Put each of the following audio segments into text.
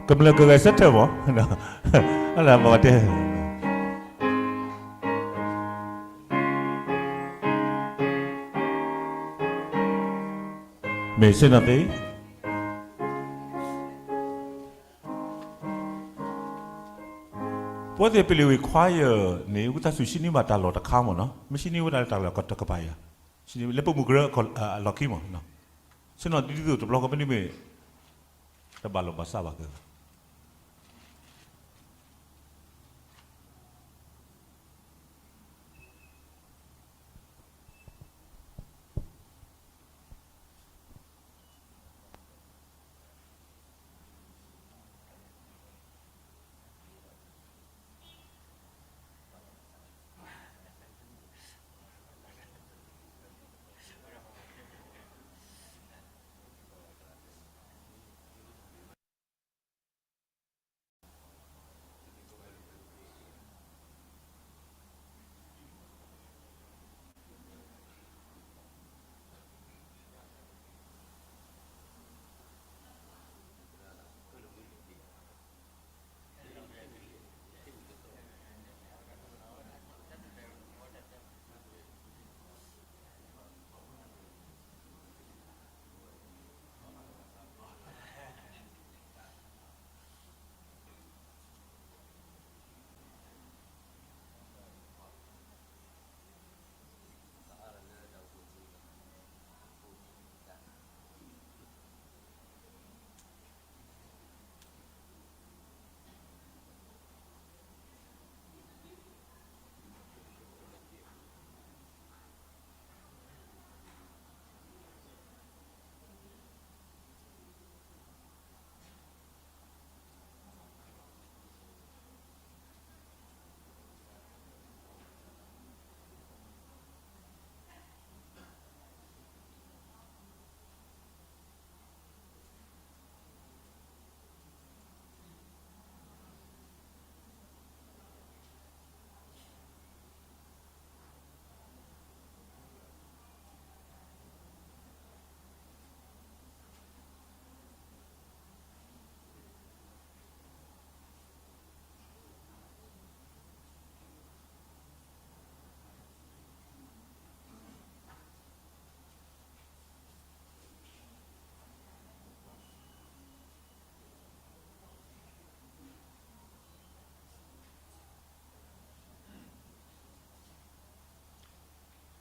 ကမျၢၢ်ကဂဲၤဆၢထၢၣ်မး, အလၢမၤတဲ မ့ၢ်ဆ့ၣ်နီၤသ့, ပဝဲသ့ၣ်ပလံၤဝံၤခွါယၢ်န့ၣ် ဝံသးစူၤ ဆ့ၣ်နီၤမးတၢ်လီၢ်တခါမးနီၤ, မ့ၢ်ဆ့ၣ်နီၤဝဲဒၣ်လၢတၢ်လီၢ်တကပၤယၤ, ဆ့ၣ်နီၤလၢပမူကရၢအလီၢ်ခံမး, ဆ့ၣ်နီၤဒ်သိးတဘျီဃီ ပန့ၣ်မ့ၢ် တဘၣ်လိာ်ဘၣ်စးဘၣ်က့ၤ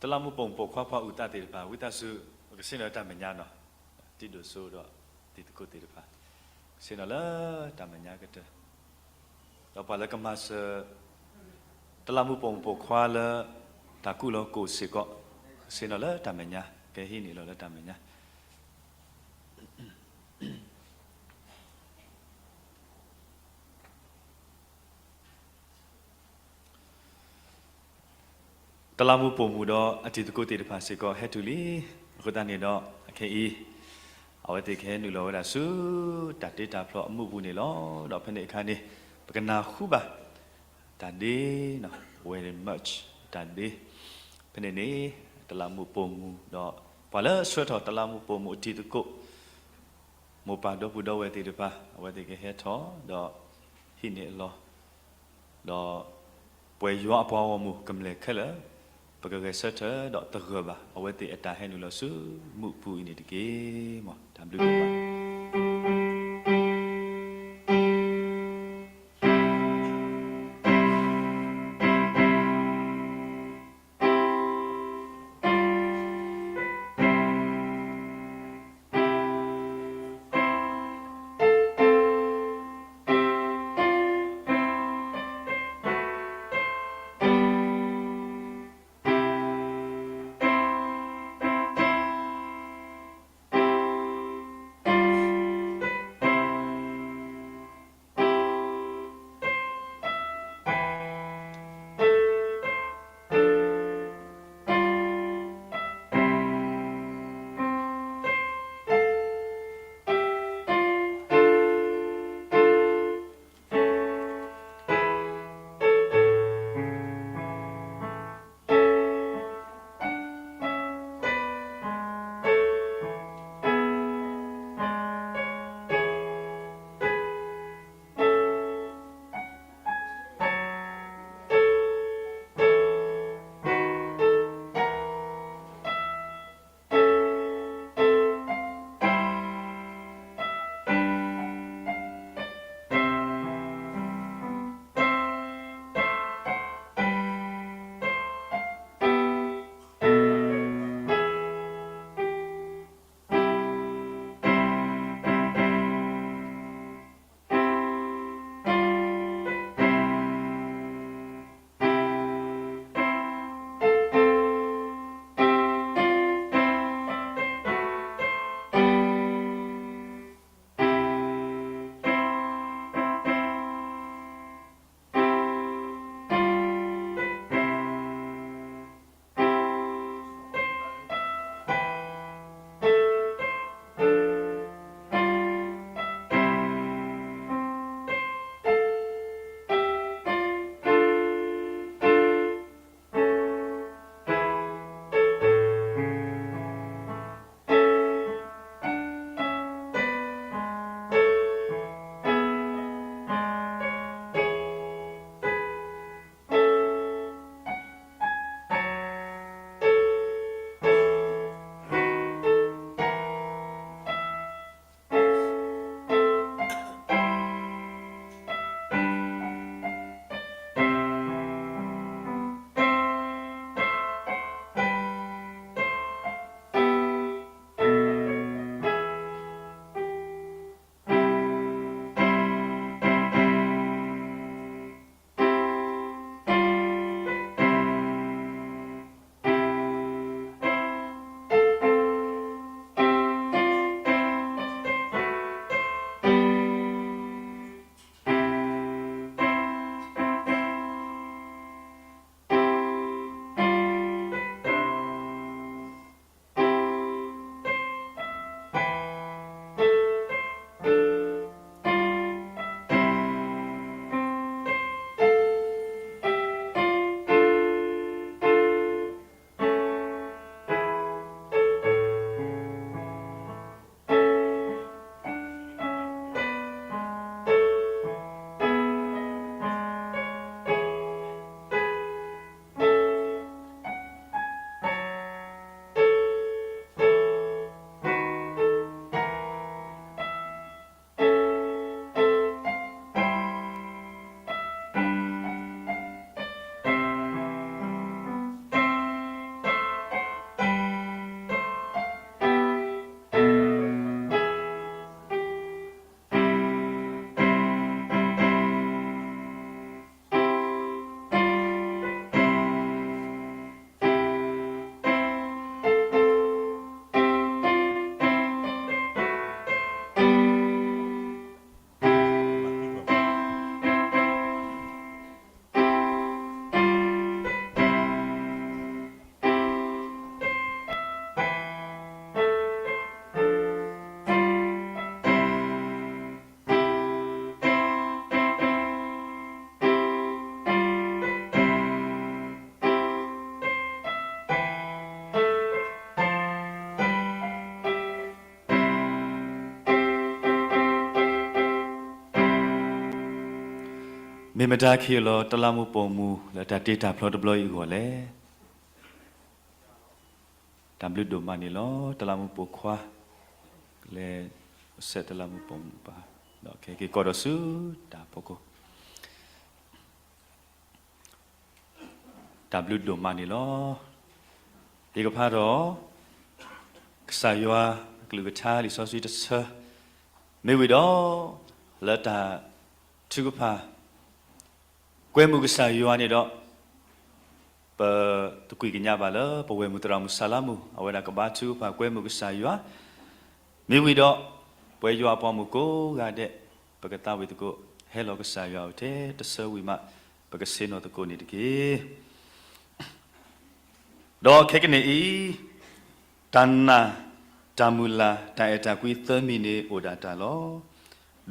တလးမူးပိာ်မုၣ်ပိာ်ခွါ ပှၤအုၣ်သးသ့ၣ်တဖၣ် ဝံသးစူၤ ပကဆ့ၣ်နီၤလၢတၢ်မဲာ်ညါနီၤ, တံၤဒိၣ်စိဒီးတံၤသကိးသ့ၣ်တဖၣ် ကဆ့ၣ်နီၤလၢတၢ်မဲာ်ညါကတၢၢ်, ဒီးပှၤလၢကမၤစၢၤ တလးမူးပိာ်မုၣ်ပိာ်ခွါလၢ တၢ်ကူၣ်လီၤကိၣ်စ့ၢ်ကီး ကဆ့ၣ်နီၤလၢတၢ်မဲာ်ညါ, ကဟံးန့ၢ်လီၤလၢတၢ်မဲာ်ညါ တလးမူးပိာ်မုၣ်ဒီးအတံၤသကိးသ့ၣ်တဖၣ်စ့ၢ်ကီး ဟဲတုၤလံ. အဃိသတးန့ၣ်ဒီး အခဲအံၤ အဝဲသ့ၣ်ကဟဲနုာ်လီၤဝဲဒၣ်ဆူ တၢ်တ့တၢ်ဖျီအမူးအပူၤန့ၣ်လီၤ. ဒီးဖဲန့ၣ်အခါန့ၣ် ပကနၢ်ဟူဘၣ် တၢ်ဒ့နီၤ, very much တၢ်ဒ့, ဖဲန့ၣ်န့ၣ် တလးမူးပိာ်မုၣ်ဒီး ပှၤလၢဆှၢထီၣ်တလးမူးပိာ်မုၣ်အတံၤသကိး မိၢ်ပၢ်ဒီပုၢ်ဒီဝဲၢ်သ့ၣ်တဖၣ် အဝဲသ့ၣ်ကဟဲထီၣ်ဒီး ဟံးန့ၢ်အလီၢ်, ဒီး ပှဲၤယွၤအပှၤဂီၢ်မုၢ်ကမျၢၢ်ခဲလၢာ် ပကဂဲၤဆၢထၢၣ်ဒီးသဂၢၢ်ဘၣ် အဝဲသ့ၣ်အတၢ်ဟဲနုာ်လီၤဆူမူးအပူၤအံၤန့ၣ်တက့ၢ်. မ်တၢ်ဘျုးဒိၣ်မး. မ့ၢ်မတၤခ့လီၤတလးမူးပိာ်မုၣ်လၢတၢ်တ့တၢ်ဖျီတဘျီအံၤအဂီၢ်လဲၣ်. တၢ်ဘျုးဒိၣ်မးန့ၣ်လီၤ. တလးမူးပိာ်ခွါ လဲၤဆဲးတလးမူးပိာ်မုၣ်ဘၣ်, ဒီးခဲက့ၤကီးဒီးဆူတၢ်ဖီခိၣ် တၢ်ဘျုးဒိၣ်မးန့ၣ်လီၤ. ယကဖးထီၣ် ကစၢ်ယွၤအကလုၢ်ကထါလံာ်စီဆှံတဆၢ, မ့ၢ်ဝံၤဒီး လၢတၢ်ထုကဖၣ် ကွဲမုာ်ကစၢ်ယွၤန့ၣ်ဒီး ပသကွံာ်ကညးဘၣ်လၢပဝဲၢ်မုၢ်သရၣ်မုၣ်စၤလါမုၣ် အဝဲဒၣ်ကဘါထုကဖၣ်ကွဲမုာ်ကစၢ်ယွၤ, မ့ၢ်ဝံၤဒီး ပဝဲယွၤအပှၤမုၣ်ကိးဂၤဒဲး ပကသးဝံၣ်သကိး ဟဲလီၤကစၢ်ယွၤအအိၣ်ထဲတဆၢဝံၤမး ပကဆ့ၣ်နီၤသကိးန့ၣ်တက့ၢ်. ဒီးခဲကနံၣ်အံၤ တၢ်နာ်, တၢ်မုၢ်လၢ်, တၢ်အဲၣ်တၢ်ကွံသၢမံၤန့ၣ်အိၣ်ဒၣ်တၢ်လီၤ.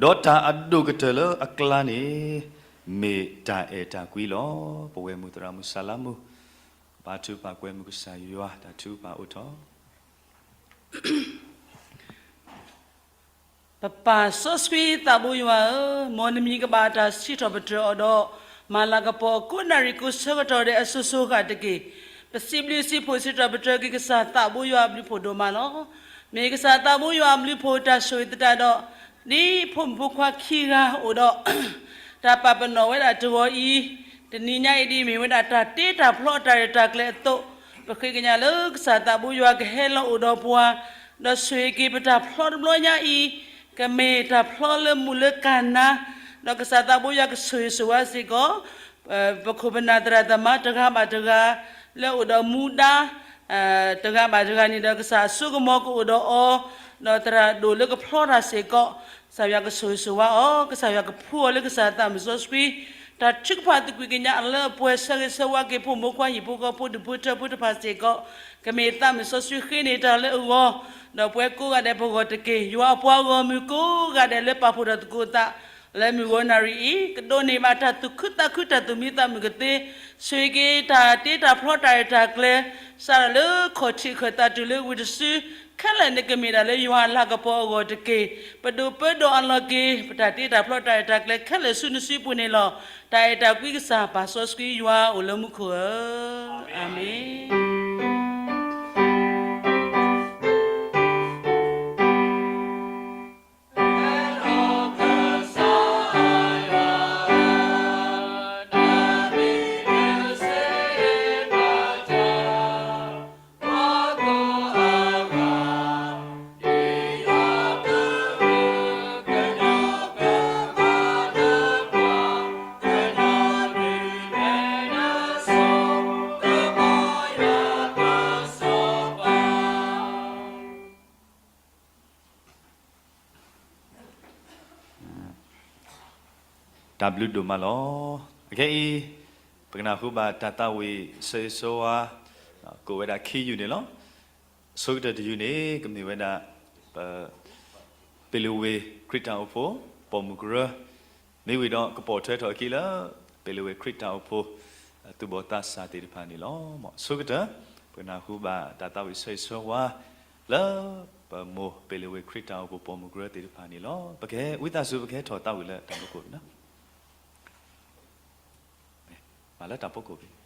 ဒီးတၢ်အဒိၣ်ကတၢၢ်လၢအကျါန့ၣ် မ့ၢ်တၢ်အဲၣ်တၢ်ကွံလီၤ. ပဝဲၢ်မုၢ်သရၣ်မုၣ်စၤလါမုၣ် ကဘါထုကဖၣ်ကွဲမုာ်ကစၢ်ယွၤ တၢ်ထုကဖၣ်အိၣ်ထီၣ် ပပၢ်စီဆှံသးဘိယွၤဧၢ, မ်နမံၤကဘၣ်တၢ်စံးထီၣ်ပတြၢၤအီၤဒီး မၤလၤကပီၤကိးနၣ်ရံၣ်ကိးဆၢကတီၢ်ဒဲးအစိၤစိၤအဃၣ်တက့ၢ်. ပစံးဘျုးစံးဖှိၣ်စံးထီၣ်ပတြၢၤက့ၤကစၢ်သးဘိယွၤအဘျုးဖှိၣ်ဒိၣ်မးလီၤ. မ့ၢ်ကစၢ်သးဘိယွၤအဘျုးဖှိၣ်တၢ်ဆိၣ်ဂ့ၤသတးဒီး ဒ်ဖိမုၣ်ဖိခွါခံဂၤအိၣ်ဒီး တၢ်ပာ်ပနီၣ်ဝဲဒၣ်တဂီၤအံၤ, တနံၤညါအံၤဒ်အမ့ၢ်ဝဲဒၣ်တၢ်တ့တၢ်ဖျီတၢ်ရဲၣ်တၢ်ကျဲၤအသိး, ပဃ့ကညးလၢကစၢ်သးဘိယွၤကဟဲလီၤအိၣ်ဒီးပှၤ, ဒီးဆိၣ်ဂ့ၤက့ၤပတၢ်ဖျီတဘျီညါအံၤ, ကမ့ၢ်တၢ်ဖျီလၢမုာ်လၢကၢ်နါ, ဒီးကစၢ်သးဘိယွၤကဆိၣ်ဂ့ၤဆိၣ်ဝါစ့ၢ်ကီး ပခိၣ်ပနၢ်သရၣ်သမါတဂၤဘၣ်တဂၤ လၢအိၣ်ဒီးမူဒါ တဂၤဘၣ်တဂၤန့ၣ်ဒီး ကစၢ်အစိကမီၤကအိၣ်ဒီးအီၤ, ဒီးသရၣ်ဒိၣ်လၢကဖျီတၢ်စ့ၢ်ကီး, ကစၢ်ယွၤကဆိၣ်ဂ့ၤဆိၣ်ဝါအီၤ, ကစၢ်ယွၤကဖှူအီၤလၢကစၢ်သးမုၣ်စီဆှံ, တၢ်ထုကဖၣ်သကွံာ်ကညးအလၢအပှဲၤ ဆၢဂ့ၤဆၢဝါက့ၤဖိမုၣ်ဖိခွါဟံၣ်ဖိဃီဖိဒူၣ်ဖိထၢဖိတဖၣ်စ့ၢ်ကီး, ကမ့ၢ်သးမုၣ်စီဆှံဃ့န့ၢ်တၢ်လၢအဂီၢ်, ဒီးပဝဲကိးဂၤဒဲးပဂီၢ်တက့ၢ်. ယွၤအပှၤဂီၢ်မုၢ်ကိးဂၤဒဲးလၢပာ်ဖှိၣ်ထီၣ်သကိးသး လၢမုၢ်ဂီၤနၣ်ရံၣ်အံၤ, ကဒိးန့ၢ်ဘၣ်တၢ်သူၣ်ခုသးခုတၢ်သူၣ်မံသးမုာ်ကသ့, ဆိၣ်ဂ့ၤက့ၤတၢ်တ့တၢ်ဖျီတၢ်ရဲၣ်တၢ်ကျဲၤ, စးထီၣ်လၢခီၣ်ထံးခၢၣ်သးတုၤလၢဝံၤတစု, ခဲလၢာ်န့ၣ်ကမ့ၢ်ဒၣ်လၢယွၤအလၤကပီၤအဂီၢ်တက့ၢ်. ပဒိၣ်ပၢဒီးအလီၤက့ၤ ပတၢ်တ့တၢ်ဖျီတၢ်ရဲၣ်တၢ်ကျဲၤခဲလၢာ်ဆူနစုပူၤန့ၣ်လီၤ. တၢ်အဲၣ်တၢ်ကွံကစၢ်ပၢ်စီဆှံယွၤအိၣ်လၢမူခိၣ်ဧၢ, အၤမ့ၣ်.တၢ်ဘျုးဒိၣ်မးလီၤ. အခဲအံၤ ပကနၢ်ဟူဘၣ်တၢ်သးဝံၣ်ဆၢဂ့ၤဆၢဝါ ကိးဝဲဒၣ်ခံယုၢ်န့ၣ်လီၤ. အဆိကတၢၢ်တယုၢ်န့ၣ် ကမ့ၢ်ဝဲဒၣ် ပ ပ့ၤလဝ့ၤခရံာ်တၢ်အိၣ်ဖှိၣ် ပိာ်မုၣ်ကရၢ, မ့ၢ်ဝံၤဒီးကပိာ်ထွဲထီၣ်အခံလၢ ပ့ၤလဝ့ၤခရံာ်တၢ်အိၣ်ဖှိၣ် သူၣ်ဘီၣ်သးစၢ်သ့ၣ်တဖၣ်န့ၣ်လီၤ. အဆိကတၢၢ် ပကနၢ်ဟူဘၣ်တၢ်သးဝံၣ်ဆၢဂ့ၤဆၢဝါ လၢပမိၢ်ပ့ၤလဝ့ၤခရံာ်တၢ်အိၣ်ဖှိၣ်ပိာ်မုၣ်ကရၢသ့ၣ်တဖၣ်န့ၣ်လီၤ. ပကဝံသးစူၤ ပကဟဲထီၣ်သးဝံၣ်လၢတၢ်ဖီခိၣ်န့ၣ်လီၤ. မၤလၢတၢ်ဖီခိၣ်ဖဲ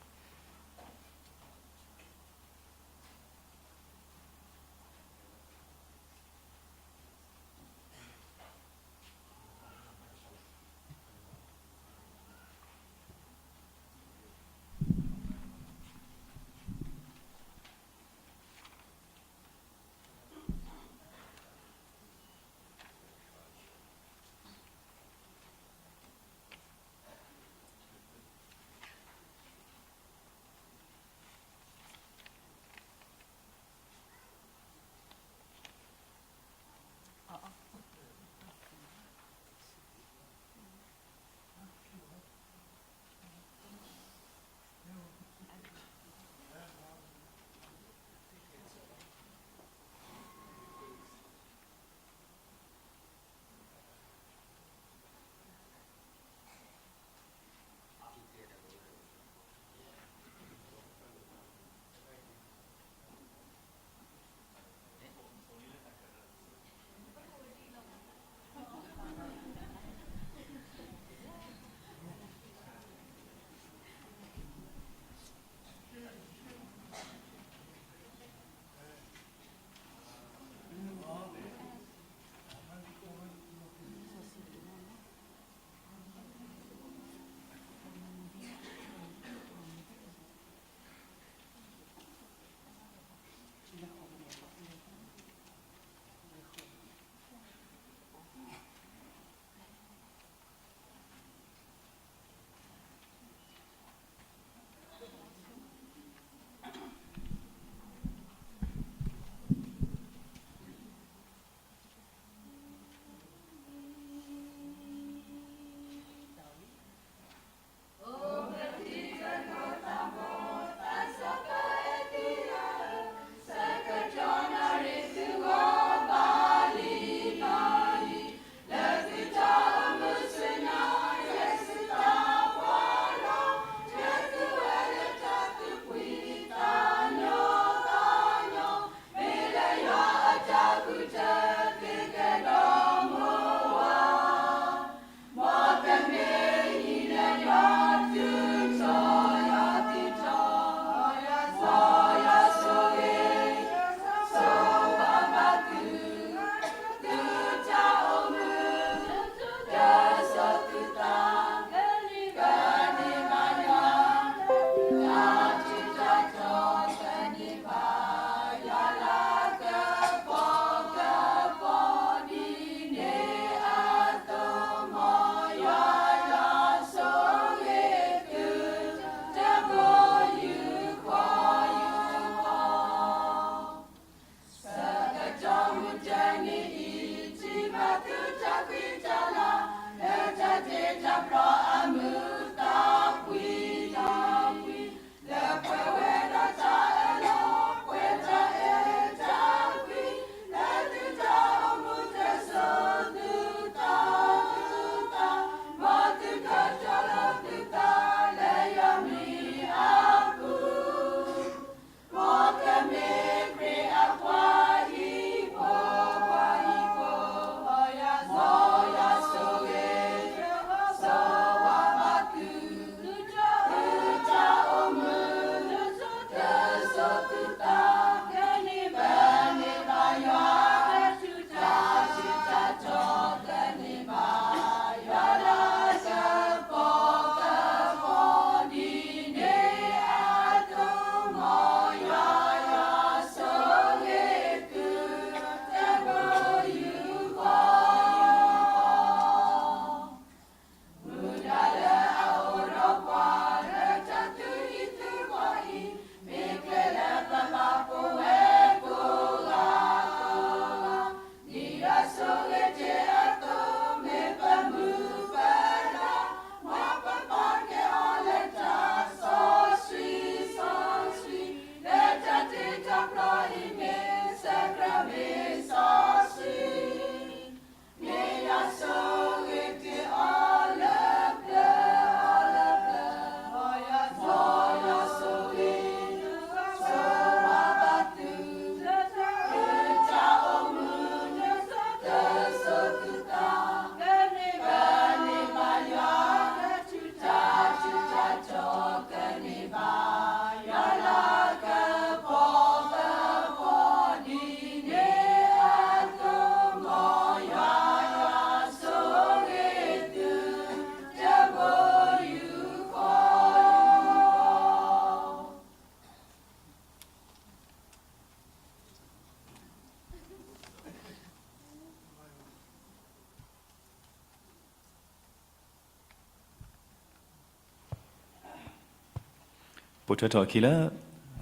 ပိာ်ထွဲထီၣ်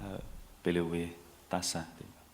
အခံလၢ ပ့ၤလ့ဝ့ၤသးစၢ်သ့ၣ်တဖၣ်.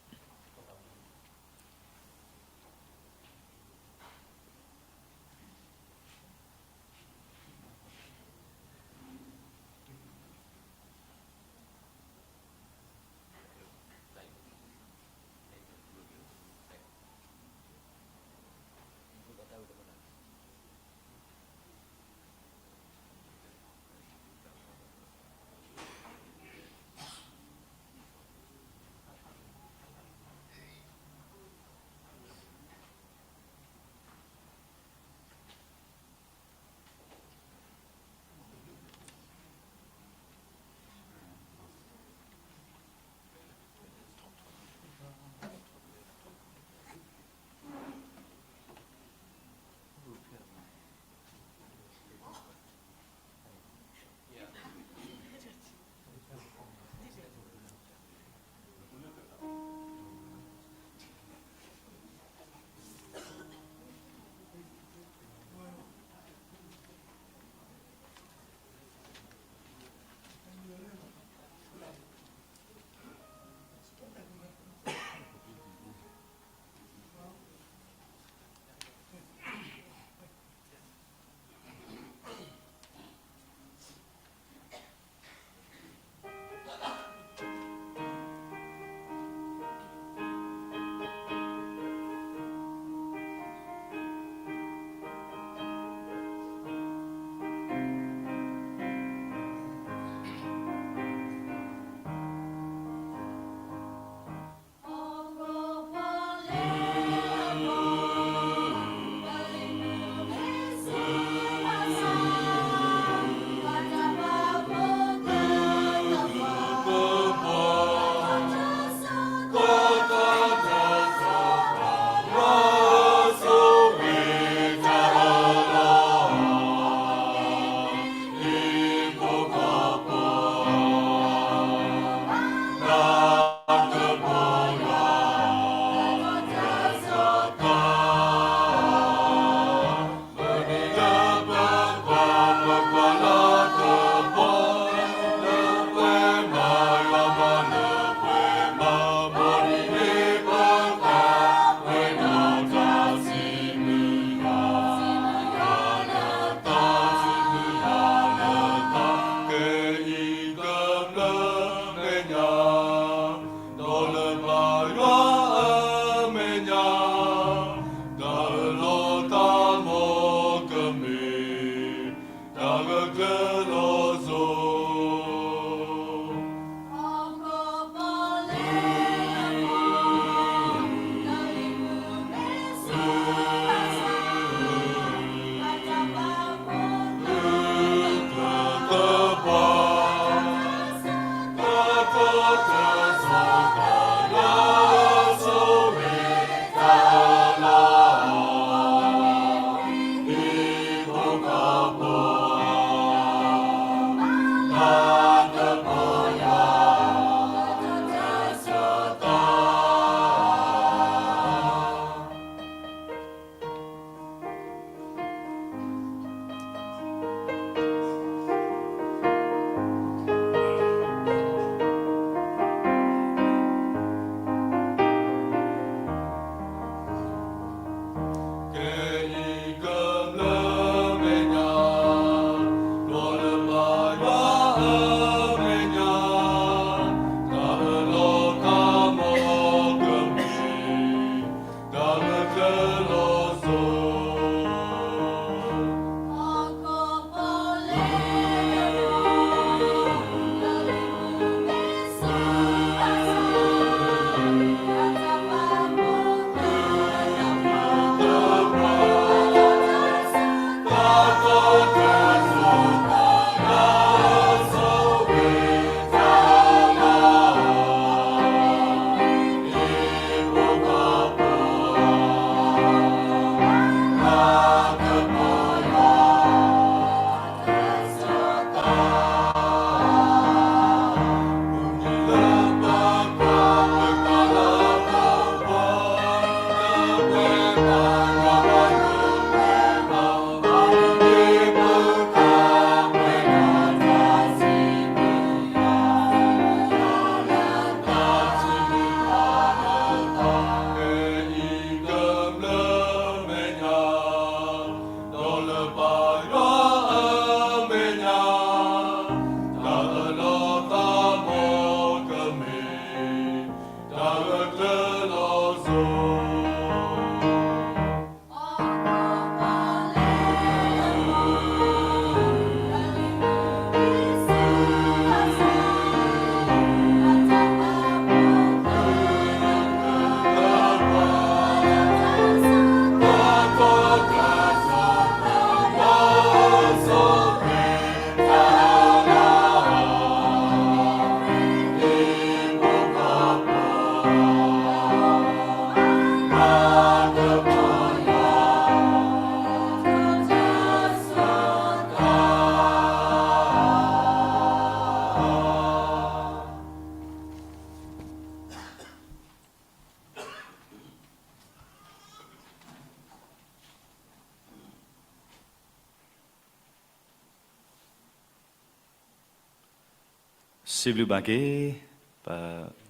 စံးဘျုးဘၣ်က့ၤ ပ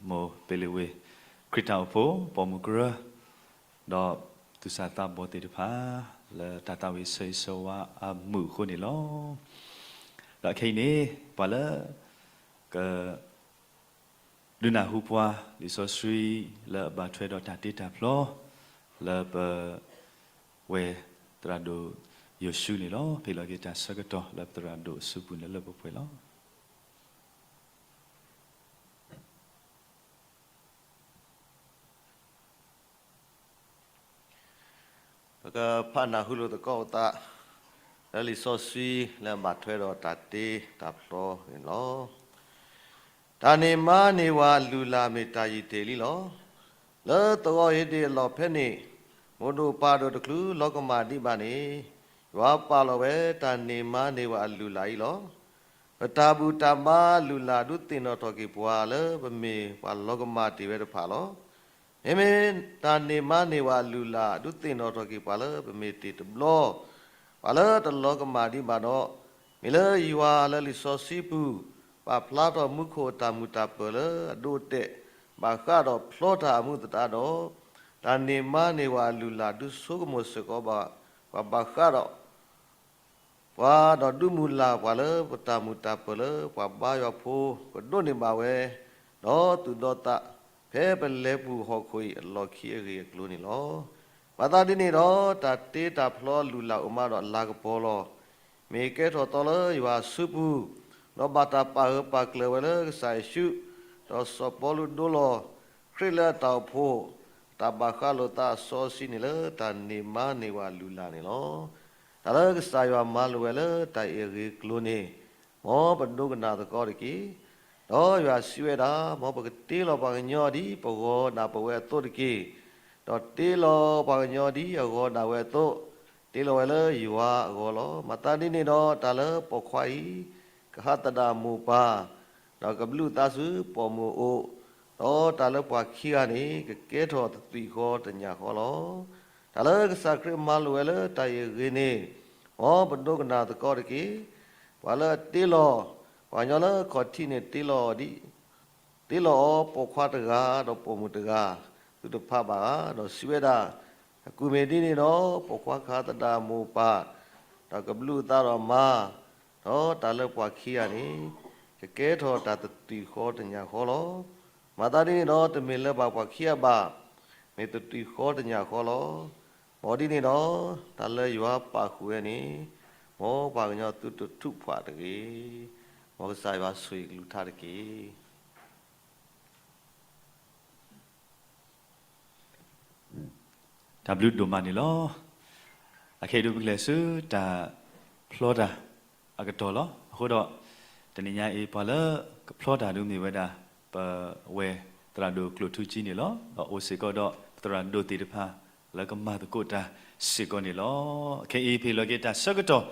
မိၢ်ပ့လ့ဝ့ၢ် ခရံာ်တၢ်အိၣ်ဖှိၣ် ပိာ်မုၣ်ကရၢ ဒီးသူၣ်စၢ်သးဘီၣ်သ့ၣ်တဖၣ် လၢတၢ်သးဝံၣ်ဆၢဂ့ၤဆၢဝါအမုာ်အဃိန့ၣ်လီၤ. ဒီးခဲအံၤန့ၣ် ပှၤလၢက ဒုးနၢ်ဟူပှၤ လံာ်စီဆှံ လၢအဘၣ်ထွဲဒီးတၢ်တ့တၢ်ဖျီ လၢပဝဲသရၣ်ဒိၣ်ယိၤၡူန့ၣ်လီၤ. ဖဲလီၤက့ၤတၢ်ဆၢကတီၢ်လၢပသရၣ်ဒိၣ်အစုပူၤန့ၣ်လၢပပှဲၤလီၤ. ပကဖးနၢ်ဟူလိာ်သကိးသး လၢလံာ်စီဆှံလၢအဘၣ်ထွဲဒီးတၢ်တ့တၢ်ဖျီန့ၣ်လီၤ. တၢ်န့ၢ်မါန့ၢ်ဝၤအလုၢ်အလၢ်မ့ၢ်တၢ်ယံာ်တ့ၢ်လံလီၤ. လၢသဂီၤအ့ၤဒ့ၣ်အလီၢ်ဖဲန့ၣ် မိၢ်ဒိၣ်ပၢ်ဒိၣ်တချုးလီၤကမၣ်ဒံးဘၣ်န့ၣ် ယွၤပာ်လီၤဝဲတၢ်န့ၢ်မါန့ၢ်ဝၤအလုၢ်အလၢ်အံၤလီၤ. ပတၢ်ဘူၣ်တၢ်ဘါအလုၢ်အလၢ်ဒုးသ့ၣ်နီၣ်ထီၣ်က့ၤပှၤလၢပမ့ၢ်ပှၤလီၤကမၣ်တ့ၢ်ဝဲတဖၣ်လီၤ. မ့မ့ၢ်တၢ်န့ၢ်မါန့ၢ်ဝၤအလုၢ်အလၢ် ဒုးသ့ၣ်နီၣ်ထီၣ်က့ၤပှၤလၢပမ့ၢ်တ့ၢ်တဘျီ ပှၤလၢတလီၤကမၣ်ဒံးဘၣ်ဒီး မ့ၢ်လၢယွၤလၢလံာ်စီဆှံပူၤ ပာ်ဖျါထီၣ်မူခိၣ်အတၢ်မုာ်တၢ်ပၢၢ်လၢအဒိအတဲာ် ဘၣ်ဃးဒီးဖျီတၢ်အမူသတးဒီး တၢ်န့ၢ်မါန့ၢ်ဝၤအလုၢ်အလၢ် ဒုးဆိကမိၣ်စ့ၢ်ကီးဘၣ်ပှၤဘၣ်ဃးဒီး ပှၤဒီးဒုးမုၢ်လၢ်ပှၤလၢပတၢ်မုာ်တၢ်ပၢၢ်လၢပှၤဘါယွၤဖိ ကဒိးန့ၢ်ဘၣ်ဝဲ ဒီးသူၣ်ဒီးသး ဖဲပလဲၤပူၤဟီၣ်ခိၣ်အံၤအလီၢ်ခံအဂ့ၢ်အကျိၤန့ၣ်လီၤ. မၤသးဒ်န့ၣ်ဒီး တၢ်တ့တၢ်ဖျီအလုၢ်အလၢ်အိၣ်မးဒီးလၤကပီၤလီၤ. မ့ၢ်ကဲထီၣ်သီလၢယွၤအစုပူၤ, ဒီးဘၣ်တၢ်ပာ်ဂၢၢ်ပာ်ကျၢၤဝဲလၢကစၢ်ယ့ၣ်ၡူး, ဒီးစီၤပီလူးဒိလီၤခရံာ်လၢအတၢ်အိၣ်ဖှိၣ်, တၢ်ဘၣ်ဃးလိာ်သးအစီအဆှံန့ၣ်လၢတၢ်န့ၢ်မါန့ၢ်ဝၤအလုၢ်အလၢ်န့ၣ်လီၤ. တၢ်လၢကစၢ်ယွၤမၤလိာ်ဝဲလၢတၢ်အံၤအဂ့ၢ်အကျိၤန့ၣ်, မ်ပဒိကနၣ်သကိးတက့ၢ်. ဒီးယွၤစံးဝဲဒၣ်, မ်ပကတ့လီၤပှၤကညီဒ်ပဂီၤဒၣ်ပဝဲအသိးတက့ၢ်. ဒီးတ့လီၤပှၤကညီဒ်အဂီၤဒၣ်ဝဲအသိး, တ့လီၤဝဲလၢယွၤအဂီၢ်လီၤ. မၤသးဒ်န့ၣ်ဒီး တၢ်လၢပိာ်ခွါအံၤ ကဟးသဒၣ်မိၢ်ပၢ်, ဒီးကဘျုးသးဆူပိာ်မုၣ်အအိၣ်, ဒီးတၢ်လၢပှၤခံဂၤန့ၣ် ကကဲထီၣ်တသွံၣ်ဃီတညၣ်ဃီလီၤ. တၢ်လၢကစၢ်ခရံာ်မၤလိာ်ဝဲလၢတၢ်အံၤအဂ့ၢ်န့ၣ်, မ်ပဒိကနၣ်သကိးတက့ၢ်. ပှၤလၢအတ့လီၤ ပှၤကညီလၢအခီၣ်ထံးန့ၣ် တ့လီၤအီၤဒ် တ့လီၤအီၤပိာ်ခွါတဂၤ ဒီးပိာ်မုၣ်တဂၤ သုတဖးဘၣ်ဧါ. ဒီးစံးဝဲဒၣ်, အကူၣ်မ့ၢ်ဒ်န့ၣ်ဒီး ပိာ်ခွါကဟးသဒၣ်မိၢ်ပၢ်, ဒီးကဘျုးသးဒီးမါ, ဒီးတၢ်လၢပှၤခံဂၤန့ၣ် ကကဲထီၣ်တၢ်တသွံၣ်ဃီတညၣ်ဃီလီၤ. မၤသးဒ်န့ၣ်ဒီး တမ့ၢ်လၢဘၣ်ပှၤခံဂၤဘၣ်, မ့ၢ်တသွံၣ်ဃီတညၣ်ဃီလီၤ. မ်ဒ်န့ၣ်ဒီး တၢ်လၢယွၤပာ်ဃုာ်ဝဲန့ၣ်, မ်ပှၤကညီသုတထူးဖးတဂ့ၤ. မ်ကစၢ်ယွၤဆိၣ်ဂ့ၤကလူးထါတက့ၢ်. တၢ်ဘျုးဒိၣ်မးန့ၣ်လီၤ. အခဲအံၤဒုးပကလဲၤဆူတၢ်ဖျီတၢ်အကတီၢ်လီၤ. အဃိဒီး တနံၤညါအံၤ ပှၤလၢကဖျီတၢ်ဒုးမ့ၢ်ဝဲဒၣ် ပဝဲသရၣ်ဒိၣ်ကျိၣ်ထူကၠံန့ၣ်လီၤ. ဒီးအိၣ်စ့ၢ်ကီးဒီးပသရၣ်ဒိၣ်သ့ၣ်တဖၣ် လၢကမၤသကိးတၢ်စ့ၢ်ကီးန့ၣ်လီၤ. ခဲအံၤဖဲလီၤက့ၤတၢ်ဆၢကတီၢ်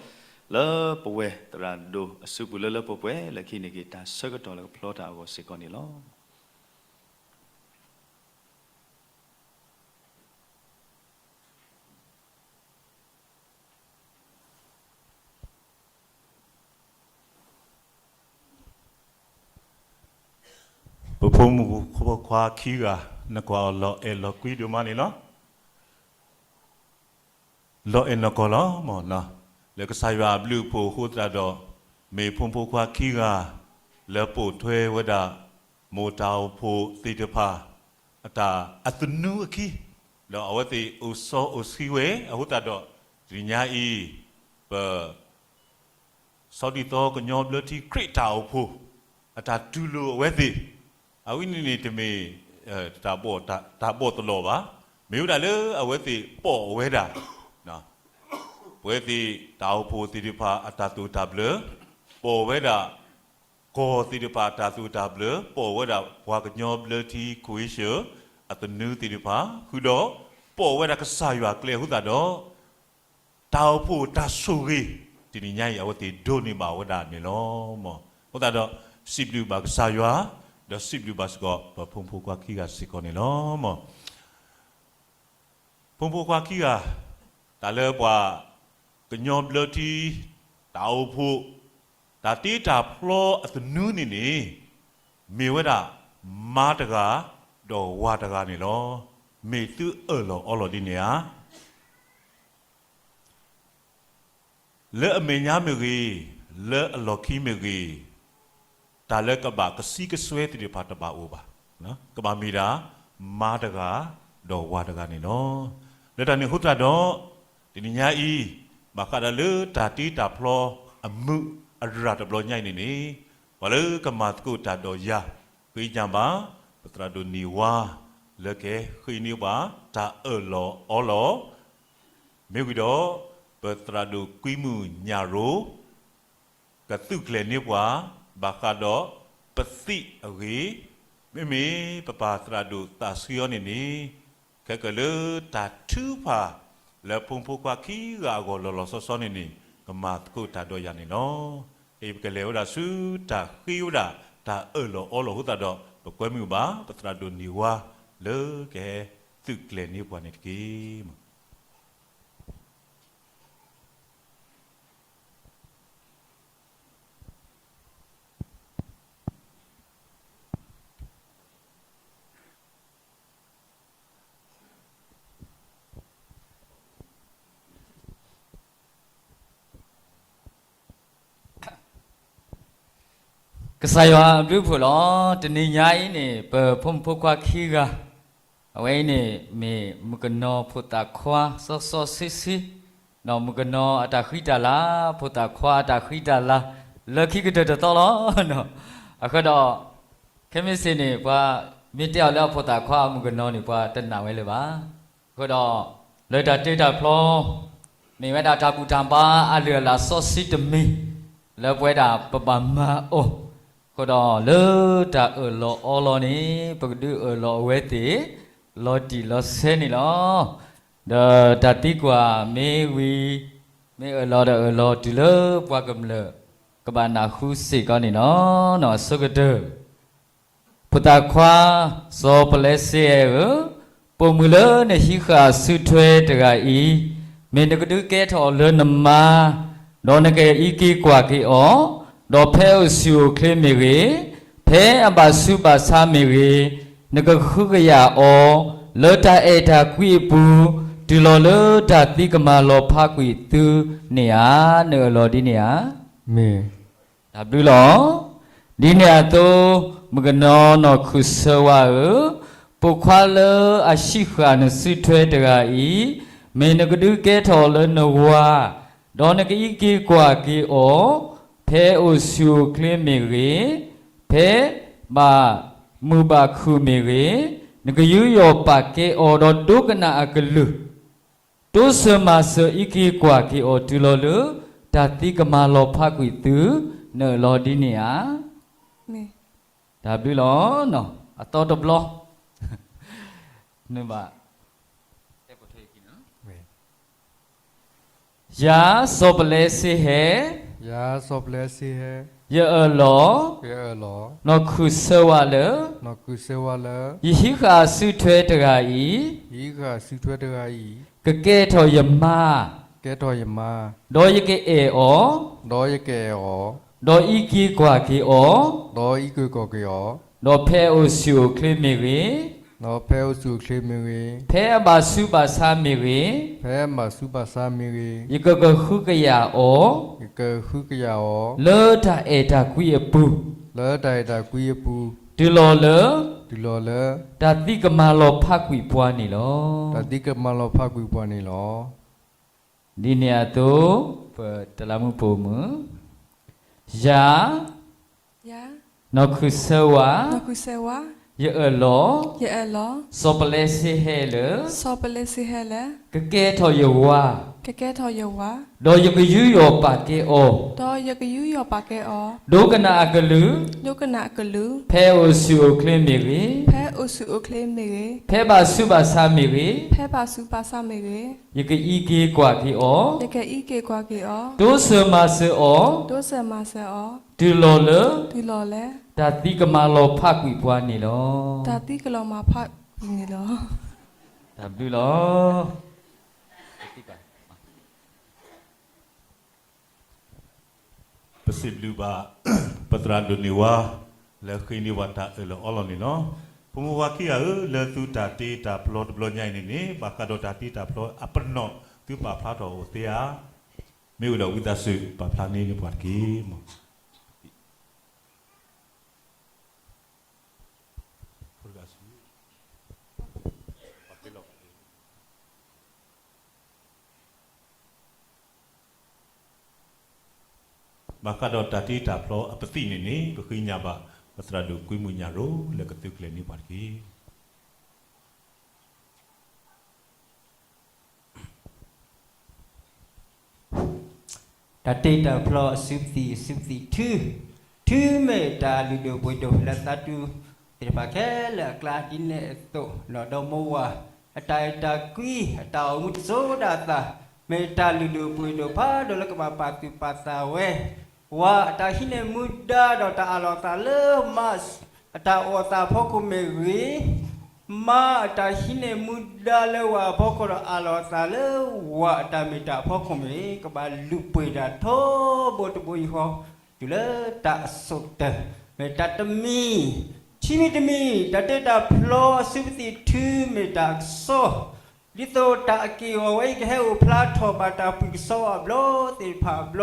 လၢပဝဲသရၣ်ဒိၣ်အစုပူၤလၢလၢပှဲၤပှဲၤ လၢခံန့ၣ်က့ၤတၢ်ဆၢကတီၢ်လၢကဖျီတၢ်အဂီၢ်စ့ၢ်ကီးန့ၣ်လီၤ. ပဖိမုၣ်ဖိခွါခံဂၤ နကွၢ်အီၤလီၤအဲၣ်လီၤကွံဒိၣ်မးန့ၣ်လီၤ. လီၤအဲၣ်နီၢ်ကီၢ်လီၤ. လၢကစၢ်ယွၤအဘျုးအဖှိၣ်အဃိသတးဒီး မ့ၢ်ဖိမုၣ်ဖိခွါခံဂၤ လၢပိာ်ထွဲဝဲဒၣ် မိၢ်တၢ်အိၣ်ဖှိၣ်သ့ၣ်တဖၣ် အတၢ်အသနူအခံ, ဒီးအဝဲသ့ၣ်အိၣ်စီအိၣ်ဆှံဝဲအဃိသတးဒီး တနံၤညါအံၤ ပ ဆီဒံၣ်သီကညီဘျၢထံခရံာ်တၢ်အိၣ်ဖှိၣ် အတၢ်တူၢ်လိာ်အဝဲသ့ၣ်, အဝဲန့ၣ်န့ၣ်တမ့ၢ် တၢ်ဘီၣ်တၢ်ဘီၣ်တလီၢ်ဘၣ်. မ့ၢ်ဝဲဒၣ်လၢအဝဲသ့ၣ်ပိာ်ဝဲဒၣ် ပဝဲသ့ၣ်တၢ်အိၣ်ဖှိၣ်သ့ၣ်တဖၣ်အတၢ်သိၣ်တၢ်ဘျၢ, ပိာ်ဝဲဒၣ် ကီၢ်သ့ၣ်တဖၣ်အတၢ်သိၣ်တၢ်ဘျၢ, ပိာ်ဝဲဒၣ်ပှၤကညီဘျၢထံ cohesion အသနူသ့ၣ်တဖၣ်, ဃုာ်ဒီးပိာ်ဝဲဒၣ်ကစၢ်ယွၤအကျဲအဃိသတးဒီး တၢ်အိၣ်ဖှိၣ်တၢ်ဆိၣ်ဂ့ၤ တနံၤညါအံၤ အဝဲသ့ၣ်ဒိးန့ၢ်ဘၣ်ဝဲဒၣ်န့ၣ်လီၤ. အဃိသတးဒီး စံးဘျုးဘၣ်ကစၢ်ယွၤ, ဒီးစံးဘျုးဘၣ်စ့ၢ်ကီး ပဖိမုၣ်ဖိခွါခံဂၤစ့ၢ်ကီးန့ၣ်လီၤ. ဖိမုၣ်ဖိခွါခံဂၤ, တၢ်လၢပှၤကညီဘျၢထံ တၢ်အိၣ်ဖှိၣ် တၢ်တ့တၢ်ဖျီအသနူန့ၣ်န့ၣ် မ့ၢ်ဝဲဒၣ် မါတဂၤ ဒီးဝၤတဂၤန့ၣ်လီၤ. မ့ၢ်သုအၢၣ်လီၤအီလီၤဒ်န့ၣ်ဧါ. လၢအမဲာ်ညါမ့ၢ်ဂ့ၤ, လၢအလီၢ်ခံမ့ၢ်ဂ့ၤ, တၢ်လၢကဘၣ်ကဆံကစွဲသ့ၣ်တဖၣ်တဘၣ်အိၣ်ဘၣ်. ကဘၣ်မ့ၢ်ဒၣ် မါတဂၤ ဒီးဝၤတဂၤန့ၣ်လီၤ. လၢတၢ်န့ၣ်အဃိသတးဒီး တနံၤညါအံၤ ဘၣ်ဃးဒီးလၢတၢ်တ့တၢ်ဖျီအမုာ်အရၣ်တဘျီညါအံၤန့ၣ်န့ၣ် ပှၤလၢကမၤသကိးတၢ်ဒီးယၤ ဃ့ကညးဘၣ် ပသရၣ်ဒိၣ်န့ၢ်ဝါ လၢကဟဲဃ့န့ၢ်ပှၤ တၢ်အၢၣ်လီၤအီလီၤ မ့ၢ်ဝံၤဒီး ပသရၣ်ဒိၣ်ကွံမုၢ်ညၣ်ရိၤ ကသုးကျဲၤန့ၢ်ပှၤ ဘၣ်ဃးဒီးပသံၣ်အဂ့ၢ်, မ့မ့ၢ်ပပၢ်သရၣ်ဒိၣ်သးဆှံအီၤန့ၣ်န့ၣ် ခဲကၢၣ်လၢတၢ်ထုကဖၣ် လၢဖိမုၣ်ဖိခွါခံဂၤအဂီၢ်လီၤလီၤဆီဆီန့ၣ်န့ၣ် ကမၤသကိးတၢ်ဒီးယၤန့ၣ်လီၤ. အံၤပကလဲၤဝဲဒၣ်ဆူတၢ်ဃ့ဝဲဒၣ် တၢ်အၢၣ်လီၤအီလီၤအဃိသတးဒီး ပကွဲမုာ်ဘၣ် ပသရၣ်ဒိၣ်န့ၢ်ဝါ လၢကဟဲသုးကျဲၤန့ၢ်ပှၤန့ၣ်တက့ၢ်. ကစၢ်ယွၤအဘျုးအဖှိၣ်လီၤ. တနံၤညါအံၤန့ၣ် ပဖိမုၣ်ဖိခွါခံဂၤ အဝဲအံၤန့ၣ် မ့ၢ်မုၣ်ကနီၤဖိသၣ်ခွါစီစီဆှံဆှံ, ဒီးမုၣ်ကနီၤအတၢ်ဃံတၢ်လၤ ဖိသၣ်ခွါအတၢ်ဃံတၢ်လၤ လၢခံကတၢၢ်တသီလီၤ. အဃိဒီး ခဲမ့ၢ်စ့ၢ်န့ၣ် ပှၤမ့ၢ်တဲအီၤလၢအဖိသၣ်ခွါအမုၣ်ကနီၤန့ၣ် ပှၤတနာ်ဝဲလၢၤဘၣ်. အဃိဒီး လၢတၢ်တ့တၢ်ဖျီ မ့ၢ်ဝဲဒၣ်တၢ်ဘူၣ်တၢ်ဘါအလုၢ်အလၢ်စီဆှံတမံၤ လၢပဝဲဒၣ်ပဘၣ်မၤအီၤ, အဃိဒီးလၢတၢ်အၢၣ်လီၤအီလီၤန့ၣ် ပကဒုးအၢၣ်လီၤအဝဲသ့ၣ် လီၤတံၢ်လီၤဆဲးန့ၣ်လီၤ. ဒီးတၢ်သံကွၢ်မ့ၢ်ဝံၤ မ့ၢ်အၢၣ်လီၤဒီးအၢၣ်လီၤတုၤလၢပှၤကမျၢၢ် ကဘၣ်နၢ်ဟူစ့ၢ်ကီးန့ၣ်လီၤ. အဆိကတၢၢ် ဖိသၣ်ခွါ စီၤပလဲစ့ဟဲဧၢ, ပိာ်မုၣ်လၢနဟံးဃာ်အစုထွဲတဂၤအံၤ, မ့ၢ်နကဒုးကဲထီၣ်အီၤလၢနမါ, ဒီးနကအံးက့ၤကွၢ်က့ၤအီၤ, ဒီးဖဲအိၣ်ဆူၣ်အိၣ်ချ့မ့ၢ်ဂ့ၤ, ဖဲအဘၣ်ဆူးဘၣ်ဆါမ့ၢ်ဂ့ၤ, နကဟုကယာ်အီၤ လၢတၢ်အဲၣ်တၢ်ကွံအပူၤ, တုၤလီၤလၢတၢ်သံကမၤလီၤဖးကွံာ်သုန့ၣ်ဧါ. နအၢၣ်လီၤဒ်န့ၣ်ဧါ. မ့ၢ် တၢ်ဘျုးလီၤ. ဒ်န့ၣ်အသိး မုၣ်ကနီၤနီၢ်ခုၣ်ဆၢဝါဧၢ, ပိာ်ခွါလၢအဟံးဃာ်နစုထွဲတဂၤအံၤ, မ့ၢ်နကဒုးကဲထီၣ်အီၤလၢနဝၤ, ဒီးနကအံးက့ၤကွၢ်က့ၤအီၤ, ဖဲအိၣ်ဆူၣ်အိၣ်ချ့မ့ၢ်ဂ့ၤ, ဖဲဘၣ်မုာ်ဘၣ်ခုၣ်မ့ၢ်ဂ့ၤ, နကယူးယီၣ်ပာ်ကဲအီၤဒီးဒိကနၣ်အကလုၢ် တိစၢၤမၤစၢၤအံးက့ၤကွၢ်က့ၤအီၤတုၤလီၤလၢ တၢ်သံကမၤလီၤဖးကွံာ်သု, နအၢၣ်လီၤဒ်န့ၣ်ဧါ. တၢ်ဘျုးလီၤ. အသီတဘျီ နဘၣ် ယၤစီၤပလဲစ့ဟဲ ယအၢၣ်လီၤ နီၢ်ခုၣ်ဆၢဝါလၢ ယဟံးဃာ်အစုထွဲတဂၤအံၤ ကကဲထီၣ်ယမါ ဒီးယကအဲၣ်အီၤ ဒီးအံးက့ၤကွၢ်က့ၤအီၤ ဒီးဖဲအိၣ်ဆူၣ်အိၣ်ချ့မ့ၢ်ဂ့ၤ ဖဲအဘၣ်ဆူးဘၣ်ဆါမ့ၢ်ဂ့ၤ ယကကဟုကယာ်အီၤ လၢတၢ်အဲၣ်တၢ်ကွံအပူၤ တုၤလီၤလၢ တၢ်သံကမၤလီၤဖးကွံာ်ပှၤန့ၣ်လီၤ. ဒ်န့ၣ်အသိး ပတလးမူပိာ်မုၣ် ယၤ နီၢ်ခုၣ်ဆၢဝါ ယအၢၣ်လီၤ စီၤပလဲစ့ဟဲလၢ ကကဲထီၣ်ယဝၤ ဒီးယကယူးယီၣ်ပာ်ကဲအီၤ ဒိကနၣ်အကလုၢ် ဖဲအိၣ်ဆူၣ်အိၣ်ချ့မ့ၢ်ဂ့ၤ ဖဲဘၣ်ဆူးဘၣ်ဆါမ့ၢ်ဂ့ၤ ယကအံးက့ၤကွၢ်က့ၤအီၤ တိစၢၤမၤစၢၤအီၤ တုၤလီၤလၢ တၢ်သံကမၤလီၤဖးကွံာ်ပှၤန့ၣ်လီၤ. တၢ်ဘျုးလီၤ. ပစံးဘျုးဘၣ် ပသရၣ်ဒိၣ်န့ၢ်ဝါ လၢဃ့န့ၢ်ပှၤတၢ်အၢၣ်လီၤအီလီၤန့ၣ်လီၤ. ဖိမုၣ်ဝါခံဂၤဧၢ, လၢသုတၢ်တ့တၢ်ဖျီတဘျီညါအံၤန့ၣ်န့ၣ် ဘၣ်ဃးဒီးတၢ်တ့တၢ်ဖျီအပနီၣ် သုပာ်ဖျါထီၣ်အိၣ်သ့ဧါ. မ့ၢ်ဝံၤဒီးဝံသးစူၤ ပာ်ဖျါန့ၢ်န့ၢ်ပှၤတက့ၢ်. ဘၣ်ဃးဒီးတၢ်တ့တၢ်ဖျီအပသံၣ်န့ၣ်န့ၣ် ပဃ့ညါဘၣ် ပသရၣ်ဒိၣ်ကွံမုၢ်ညၣ်ရိၤ လၢကသုးကျဲၤန့ၢ်ပှၤတက့ၢ်. တၢ်တ့တၢ်ဖျီအစုပသံၣ် အစုပသံၣ်ထု, ထုမ့ၢ်တၢ်လုၢ်ဒိၣ်ပှ့ၤဒိၣ်လၢသးတူၢ်သ့ၣ်တဖၣ်ခဲလၢာ်အကျါ ဒ်န့ၣ်အသိး နီၢ်ဒီမါဝၤ အတၢ်အဲၣ်တၢ်ကွံ အတၢ်အိၣ်မူတစိၤဒၣ်သး မ့ၢ်တၢ်လုၢ်ဒိၣ်ပှ့ၤဒိၣ်ဖးဒိၣ်လၢကဘၣ်ပာ်သူၣ်ပာ်သးဝဲ ဝၤအတၢ်ဟံးန့ၢ်မူဒါဒီးတၢ်အးလီၤအသးလၢမါ အတၢ်အိၣ်အသးအဖီခိၣ်မ့ၢ်ဂ့ၤ, မါအတၢ်ဟံးန့ၢ်မူဒါလၢဝၤအဖီခိၣ်ဒီးအးလီၤအသးလၢဝၤအတၢ်မ့ၢ်တၢ်အဖီခိၣ်မ့ၢ်ဂ့ၤ ကဘၣ်လုၢ်ပှ့ၤဒၣ်ထီဘိတဘိယူၢ်ဃီ တုၤလၢတၢ်အဆိကတၢၢ် မ့ၢ်တၢ်တမံၤ, ခံမံၤတမံၤ တၢ်တ့တၢ်ဖျီအစုပသံၣ်ထုမ့ၢ်တၢ်ကစီၣ် ဒ်သိးတၢ်အက့ၢ်အဂီၤဝဲအံၤ ကဟဲအိၣ်ဖျါထီၣ်ဘၣ်တၢ်ပှံၢ်ကစီဝါအဘျီသ့ၣ်တဖၣ်အဘျီ,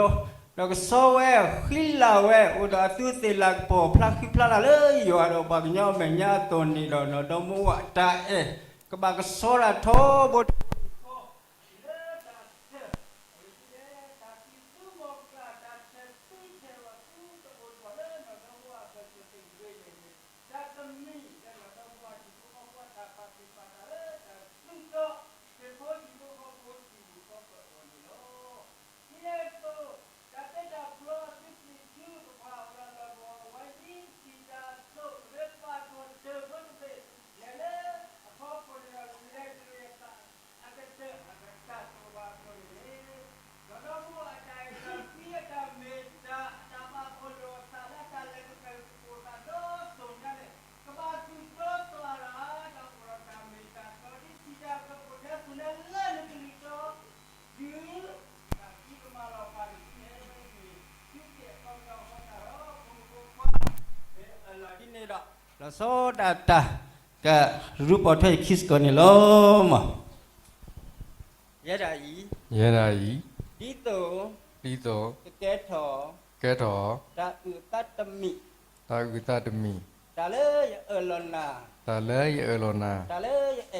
ဒီးကစီဝဲ ဃံလၤဝဲ အိၣ်ဒီးအသူးအသ့ၣ်လၤကပီၤ ဖျါဃံဖျါလၤလၢယွၤဒီးပှၤကညီအမဲာ်ညါအသိးန့ၣ်ဒီး နီၢ်ဒီမါဝၤအတၢ်အဲၣ် ကဘၣ်ကစီဒီးထီဘိတဘိယူၢ်ဃီ တုၤလၢတၢ်အဆိကတၢၢ် အဝဲဒၣ် တၢ်စံၣ်စိၤမီၤကျၢ် တၢ်ဆဲးသံဆဲးလီၤသူတအိၣ်ထီၣ်လၢနီၢ်ဒီမါဝၤအဘၢၣ်စၢၤသ့ၣ်တဂ့ၤန့ၣ်န့ၣ် တၢ်တမံၤလၢနီၢ်ဒီမါဝၤ တံၤဖိဃီဖိအတၢ်ပာ်သူၣ်ပာ်သးလၢတၢ်သူၣ်ထီၣ် ခရံာ်ဖိတံၤဖိဃီဖိတံၤဖိဃီဖိအဂီၢ်န့ၣ်လီၤ. ဒ်န့ၣ်အသိး တၢ်တ့တၢ်ဖျီအစုပသံၣ်ထု ပပှၤအလီၢ်လီၤဘီ အဝဲဒ်စံၣ်တၢ်အသိး ပမ့ၢ်ပာ်ထီၣ်တၢၢ်ဖိတဘ့ၣ် လဲၤလၢအဖီခိၣ်န့ၣ်ဒီး လဲၤတရံးအသး အကတၢၢ်အကတၢၢ်တအိၣ်ဘၣ်အဃိန့ၣ်န့ၣ် နီၢ်ဒီမါဝၤအတၢ်အဲၣ်တၢ်ကွံ အတၢ်မ့ၢ်တၢ် အတၢ်ပာ်ဖှိၣ်လိာ်အသးလၢတၢ်လဲၤကတၢၢ်ကပိာ်သးဒီးသိၣ်ညါန့ၣ် ကဘၣ်သူၣ်တီသးရၤ တၢ်အိၣ်ဒီးတၢ်မ့ၢ်တၢ်တီ ဒ်စံၣ်တၢ်အသိး ကအိၣ်ညါသိၣ်ညါလၢနကလုၢ်တီ တုၤတၢ်သံကမၤလီၤပှၤတစုန့ၣ် မ့ၢ်သုသ့ၣ်အသီကညီၤအဃိသတးဒီး ဖိမုၣ်ဖိခွါ မ့ၢ်အလီၢ်ဒ်န့ၣ်ဒီး လီၤဆီဒၣ်တၢ် ကရူၢ်ပိာ်ထွဲယခံစ့ၢ်ကီးန့ၣ်လီၤ. ယဲဒၣ်အံၤ, ယဲဒၣ်အံၤ, ဒ်သိး, ဒ်သိး, ကကဲထီၣ်, ကဲထီၣ်, တၢ်အုၣ်အသးတမံၤ, တၢ်အုၣ်အသးတမံၤ, တၢ်လၢယအၢၣ်လီၤနၤ, တၢ်လၢယအၢၣ်လီၤနၤ, တၢ်လၢယအဲၣ်တ့ၢ်နၤ,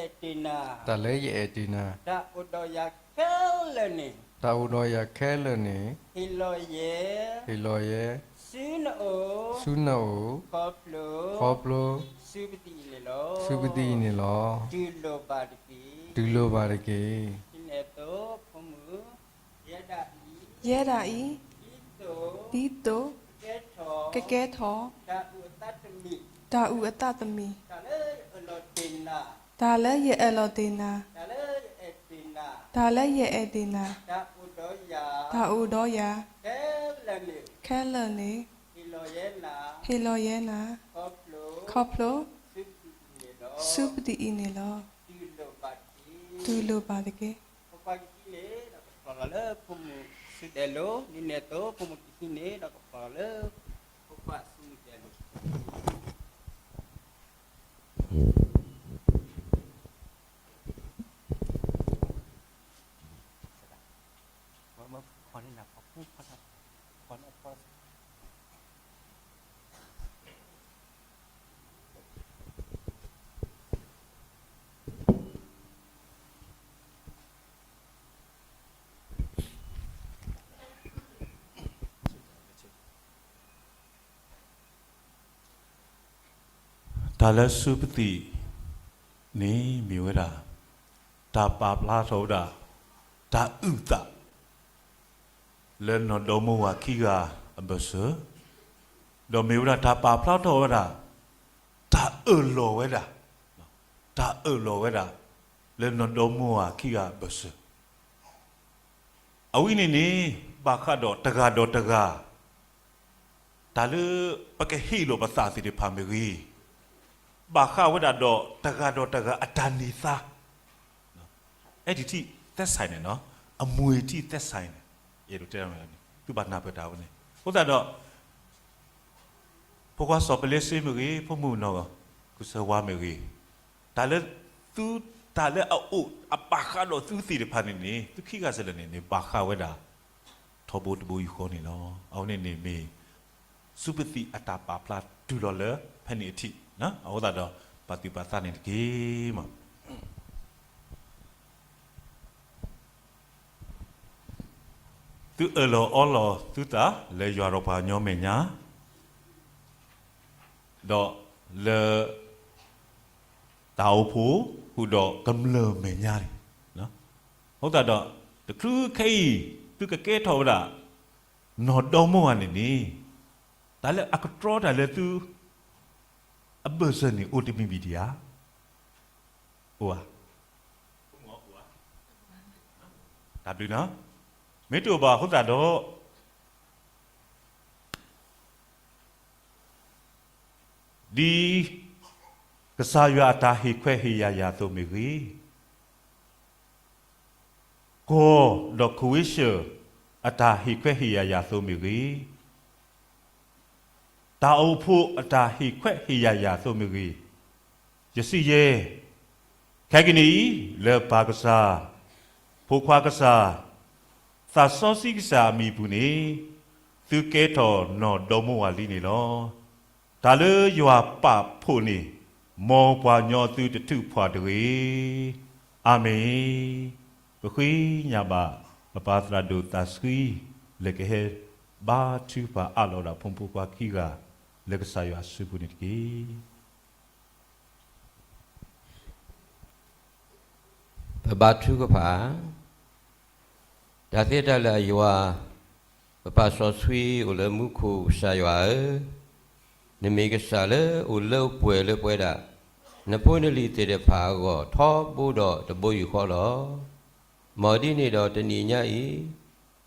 တၢ်လၢယအဲၣ်တ့ၢ်နၤ, တၢ်အိၣ်ဒီးယၤခဲလၢာ်န့ၣ်, တၢ်အိၣ်ဒီးယၤခဲလၢာ်န့ၣ်, ဟ့ၣ်လီၤယဲ, ဟ့ၣ်လီၤယဲ, ဆူနအိၣ်, ဆူနအိၣ်, ခီဖျိ, ခီဖျိ, ဆူပသံၣ်အံၤန့ၣ်လီၤ. ဆူပသံၣ်အံၤန့ၣ်လီၤ. တုၤလိာ်ဘၣ်တက့ၢ်. တုၤလိာ်ဘၣ်တက့ၢ်. ဒ်န့ၣ်အသိး ဖိမုၣ်, ယဲဒၣ်အံၤ, ယဲဒၣ်အံၤ, ဒ်သိး, ဒ်သိး, ကကဲထီၣ်, ကကဲထီၣ်, တၢ်အုၣ်အသးတမံၤ, တၢ်အုၣ်အသးတမံၤ, တၢ်လၢယအၢၣ်လီၤတ့ၢ်နၤ, တၢ်လၢယအၢၣ်လီၤတ့ၢ်နၤ, တၢ်လၢယအဲၣ်တ့ၢ်နၤ, တၢ်အိၣ်ဒီးယၤ, တၢ်အိၣ်ဒီးယၤ, ခဲလၢာ်န့ၣ်, ခဲလၢာ်န့ၣ်, ဟ့ၣ်လီၤယဲ, ဟ့ၣ်လီၤယဲနၤ, ခီဖျိ, ဆူပသံၣ်အံၤန့ၣ်လီၤ. တုၤလိာ်ဘၣ်တက့ၢ်. တုၤလိာ်ဘၣ်တက့ၢ်. ဖိခွါကဟံးန့ၢ်ဒီးကဖျီလီၤလၢ ဖိမုၣ်စုဒဲးလိၤ, ဒ်န့ၣ်အသိး ဖိမုၣ်ကဟံးန့ၢ်ဒီးကဖျီလီၤလၢ ဖိခွါစုဒဲးလိၤ. တၢ်လၢဆူပသံၣ်န့ၣ် မ့ၢ်ဝဲဒၣ် တၢ်ပာ်ဖျါထီၣ်ဝဲဒၣ် တၢ်အုၣ်သး လၢနီၢ်ဒီမါဝၤခံဂၤအဘၢၣ်စၢၤ, ဒီးမ့ၢ်ဝဲဒၣ်တၢ်ပာ်ဖျါထီၣ်ဝဲဒၣ် တၢ်အၢၣ်လီၤဝဲဒၣ်, တၢ်အၢၣ်လီၤဝဲဒၣ် လၢနီၢ်ဒီမါဝၤခံဂၤအဘၢၣ်စၢၤ. အဝဲန့ၣ်န့ၣ် ဘၣ်ဃးဒီးတဂၤဒီးတဂၤ တၢ်လၢပကဟ့ၣ်လီၤပသးသ့ၣ်တဖၣ်မ့ၢ်ဂ့ၤ, ဘၣ်ဃးဝဲဒၣ်ဒီးတဂၤဒီးတဂၤအတၢ်န့ၢ်သါ, အဲၣ်တံၣ်ထံၣ်သဲစးန့ၣ်, အမွေထံၣ်သဲစးန့ၣ်, အဲၣ်ဒိးတဲန့ၣ် သုဘၣ်နၢ်ပၢၢ်တၢ်ဝဲန့ၣ်, အဃိသတးဒီး ဖိခွါစီၤပလ့စ့မ့ၢ်ဂ့ၤ, ဖိမုၣ်နီၢ်ကစၢ်ဝါမ့ၢ်ဂ့ၤ, တၢ်လၢသု, တၢ်လၢအအိၣ်အဘၣ်ဃးဒီးသုသ့ၣ်တဖၣ်န့ၣ်န့ၣ် သုခံဂၤစ့ၢ်လၢာ်န့ၣ်န့ၣ် ဘၣ်ဃးဝဲဒၣ် ထီဘိတဘိယူၢ်ဃီန့ၣ်လီၤ. အဝဲန့ၣ်န့ၣ်မ့ၢ် စူးပသံၣ်အတၢ်ပာ်ဖျါတုၤလီၤလၢဖဲန့ၣ်အထံး, အဃိသတးဒီး ပာ်သူၣ်ပာ်သးန့ၣ်တက့ၢ်မး. သုအၢၣ်လီၤအီလီၤသုသးလၢယွၤဒီးပှၤကညီအမဲာ်ညါ, ဒီးလၢ တၢ်အိၣ်ဖှိၣ်ဃုာ်ဒီးကမျၢၢ်မဲာ်ညါန့ၣ်, အဃိသတးဒီး တချုးခဲအံၤ သုကကဲထီၣ်ဝဲဒၣ် နီၢ်ဒီမိၢ်ဝၤန့ၣ်န့ၣ်, တၢ်လၢအကတြီတၢ်လၢသု အဘၢၣ်စၢၤန့ၣ် အိၣ်တမံၤမံၤဒံးဧါ. အိၣ်ဧါ. တၢ်ဘျုးနီၤ. မ့ၢ်တအိၣ်ဘၣ်အဃိသတးဒီး ဒ်ကစၢ်ယွၤအတၢ်ဟ့ၣ်ခွဲးဟ့ၣ်ယာ်ယၤအသိးမ့ၢ်ဂ့ၤ, ကီၢ်ဒီးခဝ့ၡၢၣ်အတၢ်ဟ့ၣ်ခွဲးဟ့ၣ်ယာ်ယၤအသိးမ့ၢ်ဂ့ၤ, တၢ်အိၣ်ဖှိၣ်အတၢ်ဟ့ၣ်ခွဲးဟ့ၣ်ယာ်ယၤအသိးမ့ၢ်ဂ့ၤ, ယစံးယဲၢ်, ခဲကနံၣ်အံၤ လၢပၢ်ကစၢ်, ဖိခွါကစၢ်, သးစီဆှံကစၢ်အမံၤအပူၤန့ၣ်, သုကဲထီၣ်နီၢ်ဒီမိၢ်ဝၤလံန့ၣ်လီၤ. တၢ်လၢယွၤပာ်ဖှိၣ်န့ၣ်, မ်ပှၤကညီသုတထုးဖှီၣ်တဂ့ၤ. အၤမ့ၣ်. ပဃ့ညါဘၣ် ပပၢ်သရၣ်ဒိၣ်သးဆှံ လၢကဟဲဘါထုကဖၣ်အးလီၤဒၣ်ဖိမုၣ်ဖိခွါခံဂၤ လၢကစၢ်ယွၤအစုပူၤန့ၣ်တက့ၢ်. ပဘါထုကဖၣ်. တၢ်သ့တၢ်လၢအယွၤ, ပပၢ်စီဆှံအိၣ်လၢမူခိၣ်ကစၢ်ယွၤဧၢ, နမ့ၢ်ကစၢ်လၢအိၣ်လၢပှဲၤလၢပဝဲဒၣ် နဖိနလံၤသ့ၣ်တဖၣ်အဂီၢ် ထီဘိဒီးတဘိယူၢ်ဃီလီၤ. မ်ဒ်န့ၣ်ဒီးတနံၤညါအံၤ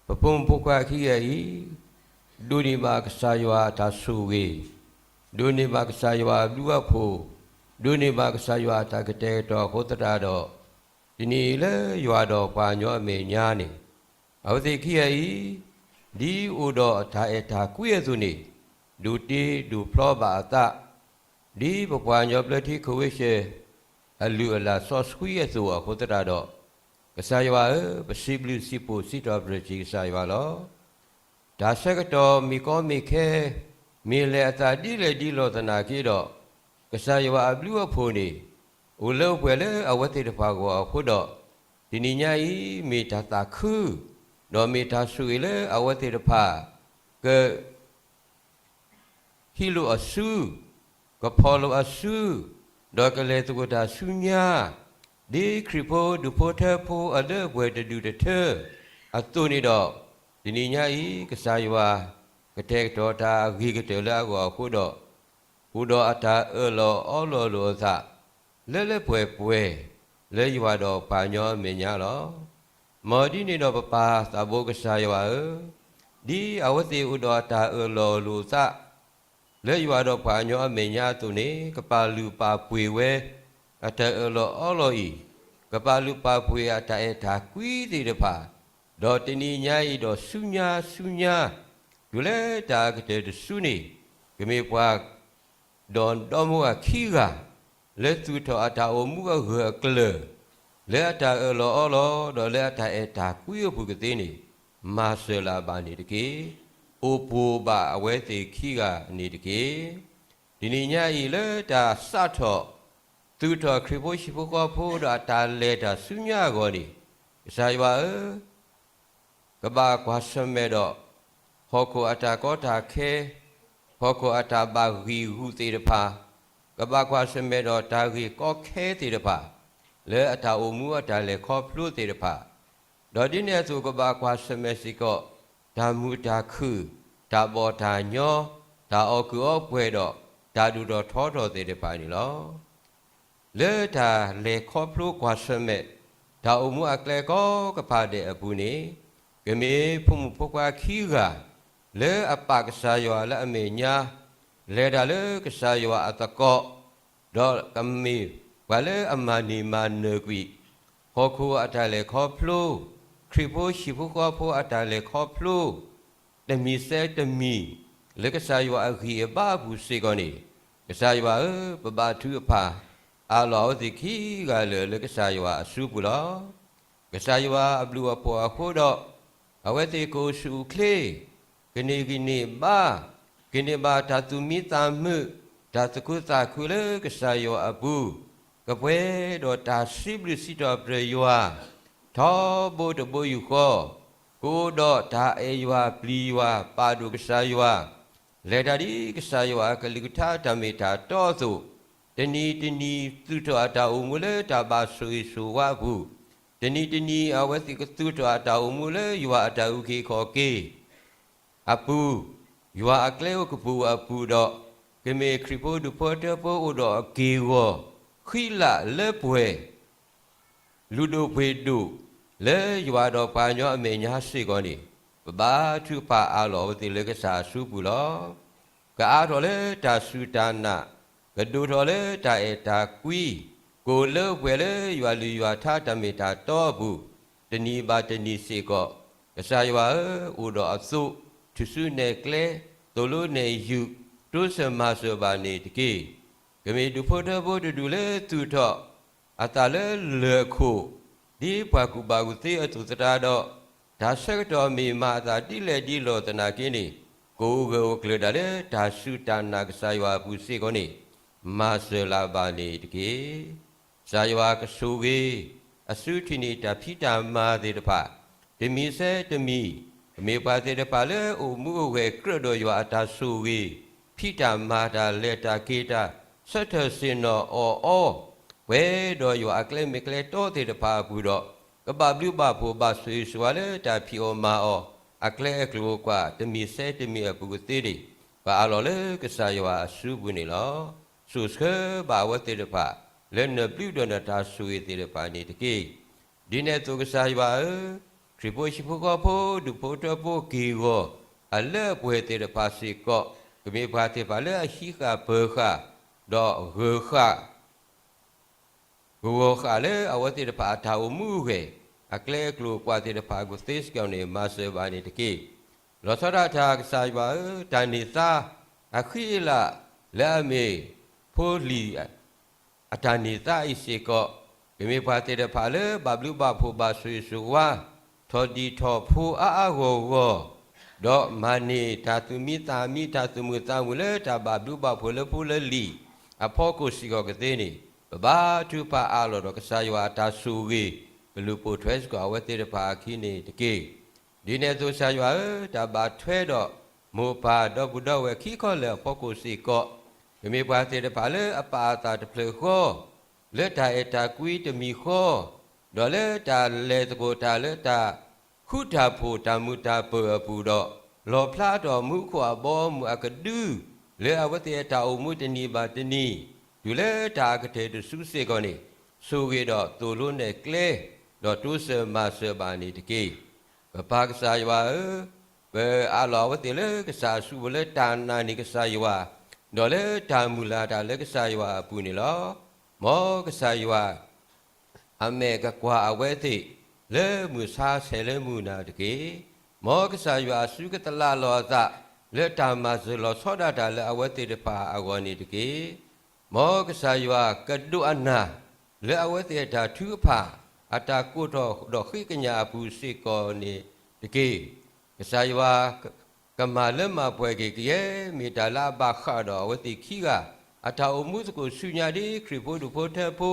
ပဖိမုၣ်ဖိခွါခံဂၤအံၤ ဒိးန့ၢ်ဘၣ်ကစၢ်ယွၤအတၢ်ဆိၣ်ဂ့ၤ, ဒိးန့ၢ်ဘၣ်ကစၢ်ယွၤအဘျုးအဖှိၣ်, ဒိးန့ၢ်ဘၣ်ကစၢ်ယွၤအတၢ်ကတဲာ်ကတီၤအဃိသတးဒီး, တနံၤအံၤလၢယွၤဒီးပှၤကညီအမဲာ်ညါန့ၣ်, အဝဲသ့ၣ်ခံဂၤအံၤ ဒ်အိၣ်ဒီးအတၢ်အဲၣ်တၢ်ကွံအသိးန့ၣ်, ဒိးတ့ဒိးဖျီဘၣ်အသး ဒ်ပပှၤကညီဘျၢထံခဝ့ၡၢၣ် အလုၢ်အလၢ်စီဆှံအသိးအဃိသတးဒီး, ကစၢ်ယွၤဧၢ, ပစံးဘျုးစံးဖှိၣ်စံးထီၣ်ပတြၢၤက့ၤကစၢ်ယွၤလီၤ. တၢ်ဆၢကတီၢ်မ့ၢ်ကီမ့ၢ်ခဲ, မ့ၢ်လဲၤအသးဒ်လဲၣ်ဒ်လဲၣ်သနာ်က့ဒီး, ကစၢ်ယွၤအဘျုးအဖှိၣ်န့ၣ် အိၣ်လၢပှဲၤလၢအဝဲသ့ၣ်တဖၣ်အဂီၢ်အဃိဒီး, တနံၤညါအံၤ မ့ၢ်တၢ်သးခု, ဒီးမ့ၢ်တၢ်ဆိၣ်ဂ့ၤလၢအဝဲသ့ၣ်တဖၣ် က ဟံးလိာ်အစု, ကဖီၣ်လိာ်အစု, ဒီးကလဲၤသကိးတၢ်ဆူညါ, ဒ်ခရံာ်ဖိဒူၣ်ဖိထၢဖိအလၢအပှဲၤတဒူၣ်တထၢအသိးန့ၣ်ဒီး, တနံၤညါအံၤ ကစၢ်ယွၤ ကတဲာ်ကတီၤတၢ်အဂ့ၤကတၢၢ်လၢအဂီၢ်အဃိဒီး, အိၣ်ဒီးအတၢ်အၢၣ်လီၤအီလီၤလိာ်အသး လၢလၢပှဲၤပှဲၤ လၢယွၤဒီးပှၤကညီအမဲာ်ညါလီၤ. မ်ဒ်န့ၣ်ဒီးပပၢ်သးဘိကစၢ်ယွၤဧၢ, ဒ်အဝဲသ့ၣ်အိၣ်ဒီးအတၢ်အၢၣ်လီၤလိာ်အသး လၢယွၤဒီးပှၤကညီအမဲာ်ညါအသိးန့ၣ်, ကပာ်လုၢ်ပာ်ပှ့ၤဝဲ အတၢ်အၢၣ်လီၤအီလီၤအံၤ, ကပာ်လုၢ်ပာ်ပှ့ၤအတၢ်အဲၣ်တၢ်ကွံသ့ၣ်တဖၣ်, ဒီးတနံၤညါအံၤဒီးဆူညါဆူညါ, တုၤလၢတၢ်အကတၢၢ်တစုန့ၣ်, ကမ့ၢ်ပှၤ ဒီးဒီမိၢ်အခံဂၤ လၢသူၣ်ထီၣ်အတၢ်အိၣ်မူအဂၢၢ်အကျၢၤ, လၢအတၢ်အၢၣ်လီၤအီလီၤ ဒီးလၢအတၢ်အဲၣ်တၢ်ကွံအပူၤကသ့န့ၣ်, မၤစၢၤလၢၤဘၣ်န့ၣ်တက့ၢ်. အိၣ်ပိၢ်ဘၣ်အဝဲသ့ၣ်ခံဂၤန့ၣ်တက့ၢ်. တနံၤညါအံၤလၢတၢ်စးထီၣ် သူၣ်ထီၣ်ခရံာ်ဖိဟံၣ်ဖိဃီဖိဒီးအတၢ်လဲၤတၢ်ဆူညါအဂီၢ်န့ၣ်, ကစၢ်ယွၤဧၢ ကဘၣ်ကွၢ်ဆၢၣ်မဲာ်ဒီး ဟီၣ်ခိၣ်အတၢ်ကီတၢ်ခဲ, ဟီၣ်ခိၣ်အတၢ်ဘၣ်ဂံၢ်ဂူာ်သ့ၣ်တဖၣ်, ကဘၣ်ကွၢ်ဆၢၣ်မဲာ်ဒီးတၢ်ဂ့ၢ်ကီခဲသ့ၣ်တဖၣ်, လၢအတၢ်အိၣ်မူအတၢ်လဲၤခီဖျိသ့ၣ်တဖၣ်, ဒီးဒ်န့ၣ်အသိးကဘၣ်ကွၢ်ဆၢၣ်မဲာ်စ့ၢ်ကီး တၢ်မုာ်တၢ်ခုၣ်, တၢ်ဘီၣ်တၢ်ညီ, တၢ်အီၣ်ကုၢ်အီပှဲၤဒီး တၢ်ဒိၣ်ထီၣ်ထီထီၣ်သ့ၣ်တဖၣ်န့ၣ်လီၤ. လၢတၢ်လဲၤခီဖျိကွၢ်ဆၢၣ်မဲာ် တၢ်အိၣ်မူအကျဲကိးကပၤဒဲးအပူၤန့ၣ်, ကမ့ၢ်ဖိမုၣ်ဖိခွါခံဂၤ လၢအပာ်ကစၢ်ယွၤလၢအမဲာ်ညါ, လဲၤတၢ်လၢကစၢ်ယွၤအသကိး, ဒီးကမ့ၢ်ပှၤလၢအမၤန့ၢ်မၤနၢၤကွံာ် ဟီၣ်ခိၣ်အတၢ်လဲၤခီဖျိ, ခရံာ်ဖိဟံၣ်ဖိဃီဖိအတၢ်လဲၤခီဖျိ, တမံၤစဲတမံၤ, လၢကစၢ်ယွၤအဂံၢ်အဘါအပူၤစ့ၢ်ကီးန့ၣ်, ကစၢ်ယွၤဧၢ, ပဘါထုကဖၣ်အးလီၤအဝဲသ့ၣ်ခံဂၤလၢာ်လၢကစၢ်ယွၤအစုပူၤလီၤ. ကစၢ်ယွၤအဘျုးအဖှိၣ်အဃိဒီး, အဝဲသ့ၣ်ကအိၣ်ဆူၣ်အိၣ်ချ့, ကန့ၢ်ဂံၢ်န့ၢ်ဘါ, ကန့ၢ်ဘၣ်တၢ်သူၣ်မံသးမုာ်, တၢ်သူၣ်ခုသးခုလၢကစၢ်ယွၤအပူၤ, ကပှဲၤဒီးတၢ်စံးဘျုးစံးထီၣ်ပတြၢၤယွၤ, ထီဘိတဘိယူၢ်ဃီ, ကအိၣ်ဒီးတၢ်အဲၣ်ယွၤပျံၤယွၤ ပာ်ဒိၣ်ကစၢ်ယွၤ, လဲၤတၢ်ဒ်ကစၢ်ယွၤအကလုၢ်ကထါတၢ်မ့ၢ်တၢ်တီအသိး, တနံၤတနံၤသူၣ်ထီၣ်အတၢ်အိၣ်မူလၢတၢ်ဘၣ်ဆိၣ်ဂ့ၤဆိၣ်ဝါအပူၤ, တနံၤတနံၤအဝဲသ့ၣ်ကသူၣ်ထီၣ်အတၢ်အိၣ်မူလၢယွၤအတၢ်အုၣ်က့ၤခီၣ်က့ၤ အပူၤ, ယွၤအကျဲအိၣ်ကပူၤအပူၤဒီး, ကမ့ၢ်ခရံာ်ဖိဒူၣ်ဖိထၢဖိအိၣ်ဒီးအက့ၢ်အဂီၤ, ဃံလၤလၢပှဲၤ လုၢ်ဒိၣ်ပှ့ၤဒိၣ်, လၢယွၤဒီးပှၤကညီအမဲာ်ညါစ့ၢ်ကီးန့ၣ်, ပဘါထုကဖၣ်အးလီၤအဝဲသ့ၣ်လၢကစၢ်အစုပူၤလီၤ. ကအါထီၣ်လၢတၢ်စူၢ်တၢ်နာ်, ကဒိၣ်ထီၣ်လၢတၢ်အဲၣ်တၢ်ကွံ, ကအိၣ်လၢပှဲၤလၢယွၤလုၢ်ယွၤထါတၢ်မ့ၢ်တၢ်တီအပူၤ, တနံၤဘၣ်တနံၤစ့ၢ်ကီး, ကစၢ်ယွၤဧၢ, အိၣ်ဒီးအသိး, ထူၣ်စုနဲၣ်ကျဲ, သိၣ်လိနဲၣ်ယုၢ်, တိစၢၤမၤစၢၤဘၣ်န့ၣ်တက့ၢ်. ကမ့ၢ်ဒူၣ်ဖိထၢဖိတဒူၣ်လၢသူၣ်ထီၣ် အသးလၢလၢၢ်ခိၣ်, ဒ်ပှၤကူၣ်ဘၣ်ကူၣ်သ့အသိးသတးဒီး, တၢ်ဆၢကတီၢ်မ့ၢ်မၤအသးဒ်လဲၣ်ဒ်လဲၣ်သနာ်က့န့ၣ်, ကအိၣ်ဂၢၢ်အိၣ်ကျၢၤဒၣ်လၢတၢ်စူၢ်တၢ်နာ်ကစၢ်ယွၤအပူၤစ့ၢ်ကီးန့ၣ်, မၤစၢၤလၢၤဘၣ်န့ၣ်တက့ၢ်. ကစၢ်ယွၤကဆိၣ်ဂ့ၤ, အစုထံၣ်န့ၢ်တၢ်ဖံးတၢ်မၤသ့ၣ်တဖၣ်, တမံၤဆဲတမံၤ, ကမ့ၢ်ပှၤသ့ၣ်တဖၣ်လၢအိၣ်မူအိၣ်ဂဲၤကြၢးဒီးယွၤအတၢ်ဆိၣ်ဂ့ၤ, ဖံးတၢ်မၤတၢ်လဲၤတၢ်က့ၤတၢ်, ဆၢထၢၣ်ဆ့ၣ်နီၤအီၤအီၤ, ပှဲၤဒီးယွၤအကျဲမ့ၢ်ကျဲတီသ့ၣ်တဖၣ်အပူၤဒီး, ကဘၣ်ဘျုးဘၣ်ဖှိၣ်ဘၣ်ဆိၣ်ဂ့ၤဆိၣ်ဝါလၢတၢ်ဖံးအီၣ်မၤအီၣ်, အကျဲအကျိၤအကွာ်တမံၤဆဲတမံၤအပူၤကသ့န့ၣ်, ပှၤအးလီၤလၢကစၢ်ယွၤအစုပူၤန့ၣ်လီၤ. စိာ်ဆှၢဘၣ်အဝဲသ့ၣ်တဖၣ်, လၢနဘျုးဒီးနတၢ်ဆိၣ်ဂ့ၤသ့ၣ်တဖၣ်န့ၣ်တက့ၢ်. ဒ်န့ၣ်အသိးကစၢ်ယွၤဧၢ, ခရံာ်ဖိဟံၣ်ဖိဃီဖိဒူၣ်ဖိထၢဖိက့ၢ်ဂီၤ, အလၢအပှဲၤသ့ၣ်တဖၣ်စ့ၢ်ကီး, ကမ့ၢ်ပှၤသ့ၣ်တဖၣ်လၢအဟံးဃာ်ပၢၤဃာ်, ဒီးဂၢၤဃာ် ဂၢၤဃာ်လၢအဝဲသ့ၣ်တဖၣ်အတၢ်အိၣ်မူအိၣ်ဂဲၤ, အကျဲအကျိၤအကွာ်သ့ၣ်တဖၣ်အပူၤသ့စ့ၢ်ကီးန့ၣ် မၤစၢၤဘၣ်န့ၣ်တက့ၢ်. လီၤဆီဒၣ်တၢ်ကစၢ်ယွၤဧၢ, တၢ်န့ၢ်သါ, အဃံအလၤ, လၢအမ့ၢ်ဖိလံၤ အတၢ်န့ၢ်သါအံၤစ့ၢ်ကီး, ကမ့ၢ်ပှၤသ့ၣ်တဖၣ်လၢဘၣ်ဘျုးဘၣ်ဖှိၣ်ဘၣ်ဆိၣ်ဂ့ၤဆိၣ်ဝါ, ထီၣ်ဒံၣ်ထီၣ်ဖိအါအါဂီၢ်ဂီၢ်, ဒီးမၤန့ၢ်တၢ်သူၣ်မံသးမံ တၢ်သူၣ်မုာ်သးမုာ်လၢဖိလၢလံၤအဖီခိၣ်စ့ၢ်ကီးကသ့န့ၣ်, ပဘါထုကဖၣ်အးလီၤဒီးကစၢ်ယွၤအတၢ်ဆိၣ်ဂ့ၤ, ကလူၤပိာ်ထွဲစ့ၢ်ကီးအဝဲသ့ၣ်တဖၣ်အခံန့ၣ်တက့ၢ်. ဒ်န့ၣ်အသိးကစၢ်ယွၤဧၢ, တၢ်ဘၣ်ထွဲဒီးမိၢ်ပၢ်ဒီပုၢ်ဒီဝဲၢ်ခံခီလၢာ်အဖီခိၣ်စ့ၢ်ကီး, ကမ့ၢ်ပှၤသ့ၣ်တဖၣ်လၢအပာ်အသးတဖျၢၣ်ဃီ, လၢတၢ်အဲၣ်တၢ်ကွံတမံၤဃီ, ဒီးလၢတၢ်လဲၤသကိးတၢ်လၢတၢ်ဃူတၢ်ဖိးတၢ်မုာ်တၢ်ပၢၤအပူၤဒီး, လီၣ်ဖျါထီၣ်မူခိၣ်အဘီအမုၢ်အကဒု, လၢအဝဲသ့ၣ်အတၢ်အိၣ်မူတနံၤဘၣ်တနံၤ, တုၤလၢတၢ်အကတၢၢ်တစုစ့ၢ်ကီးန့ၣ်, ဆိၣ်ဂ့ၤဒီးသိၣ်လိနဲၣ်ကျဲ, ဒီးတိစၢၤမၤစၢၤဘၣ်န့ၣ်တက့ၢ်. ပပၢ်ကစၢ်ယွၤဧၢ, ပအးလီၤအဝဲသ့ၣ်လၢကစၢ်အစုပူၤလၢတၢ်နာ်န့ၢ်ကစၢ်ယွၤ, ဒီးလၢတၢ်မုၢ်လၢ်တၢ်လၢကစၢ်ယွၤအပူၤန့ၣ်လီၤ. မ်ကစၢ်ယွၤ အမဲာ်ကကွၢ်အဝဲသ့ၣ် လၢမုၢ်ဆါဆဲးလၢမုၢ်နၤတက့ၢ်. မ်ကစၢ်ယွၤအစုကသလၢလီၤအသး လၢတၢ်မၤစၢၤလီၤဆီဒၣ်တၢ်လၢအဝဲသ့ၣ်တဖၣ်အဂီၢ်န့ၣ်တက့ၢ်. မ်ကစၢ်ယွၤကဒိးအနၢ် လၢအဝဲသ့ၣ်အတၢ်ထုကဖၣ် အတၢ်ကိးထီၣ်ဒီးဃ့ကညးအပူၤစ့ၢ်ကီးန့ၣ်တက့ၢ်. ကစၢ်ယွၤ ကမၤလၢမၤပှဲၤက့ၤကယဲၢ် မ့ၢ်တၢ်လၢအဘၣ်ဃးဒီးအဝဲသ့ၣ်ခံဂၤ အတၢ်အိၣ်မူသကိးဆူညါဒ်ခရံာ်ဖိဒူၣ်ဖိထၢဖိ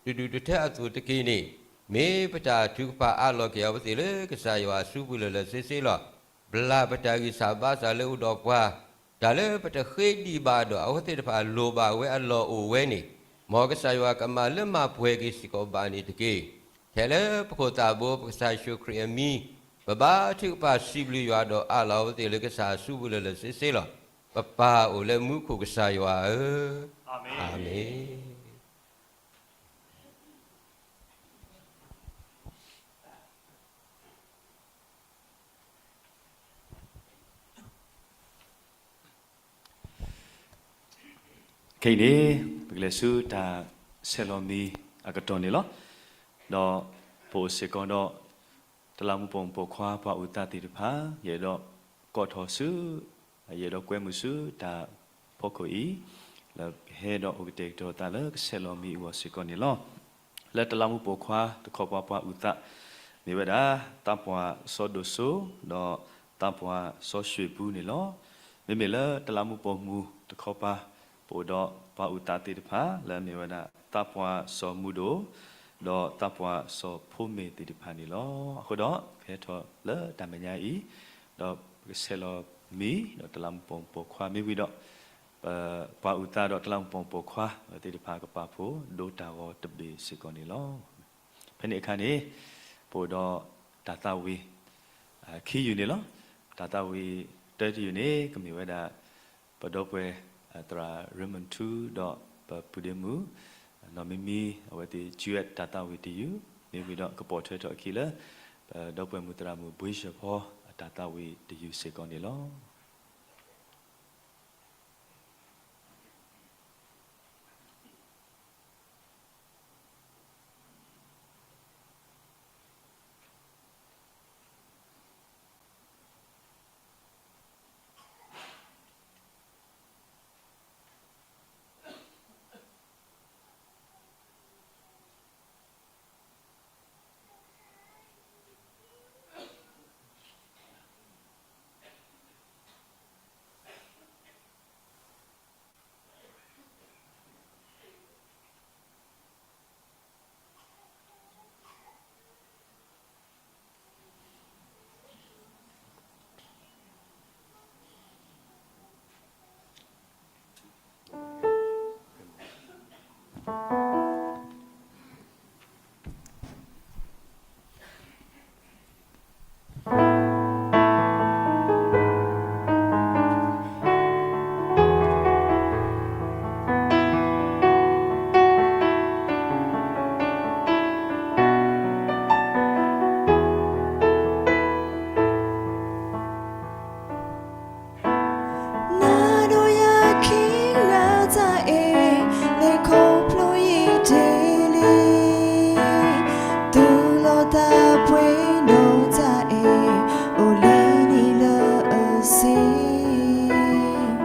တဒူၣ်တထၢအသိးတက့ၢ်န့ၣ်, မ့ၢ်ပတၢ်ထုကဖၣ်အးလီၤက့ၤအဝဲသ့ၣ်လၢကစၢ်ယွၤအစုပူၤလၢာ်လၢာ်ဆ့ဆ့လီၤ. ဘျါပတၢ်ဂံၢ်စၢ်ဘါစၢ်လၢအိၣ်ဒီးပှၤ တၢ်လၢပတဃ့ဒံးဘၣ်ဒီးအဝဲသ့ၣ်တဖၣ်လိၣ်ဘၣ်ဝဲအလီၢ်အိၣ်ဝဲန့ၣ်, မ်ကစၢ်ယွၤကမၤလၢမၤပှဲၤက့ၤစ့ၢ်ကီးဘၣ်န့ၣ်တက့ၢ်. ထဲလၢပခိၣ်သးဘိပကစၢ်ယ့ၣ်ၡူးခရံာ်အမံၤ, ပဘါထုကဖၣ်စံးဘျုးယွၤဒီးအးလီၤအဝဲသ့ၣ်လၢကစၢ်အစုပူၤလၢာ်လၢာ်ဆ့ဆ့လီၤ. ပပၢ်အိၣ်လၢမူခိၣ်ကစၢ်ယွၤဧၢ, အၤမ့ၣ်. ခဲအံၤန့ၣ် ပကလဲၤဆူတၢ်ဆဲးလီၤမံၤအကတီၢ်န့ၣ်လီၤ. ဒီးပအိၣ်စ့ၢ်ကီးဒီး တလးမူးပိာ်မုၣ်ပိာ်ခွါပှၤအိၣ်သးသ့ၣ်တဖၣ် ယအဲၣ်ဒိးကိးထီၣ်ဆူ ယအဲၣ်ဒိးကွဲမုာ်ဆူတၢ်ဖီခိၣ်အံၤ လၢပဟဲဒီးအိၣ်ကတဲာ်ကတီၤသးလၢကဆဲးလီၤမံၤအဂီၢ်စ့ၢ်ကီးန့ၣ်လီၤ. လၢတလးမူးပိာ်ခွါတခီပၤပှၤအုၣ်သး မ့ၢ်ဝဲဒၣ် သးပှၢ်စီၤဒိၣ်စိ ဒီးသးပှၢ်စီၤၡွ့ၣ်ပူၤန့ၣ်လီၤ. မ့မ့ၢ်လၢတလးမူးပိာ်မုၣ်တခီပၤ ပအိၣ်ဒီးပှၤအုၣ်သးသ့ၣ်တဖၣ် လၢအမ့ၢ်ဝဲဒၣ် သးပှၢ်စီၤမူဒိၣ် ဒီးသးပှၢ်စီၤဖိမ့ၢ်သ့ၣ်တဖၣ်န့ၣ်လီၤ. အဃိဒီး ပဟဲထီၣ်လၢတၢ်မဲာ်ညါအံၤ ဒီးပကဆဲးလီၤမံၤ ဒီးတလးမူးပိာ်မုၣ်ပိာ်ခွါမ့ၢ်ဝံၤဒီး ပှၤအုၣ်သးဒီးတလးမူးပိာ်မုၣ်ပိာ်ခွါသ့ၣ်တဖၣ်ကပာ်ဖှိၣ်ဒိတၢ်ဂီၤတဘ့ၣ်စ့ၢ်ကီးန့ၣ်လီၤ. ဖဲန့ၣ်အခါန့ၣ် ပအိၣ်ဒီးတၢ်သးဝံၣ် ခံယုၢ်န့ၣ်လီၤ. တၢ်သးဝံၣ်တၢတယုၢ်န့ၣ် ကမ့ၢ်ဝဲဒၣ် ပဒီပုၢ်ဝဲၢ်သရၣ် Raymond ထူ ဒီးပပုၢ်ဒ့မုၣ် နီၢ်မံမံ အဝဲသ့ၣ် duet တၢ်သးဝံၣ်တယုၢ် မ့ၢ်ဝံၤဒီးကပိာ်ထွဲထီၣ်အခံလၢ ပဒီပုၢ်ဝဲၢ်မုၣ်သရၣ်မုၣ်ဘှံးစၢၤဖီ အတၢ်သးဝံၣ်တယုၢ်စ့ၢ်ကီးန့ၣ်လီၤ.နၤဒီးယၤခံဂၤတၢ်အဲၣ် လဲၤခီဖျိယံာ်တ့ၢ်လံ, သူၣ်လီၤသးပှဲၤဒီးတၢ်အဲၣ် အိၣ်လံနံၤလၢအဆံး,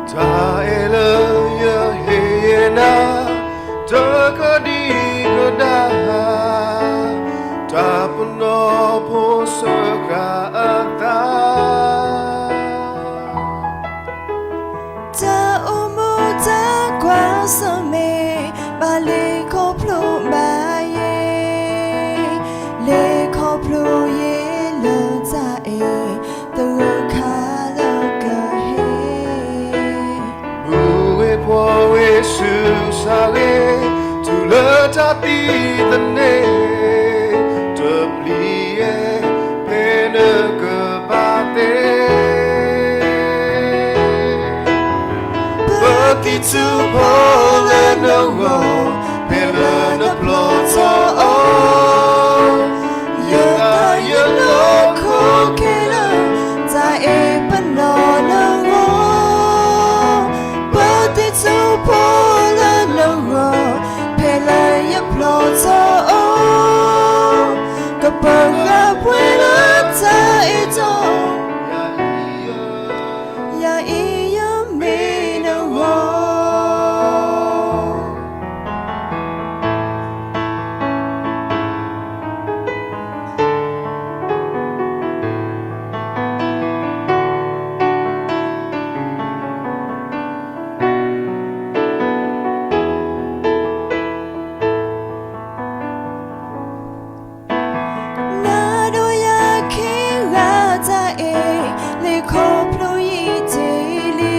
တၢ်အဲၣ်လၢယဟ့ၣ်ယဲနၤ တကဒံကဒါ တၢ်ပနီၣ်ဖိစၢဃာ်အသး, တၢ်အိၣ်မူတၢ်ကွၢ်ဆၢၣ်မဲာ် ဘၣ်လဲၤခီဖျိဘၣ်ယဲ, လဲၤခီဖျိယဲလၢတၢ်အဲၣ် သရၢခါလၢကဟဲ ပုၢ်ဝဲၢ်ဖိဝဲၢ်ဆူၣ်စၢ်ဂ့ၤ တုၤလၢတၢ်သံသန့ၤ တပျံၤယဲ ဖဲနကဘၣ်သ့, ပသံၣ်ထူဖိလၢနဂီၢ် ဖဲလၢနဖျီထီၣ်အီၤ, ယသးယနီၢ်ခိခဲလၢာ် တၢ်အဲၣ်ပနီၣ်နဂီၢ်, ပသံၣ်ထူဖိလၢနဂီၢ် ဖဲလၢယဖျီထီၣ်အီၤ, ကပၢၤဃာ်ပှဲၤလၢတၢ်အဲၣ်တီ ယၤအံၤယမ့ၢ်နဂီၢ်. နၤဒီးယၤခံဂၤတၢ်အဲၣ် လဲၤခီဖျိယံာ်တ့ၢ်လံ,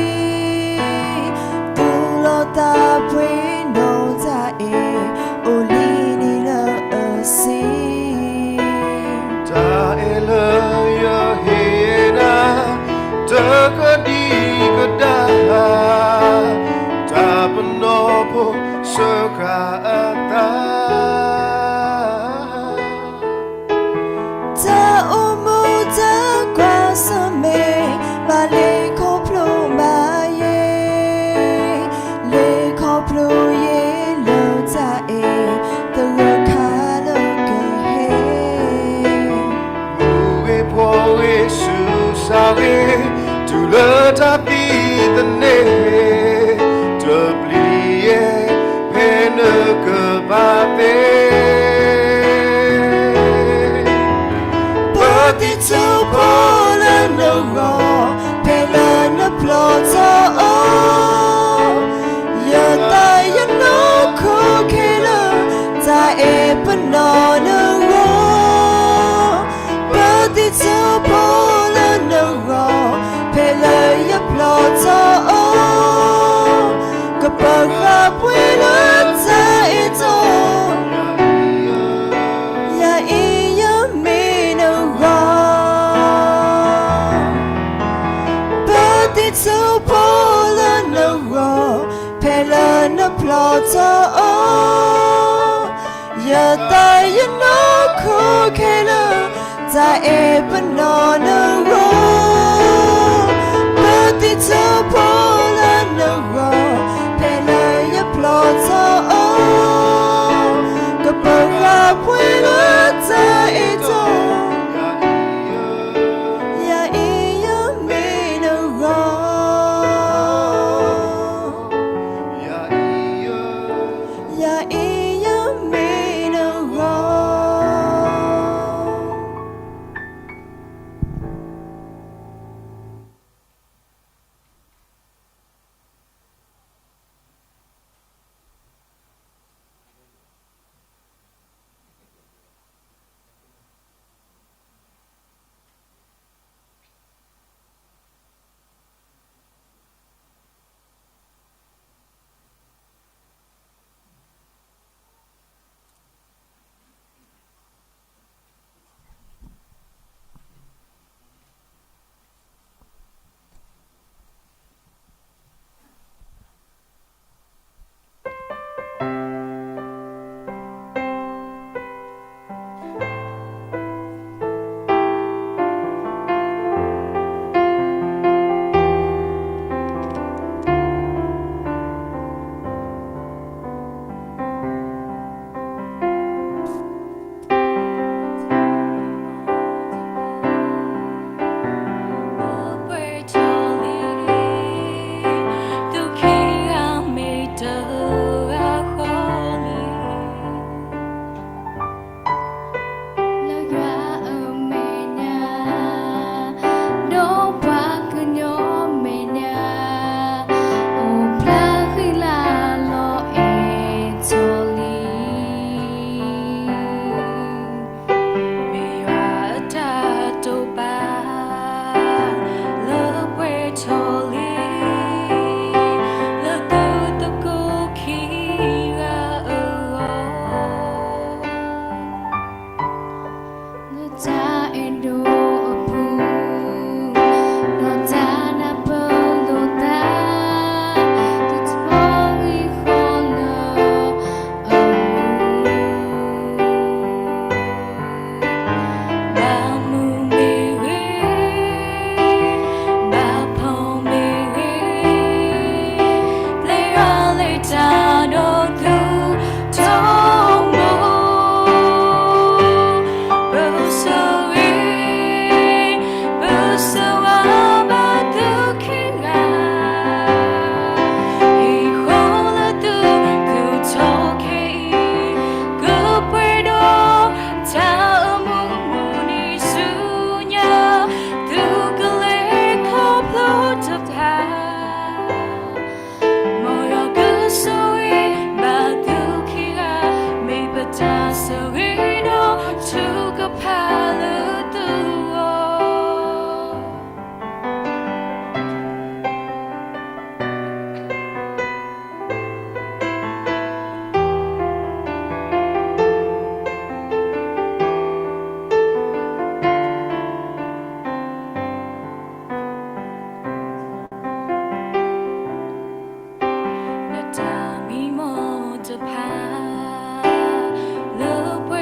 သူၣ်လီၤသးပှဲၤဒီးတၢ်အဲၣ် အိၣ်လံနံၤလၢအဆံး, တၢ်အဲၣ်လၢယဟ့ၣ်ယဲနၤ တကဒံကဒါ တၢ်ပနီၣ်ဖိစၢဃာ်အသး, တၢ်အိၣ်မူတၢ်ကွၢ်ဆၢၣ်မဲာ် ဘၣ်လဲၤခီဖျိဘၣ်ယဲ, လဲၤခီဖျိယဲလၢတၢ်အဲၣ် သရၢခါလၢကဟဲ, ပုၢ်ဝဲၢ်ဖိဝဲၢ်ဆူၣ်စၢ်ဂ့ၤ တုၤလၢတၢ်သံ န့ၣ် တပျံၤယဲၢ် ဖဲနကဘၣ်သ့ ပၢ်သ့ၣ်ထူဖိလၢနဂီၢ် ဖဲလၢနဖျီထီၣ်အီၤ ယသးယနီၢ်ခိခဲလၢာ် တၢ်အဲၣ်ပနီၢ်နဂီၢ် ပၢ်သ့ၣ်ထူဖိလၢနဂီၢ် ဖဲလၢယဖျီထီၣ်အီၤ ကပၢၤဃာ်ပှဲၤလၢတၢ်အဲၣ်တီ ယၤအံၤယမ့ၢ်နဂီၢ် ပၢ်သ့ၣ်ထူဖိလၢနဂီၢ် ဖဲလၢနဖျီထီၣ်အီၤ ယသးယနီၢ်ခိခဲလၢာ် တၢ်အဲၣ်ပနီၢ်နဂီၢ် ပၢ်သ့ၣ်ထူဖိလၢနဂီၢ် ဖဲလၢယဖျီထီၣ်အီၤ ကပၢၤဃာ်ပှဲၤလၢတၢ်အဲၣ်တီ ယၤအံၤယမ့ၢ်နဂီၢ် ယၤအံၤယမ့ၢ်နဂီၢ်လၢယွၤအမဲာ်ညါ ဒီးပှၤကညီမဲာ်ညါ အိၣ်ဖျါဃံလၤလီၤအဲၣ်ထီၣ်လံ မ့ၢ်ယွၤအတၢ်တိာ်ပာ် လၢပှဲၤထီၣ်လံ လၢသုသကိးခံဂၤအဂီၢ် လၢတၢ်အဲၣ်ဒိးအပူၤ ဒီးတၢ်နၢ်ပၢၢ်လိာ်သး တထီဂံၢ်ဃီလၢ အမူ ဘၣ်မုာ်မ့ၢ်ဂ့ၤ, ဘၣ်ဖှီၣ်မ့ၢ်ဂ့ၤ, ပျဲယွၤလၢတၢ်ဒီးသူထီဘိ, ပၢဆှၢဂ့ၤ, ပၢဆှၢဝဲဘၣ်သုခံဂၤ ဟံၣ်ဃီလၢသုသူၣ်ထီၣ်ခဲအံၤ, ကပှဲၤဒီးတၢ်အမူမူန့ၣ်ဆူညါ, သုကလဲၤခီဖျိတဖၣ်, မ်ယွၤကဆိၣ်ဂ့ၤဘၣ်သုခံဂၤ, မ့ၢ်ပတၢ်ဆိၣ်ဂ့ၤဒီးထုကဖၣ်လၢသုဂီၢ် နတၢ်မံမီၢ်တဖၣ် လၢပှဲၤ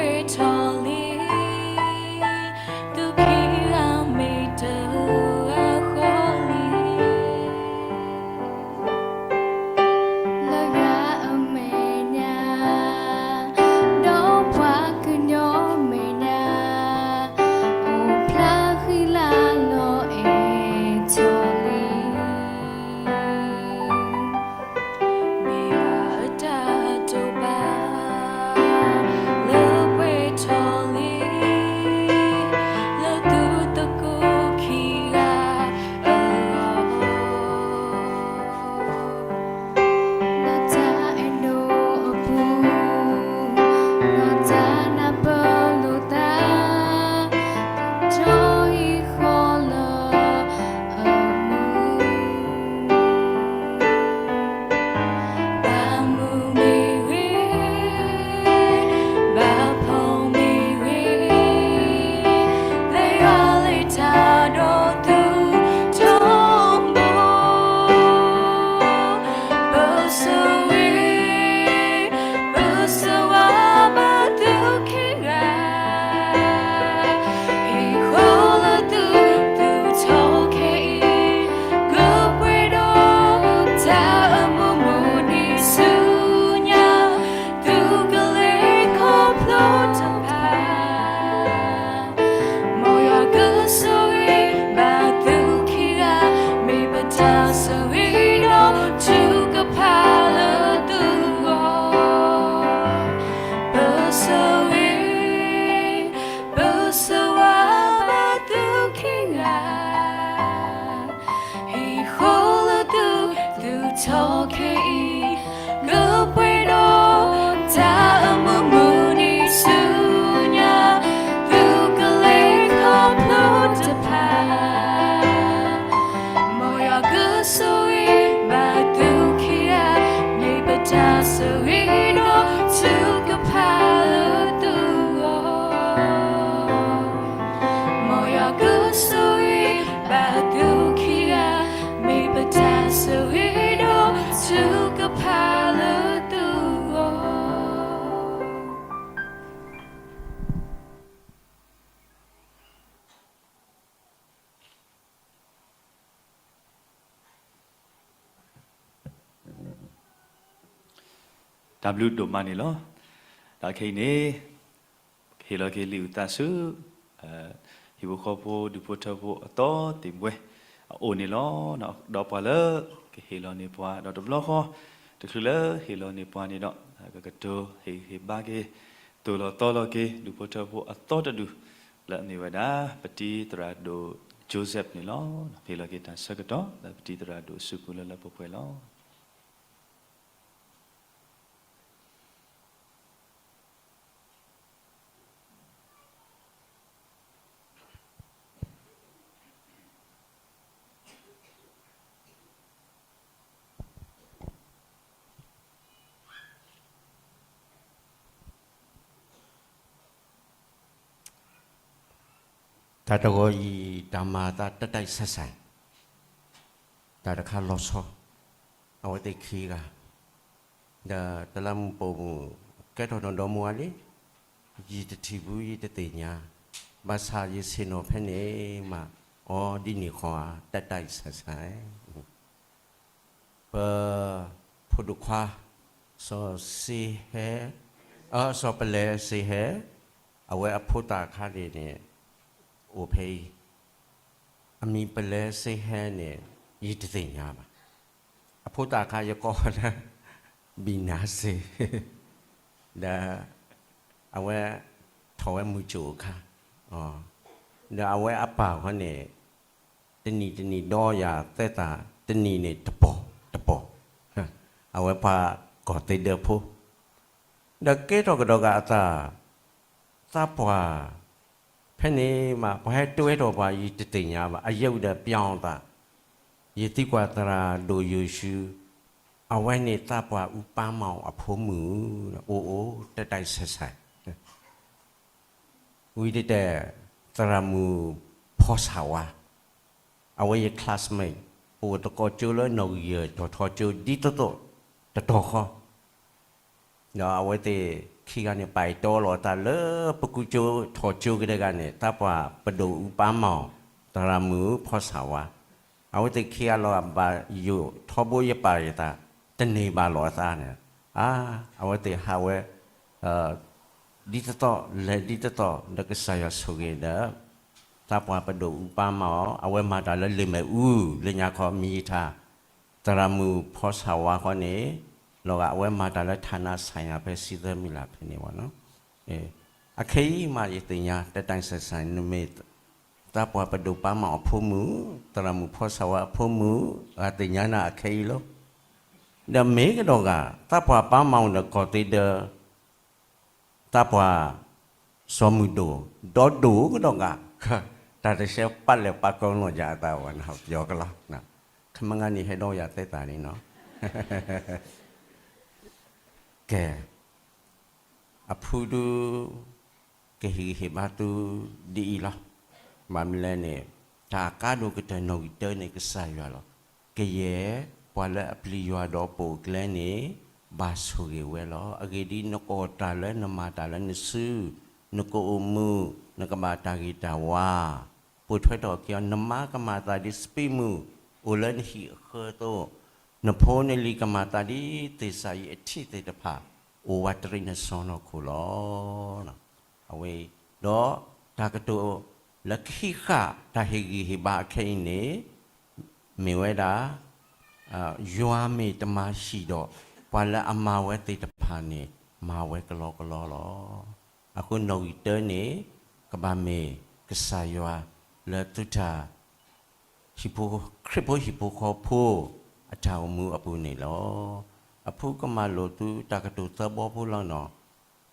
တၢ်ဘျုးဒိၣ်မးန့ၣ်လီၤ. ဒီးခဲအံၤန့ၣ် ကဟ့ၣ်လီၤက့ၤလံာ်အုၣ်သးဆူ ဟံၣ်ဖိဃီဖိ ဒူၣ်ဖိထၢဖိအသီသ့ၣ်မုၢ်ဝဲ အအိၣ်န့ၣ်လီၤ. ဒီးပှၤလၢကဟ့ၣ်လီၤန့ၢ်ပှၤ ဒီးတဘျီဃီ တချုးလၢဟ့ၣ်လီၤန့ၢ်ပှၤန့ၣ်ဒီး ကကတိၤဟ့ၣ်ဂံၢ်ဟ့ၣ်ဘါက့ၤ သိၣ်လီၤသီလီၤက့ၤ ဒူၣ်ဖိထၢဖိအသီတဒူၣ် လၢအမ့ၢ်ဝဲဒၣ် ပတံၤသရၣ်ဒိၣ် Joseph န့ၣ်လီၤ. ဟ့ၣ်လီၤက့ၤတၢ်ဆၢကတီၢ် လၢပတံၤသရၣ်ဒိၣ်အစုပူၤလၢလၢပှဲၤပှဲၤလီၤ. တၢ်တဂီၤအံၤ တၢ်မၤအသးတၢ်တၢ်အံၤဆဲးဆဲး တၢ်တခါလီၤဆီ အဝဲသ့ၣ်ခံဂၤ ဒီးတလးမူးပိာ်မုၣ် ကဲထီၣ်နီၢ်ဒီမါဝၤလံ, ယတထံၣ်ဘူးယတသ့ၣ်ညါ, ဘၣ်ဆၣ်ယဆ့ၣ်နီၤဖဲန့ၣ်မး အီၤဒ်န့ၣ်ဃီဧါ တၢ်တၢ်အံၤဆဲးဆဲး ပဖိဒိၣ်ခွါ စီၤစ့ဟဲ, စီၤပလဲစ့ဟဲ, အဝဲအဖိသၣ်အခါန့ၣ်န့ၣ် အိၣ်ဖဲအံၤ, အမံၤပလဲစ့ဟဲန့ၣ် ယတသ့ၣ်ညါဘၣ်. အဖိသၣ်အခါယကိးလၢ ဘံၣ်နၤစ့, ဒီးအဝဲထီၣ်ဝဲမုၢ်ကၠိၣ်အခါ, ဒီးအဝဲအပၢ်ဃီန့ၣ် တနံၣ်တနံၣ်ဒီးယၤသဲသး တနံၣ်န့ၣ်တပီၢ်တပီၢ်, အဝဲပှၤကီၢ်သ့ဒၢဖိ, ဒီးကဲထီၣ်ကဒီးဂၤအသး, သးပှၢ် ဖဲန့ၣ်မး ပှၤဟဲတွဲထီၣ်ပှၤ ယတသ့ၣ်ညါဘၣ် အယဲၢ်ဝံၤဒီးပျီအသး, ယသံကွၢ်သရၣ်ဒိၣ်ယိၤၡူ, အဝဲန့ၣ်သးပှၢ်အူပၢ်မီၢ်အဖိမုၣ်, အိၣ်အိၣ် တၢ်တၢ်အံၤဆဲးဆဲး ဝံၤတတဲာ် သရၣ်မုၣ်ဖီစၣ်ဝါ, အဝဲယ classmate ပအိၣ်သကိးကၠိလၢနီၣ်ဂံၢ်ယဲၢ်တီၤထီကၠိ ဒ်သိးသိး တတီၤဃီ, ဒီးအဝဲသ့ၣ်ခံဂၤန့ၣ် ပာ်အံၤတီလီၤအသးလၢပကူကၠိထီၣ်ကၠိကဒဲကန့ၣ် သးပှၢ်ပဒိၣ်အူပၢ်မီၢ် သရၣ်မုၣ်ဖီစၣ်ဝါ, အဝဲသ့ၣ်ခံဂၤလီၤဘၣ်ယိၣ်ထီဘိယပာ်ယသး တန့ၢ်ဘၣ်လီၤအသးန့ၣ်, အါ, အဝဲသ့ၣ်ဟးဝဲ ဒ်သိးသိး လဲၤဒ်သိးသိး ဒီးကစၢ်ယွၤဆိၣ်ဂ့ၤဒီး သးပှၢ်ပဒိၣ်အူပၢ်မီၢ် အဝဲမၤတၢ်လၢလ့ၣ်မ့ၣ်အူ လၢညါခီမံၤယထါ, သရၣ်မုၣ်ဖီစၣ်ဝါဃီန့ၣ် လီၤဂာ်အဝဲမၤတၢ်လၢ ဌာနဆိုင်ရာ ဖဲစံသၢမုၢ်လၢ်ဖဲန့ၣ်ဘၣ်နီၤ, အခဲအံၤမးယသ့ၣ်ညါ တၢ်တၢ်အံၤဆဲးဆဲး နမ့ၢ် သးပှၢ်ပဒိၣ်ပၢ်မီၢ်အဖိမုၣ်, သရၣ်မုၣ်ဖီစၣ်ဝါအဖိမုၣ်, ဂၤသ့ၣ်ညါနၤအခဲအံၤလီၤ. ဒီးမ့ၢ်ကဒီးဂၤ သးပှၢ်ပၢ်မီၢ်ဒီးကီၢ်သ့ဒၢ သးပှၢ် စီၤမုၢ်ဒိၣ်, ဒီးဒိၣ်ကဒီးဂၤ, တၢ်တဆဲးပာ်လဲၣ်ပာ်ကီနီၢ်ယၤအသးဝဲနၤ ပယီၤကလီ, ခမငါန့ၣ်ဟဲဒီးယၤသဲသးန့ၣ်နီၤ, ကဲ အဖုဒု ကဟ့ၣ်ဂံၢ်ဟ့ၣ်ဘါသုဒ်အံၤလီၤ. ဘၣ်မနုၤလဲၣ်န့ၣ် တၢ်အကါဒိၣ်ကတၢၢ်နီၣ်ဂံၢ်တၢန့ၣ် ကစၢ်ယွၤလီၤ. ကယဲၢ် ပှၤလၢအပျံၤယွၤဒီးပိာ်အကျဲန့ၣ် ဘၣ်ဆိၣ်ဂ့ၤဝဲလီၤ. အဂ့ၢ်ဒ်အံၤ, နကအိၣ်တၢ်လၢနမၤတၢ်လၢနစု, နကအိၣ်မုာ်, နကဘၣ်တၢ်ဂ့ၤတၢ်ဝါ ပိာ်ထွဲထီၣ်က့ၤအီၤ, နမါကမၤသးဒ်စပံးမုၢ် အိၣ်လၢနဟံၣ်အဃၢအသိး, နဖိနလံၤကမၤသးဒ်သ့ၣ်စၤယံးအထံၣ်သ့ၣ်တဖၣ် အိၣ်ဝးတရံးနစီၢ်နီၤခိၣ်လီၤ. အဝဲ ဒီးတၢ်ကတိၤလၢခံဃာ်တၢ်ဟ့ၣ်ဂံၢ်ဟ့ၣ်ဘါအခဲအံၤန့ၣ် မ့ၢ်ဝဲဒၣ် ယွၤမ့ၢ်တမၤဟံၣ်ဒီး ပှၤလၢအမၤဝဲသ့ၣ်တဖၣ်န့ၣ် မၤဝဲကလီကလီလီၤ. အဃိနီၣ်ဂံၢ်တၢန့ၣ် ကဘၣ်မ့ၢ်ကစၢ်ယွၤလၢသုတၢ် ခရံာ်ဖိဟံၣ်ဖိဃီဖိ အတၢ်အိၣ်မူအပူၤန့ၣ်လီၤ. အဖုကမၤလိာ်သုတၢ်ကတိၤသၢဘီဖိလီၤနီၤ.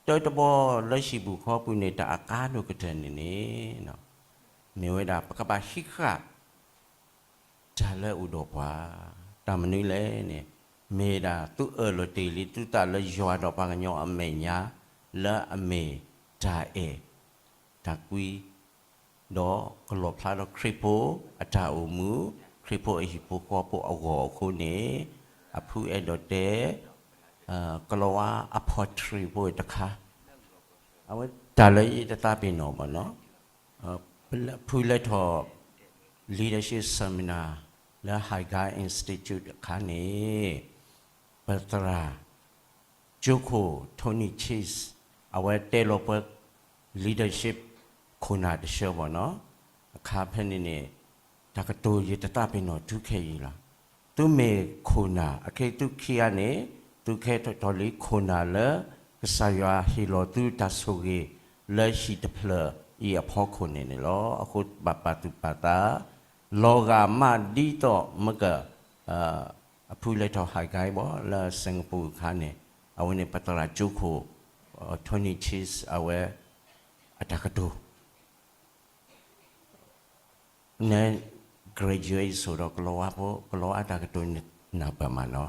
တၢတဘီလၢဟံၣ်ပူၤဃီပူၤန့ၣ် တၢ်အကါဒိၣ်ကတၢၢ်န့ၣ်န့ၣ် မ့ၢ်ဝဲဒၣ် ပကဘၣ်ဟံးဃာ် တၢ်လၢအအိၣ်ဒီးပှၤ, တၢ်မနုၤလဲၣ်န့ၣ် မ့ၢ်ဒၣ်သုအၢၣ်လီၤတ့ၢ်လံသုသးလၢယွၤဒီးပှၤကညီအမဲာ်ညါ လၢအမ့ၢ်တၢ်အဲၣ်, တၢ်ကွံ, ဒီးကလီၣ်ဖျါထီၣ်ခရံာ်ဖိအတၢ်အိၣ်မူ, ခရံာ်ဖိအဟံၣ်ဖိဃီဖိအဂီၢ်အဃိန့ၣ် အဖုအဲၣ်ဒိးတဲ ကလီၤဝါအဖီၣ်တရံးဖိတခါ အဝဲတၢ်လၢယတသးပ့ၤနီၣ်ဘၣ်နီၤ, ဖုလဲၤထီၣ် leadership seminar လၢ Haggai Institute အခါန့ၣ် ပသရၣ် ကၠိခိၣ် Tony Chase အဝဲတဲလီၤပှဲၤ leadership ခိၣ်နၢ်တဆၢဘၣ်နီၤ, အခါဖဲန့ၣ်န့ၣ် တၢ်ကတိၤယတသးပ့ၤနီၣ်သုခဲအံၤလီၤ. သုမ့ၢ်ခိၣ်နၢ် အခဲသုခံဂၤန့ၣ် သုကဲထီၣ်လံခိၣ်နၢ်လၢ ကစၢ်ယွၤဟ့ၣ်လီၤသုတၢ်ဆိၣ်ဂ့ၤလၢဟံၣ်တဖျၢၣ်အံၤအဖီခိၣ်န့ၣ်န့ၣ်လီၤ. အဃိဘၣ်ပာ်သူၣ်ပာ်သး လီၤဂာ်မးဒ်သိးမ့ၢ်က အဖုလဲၤထီၣ်ဟးကါဘၣ်လၢ Singapore အခါန့ၣ် အဝဲန့ၣ် ပသရၣ်ကၠိခိၣ် Tony Chase အဝဲ အတၢ်ကတိၤ န graduate ဆိဒီးကလီၤဝါဖိ ကလီၤဝါတၢ်ကတိၤနၢ်ပၢၢ်မးနီၤ,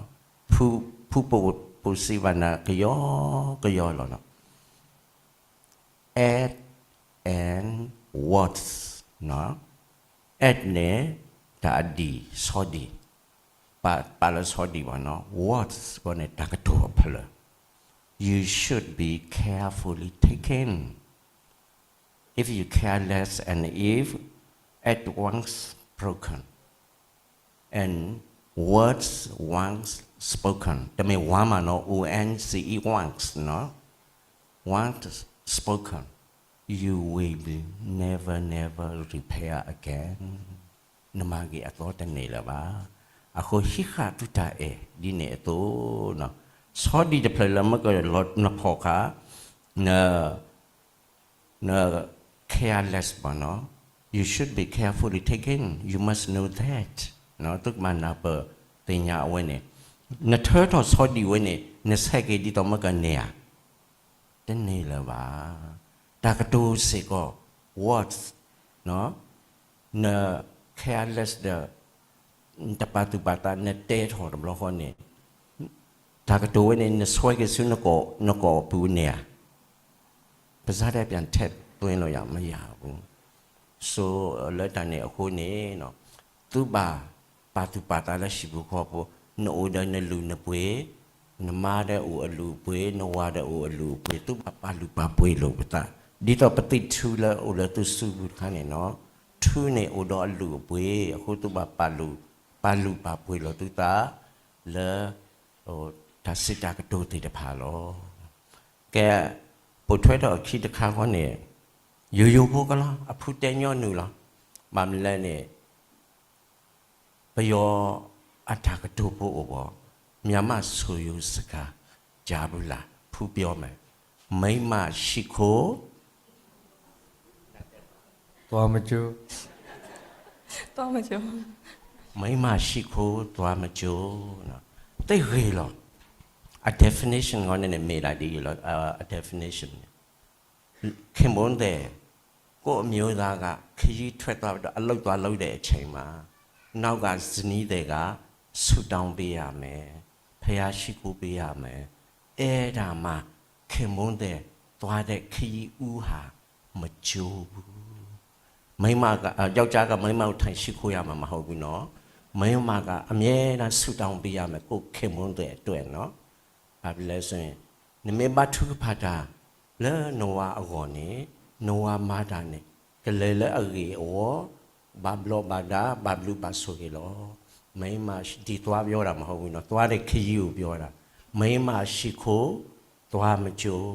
ဖုပိာ်စံးဘၣ်နၤကယီကယီလီၤနီၤ, at and words နီၤ, at န့ၣ် တၢ်အဒံၣ် ဆီဒံၣ်, ပာ်လၢဆီဒံၣ်ဘၣ်နီၤ, words ဃီန့ၣ် တၢ်ကတိၤအဖျၢၣ် you should be carefully taken if you careless and if at once broken and words once spoken တမ့ၢ် one မးနီၤ, O N C E once နီၤ, once spoken you will be never never repair again နမၤက့ၤအသီတန့ၢ်လၢၤဘၣ်. အဃိဟံးဃာ်သုတၢ်အဲၣ်ဒ်န့ၣ်အသိးနီၤ, ဆီဒံၣ်တဖျၢၣ်လၢမ့ၢ်ကလီၤနဖီၣ်ဃာ် န န careless ဘၣ်နီၤ, you should be carefully taken, you must know that သုကဘၣ်နၢ်ပၢၢ်သ့ၣ်ညါအဝဲန့ၣ်, နထၢထီၣ်ဆီဒံၣ်ဝဲန့ၣ် နဆဲးက့ၤဒ်သိးမ့ၢ်ကန့ၢ်ဧါ, တန့ၢ်လၢၤဘၣ်. တၢ်ကတိၤစ့ၢ်ကီး words န careless ဒီး နတပာ်သူၣ်ပာ်သး နတဲထီၣ်တဘျီဃီန့ၣ် တၢ်ကတိၤဝဲန့ၣ် နဆှၢက့ၤဆူနကိာ်ပူၤန့ၣ်ဧါ, ပါးစပ်ထဲပြန်ထည့်သွင်းလို့ရမရဘူး. ဆို လၢတၢ်န့ၣ်အဃိန့ၣ် သုဘၣ်ပာ်သူၣ်ပာ်သးလၢဟံၣ်ပူၤဃီပူၤ, နအိၣ်ဒီးနလုၢ်နပှ့ၤ, နမါဒီးအိၣ်အလုၢ်အပှ့ၤ, နဝၤဒီးအိၣ်အလုၢ်အပှ့ၤ, သုဘၣ်ပာ်လုၢ်ပာ်ပှ့ၤလိာ်ပသး, ဒ်သိးပသံၣ်ထူလၢအိၣ်လၢသုစုပူၤတခါန့ၣ်နီၤ, ထူန့ၣ်အိၣ်ဒီးအလုၢ်အပှ့ၤ, အဃိသုဘၣ်ပာ်လုၢ်ပာ်ပှ့ၤလိာ်သုသး လၢ တၢ်စံးတၢ်ကတိၤသ့ၣ်တဖၣ်လီၤ. ကဲ ပိာ်ထွဲထီၣ်အခံတခါဃီန့ၣ် ယိယိဖိကလီၤ အဖုတဲညီနုၢ်လီၤ. ဘၣ်မနုၤလဲၣ်န့ၣ် ပယီၤအတၢ်ကတိၤဖိအိၣ်ဘၣ်, မြန်မာ့ဆိုရိုးစကား ကြားဘူးလား, ဖုပြောမယ်, မိန်းမရှိခိုး သွားမကြိုး, သွားမကြိုး, မိန်းမရှိခိုး သွားမကြိုး, သ့ဂ့ၤလီၤ. အ definition ဂီၢ်န့ၣ်န့ၣ် မ့ၢ်ဒၣ်ဒ်အံၤလီၤ. အ definition န့ၣ် ခင်ပွန်းသည် ကိုယ့်အမျိုးသားက ခရီးထွက်သွားပြီးတော့ အလုပ်သွားလုပ်တဲ့အချိန်မှာ နောက်က ဇနီးသည်က ဆုတောင်းပေးရမယ်, ဘုရားရှိခိုးပေးရမယ်, အဲဒါမှ ခင်ပွန်းသည် သွားတဲ့ခရီးဦးဟာ မကြိုဘူး. မိန်းမက ယောက်ျားက မိန်းမကို ထိုင်ရှိခိုးရမှာ မဟုတ်ဘူးနော်. မိန်းမက အမြဲတမ်း ဆုတောင်းပေးရမယ် ကိုယ့်ခင်ပွန်းသည်အတွက်နော်. ဘာဖြစ်လဲဆိုရင် နမ့ၢ်ဘါထုကဖၣ်တၢ် လၢနဝၤအဂီၢ်န့ၣ် နဝၤမၤတၢ်န့ၣ် ကလဲၤလၢအဂ့ၢ်အဝီ ဘၣ်ဘျီးဘၣ်ဒါ ဘၣ်ဘျုးဘၣ်ဆိၣ်ဂ့ၤလီၤ. မိန်းမ ဒီသွားပြောတာ မဟုတ်ဘူးနော်, သွားတဲ့ခရီးကို ပြောတာ. မိန်းမရှိခိုး သွားမကြိုး.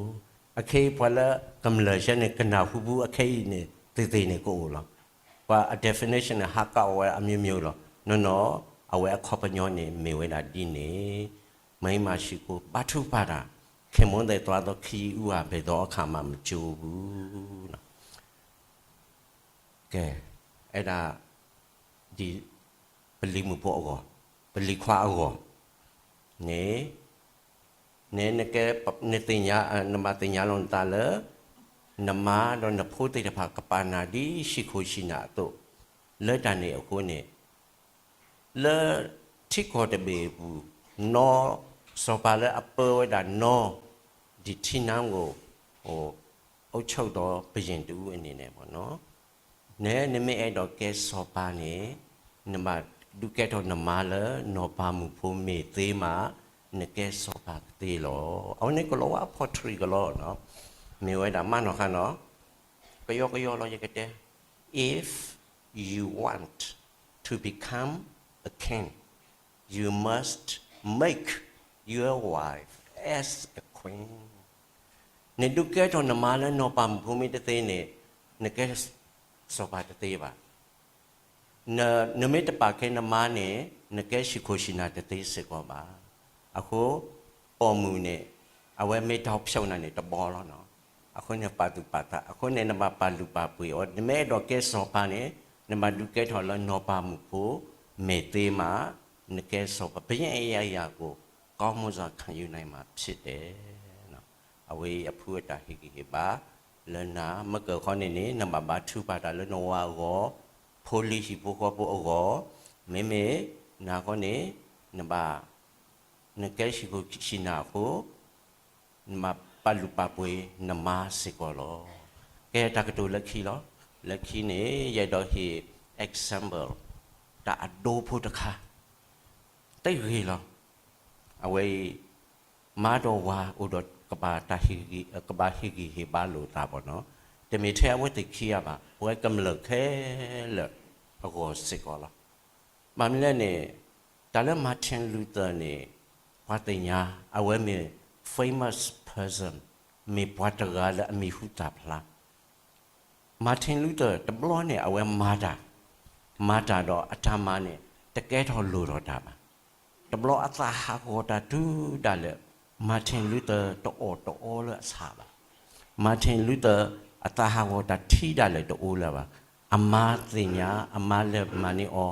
အခဲအံၤပှၤလၢကမျၢၢ်ဆဲန့ၣ် ကနၢ်ဟူဘူးအခဲအံၤန့ၣ် သ့ၣ်သ့ၣ်န့ၣ်ကအိၣ်လီၤ. ပှၤအ definition န့ၣ် ဟးကးအီၤဝဲအမျိုးမျိုးလီၤ. နီၢ်နီၢ် အဝဲအခီပညီန့ၣ် မ့ၢ်ဝဲဒၣ်ဒ်န့ၣ် မိန်းမရှိခိုး ဘါထုကဖၣ်တၢ် ခင်ပွန်းသည်သွားသောခရီးဦးဟာ ဘယ်သောအခါမှ မကြိုဘူး. ကဲ အဲဒါ ဒ် ပလံၤမုၣ်ဖိအဂီၢ် ပလံၤခွါအဂီၢ်န့ၣ် နကဲ နသ့ၣ်ညါ နဘၣ်သ့ၣ်ညါလီၤနသးလၢ နမါဒီးနဖိသ့ၣ်တဖၣ် ကပာ်နၤဒ်ဟံၣ်ခိၣ်ဟံၣ်နၢ်အသိး လၢတၢ်န့ၣ်အဃိန့ၣ် လၢထံကီၢ်တဘ့ၣ်အပူၤ နီၢ် စီၤပၤလၢအပၢဝဲဒၣ်နီၢ် ဒီးထံနါကို အုပ်ချုပ်သောဘုရင်တဦးအနေနဲ့ပေါ့နော်. နဲ နမ့ၢ်အဲၣ်ဒိးကဲစီၤပၤန့ၣ် နဘၣ်ဒုးကဲထီၣ်နမါလၢနီၢ်ပၤမုၣ်ဖိမ့ၢ်သ့မး နကဲစီၤပၤကသ့လီၤ. အဝဲန့ၣ်ကလီၤဝါအဖီထရံးကလီၤနီၤ. မ့ၢ်ဝဲဒၣ်မးနီၢ်ခါနီၤ ကယီကယီလီၤ ယကတဲ If you want to become a king, you must make your wife as a နဒုးကဲထီၣ်နမါလၢနီၢ်ပၤမုၣ်ဖိမ့ၢ်တသ့န့ၣ်, နကဲစီၤပၤတသ့ဘၣ်. နမ့ၢ်တပာ်ကဲနမါန့ၣ်, နကဲဟံၣ်ခိၣ်ဟံၣ်နၤတသ့စ့ၢ်ကီးဘၣ်. အဃိ, ပိာ်မုၣ်န့ၣ်, အဝဲမ့ၢ်တၢ်ဖျိးနၤန့ၣ်တဘီလီၤနီၤ. အဃိန့ၣ်ပာ်သူၣ်ပာ်သး, အဃိန့ၣ် နဘၣ်ပာ်လုၢ်ပာ်ပှ့ၤအီၤ, နမ့ၢ်အဲၣ်ဒိးကဲစီၤပၤန့ၣ်, နဘၣ်ဒုးကဲထီၣ်လၢနီၢ်ပၤမုၣ်ဖိ, မ့ၢ်သ့မး, နကဲစီၤပၤ, ဘုရင်အရပ်ကို ကောင်းမွန်စွာခံယူနိုင်မှာဖြစ်တယ်. အဝဲအံၤအဖုအတၢ်ဟ့ၣ်ဂံၢ်ဟ့ၣ်ဘါလၢနၤ, မ့ၢ်ကဃီန့ၣ်န့ၣ် နဘၣ်ဘါထုကဖၣ်တၢ်လၢနဝၤအဂီၢ်, ဖိလံၤဟံၣ်ဖိဃီဖိအဂီၢ်, မ့မ့ၢ်နၤဃီန့ၣ်, နဘၣ်, နကဲဟံၣ်ခိၣ်ဟံၣ်နၤအဃိ, နဘၣ်ပာ်လုၢ်ပာ်ပှ့ၤနမါစ့ၢ်ကီးလီၤ. ကဲတၢ်ကတိၤလၢခံလီၤ. လၢခံန့ၣ် ယအဲၣ်ဒိးဟ့ၣ် example တၢ်အဒိဖိတခါ, တဂ့ၤလီၤ. အဝဲအံၤ, မါဒီးဝၤအိၣ်ဒီးကဘၣ်တၢ်ဟ့ၣ်ဂံၢ်, ကဘၣ်ဟ့ၣ်ဂံၢ်ဟ့ၣ်ဘါလိာ်သးဘၣ်နီၤ, တမ့ၢ်ထဲအဝဲသ့ၣ်ခံဂၤဘၣ်, ပဝဲကမျၢၢ်ခဲလၢာ်အဂီၢ်စ့ၢ်ကီးလီၤ. ဘၣ်မနုၤလဲၣ်န့ၣ်, တၢ်လၢ Martin Luther န့ၣ်, ပှၤသ့ၣ်ညါ, အဝဲမ့ၢ် famous person, မ့ၢ်ပှၤတဂၤလၢအမံၤဟူသၣ်ဖျါ Martin Luther တဘျီန့ၣ် အဝဲမၤတၢ်, မၤတၢ်ဒီးအတၢ်မၤန့ၣ် တကဲထီၣ်လိၣ်ထီၣ်တၢ်ဘၣ်. တဘျီအသးဟးဂီၤတၢ်တုၤဒၣ်လဲာ်, Martin Luther တအီၣ်တအီလၢအဆၣ်ဘၣ်. Martin Luther အသးဟးဂီၤတၢ်ထံဒၣ်လဲာ်တအိၣ်လၢၤဘၣ်. အမါသ့ၣ်ညါ, အမါလဲၤမၤန့ၢ်အီၤ,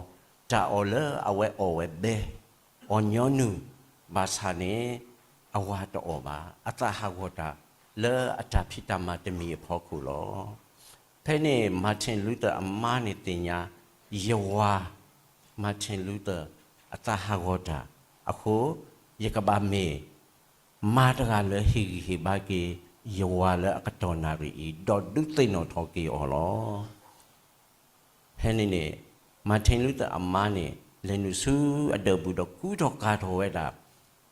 တၢ်အီၣ်လၢအဝဲအီၣ်ဝဲဘဲ, အီၣ်ညီနုၢ်, ဘၣ်ဆၣ်န့ၣ်, အဝၤတအီၣ်ဘၣ်. အသးဟးဂီၤတၢ်လၢအတၢ်ဖံးတၢ်မၤတမံၤအဖီခိၣ်လီၤ. ဖဲန့ၣ် Martin Luther အမါန့ၣ်သ့ၣ်ညါ, ယဝၤ Martin Luther အသးဟးဂီၤတၢ်အဃိ, ယကဘၣ်မ့ၢ် မါတဂၤလၢဟ့ၣ်ဂံၢ်ဟ့ၣ်ဘါက့ၤ ယဝၤလၢအကတီၢ်နၣ်ရံၣ်အံၤ, ဒီးဒုးသ့ၣ်နီၣ်ထီၣ်က့ၤအီၤလီၤ. ဖဲန့ၣ်န့ၣ်, Martin Luther အမါန့ၣ် လဲၤနုာ်ဆူအဒၢးပူၤဒီးကူထီၣ်ကၤထီၣ်ဝဲဒၣ်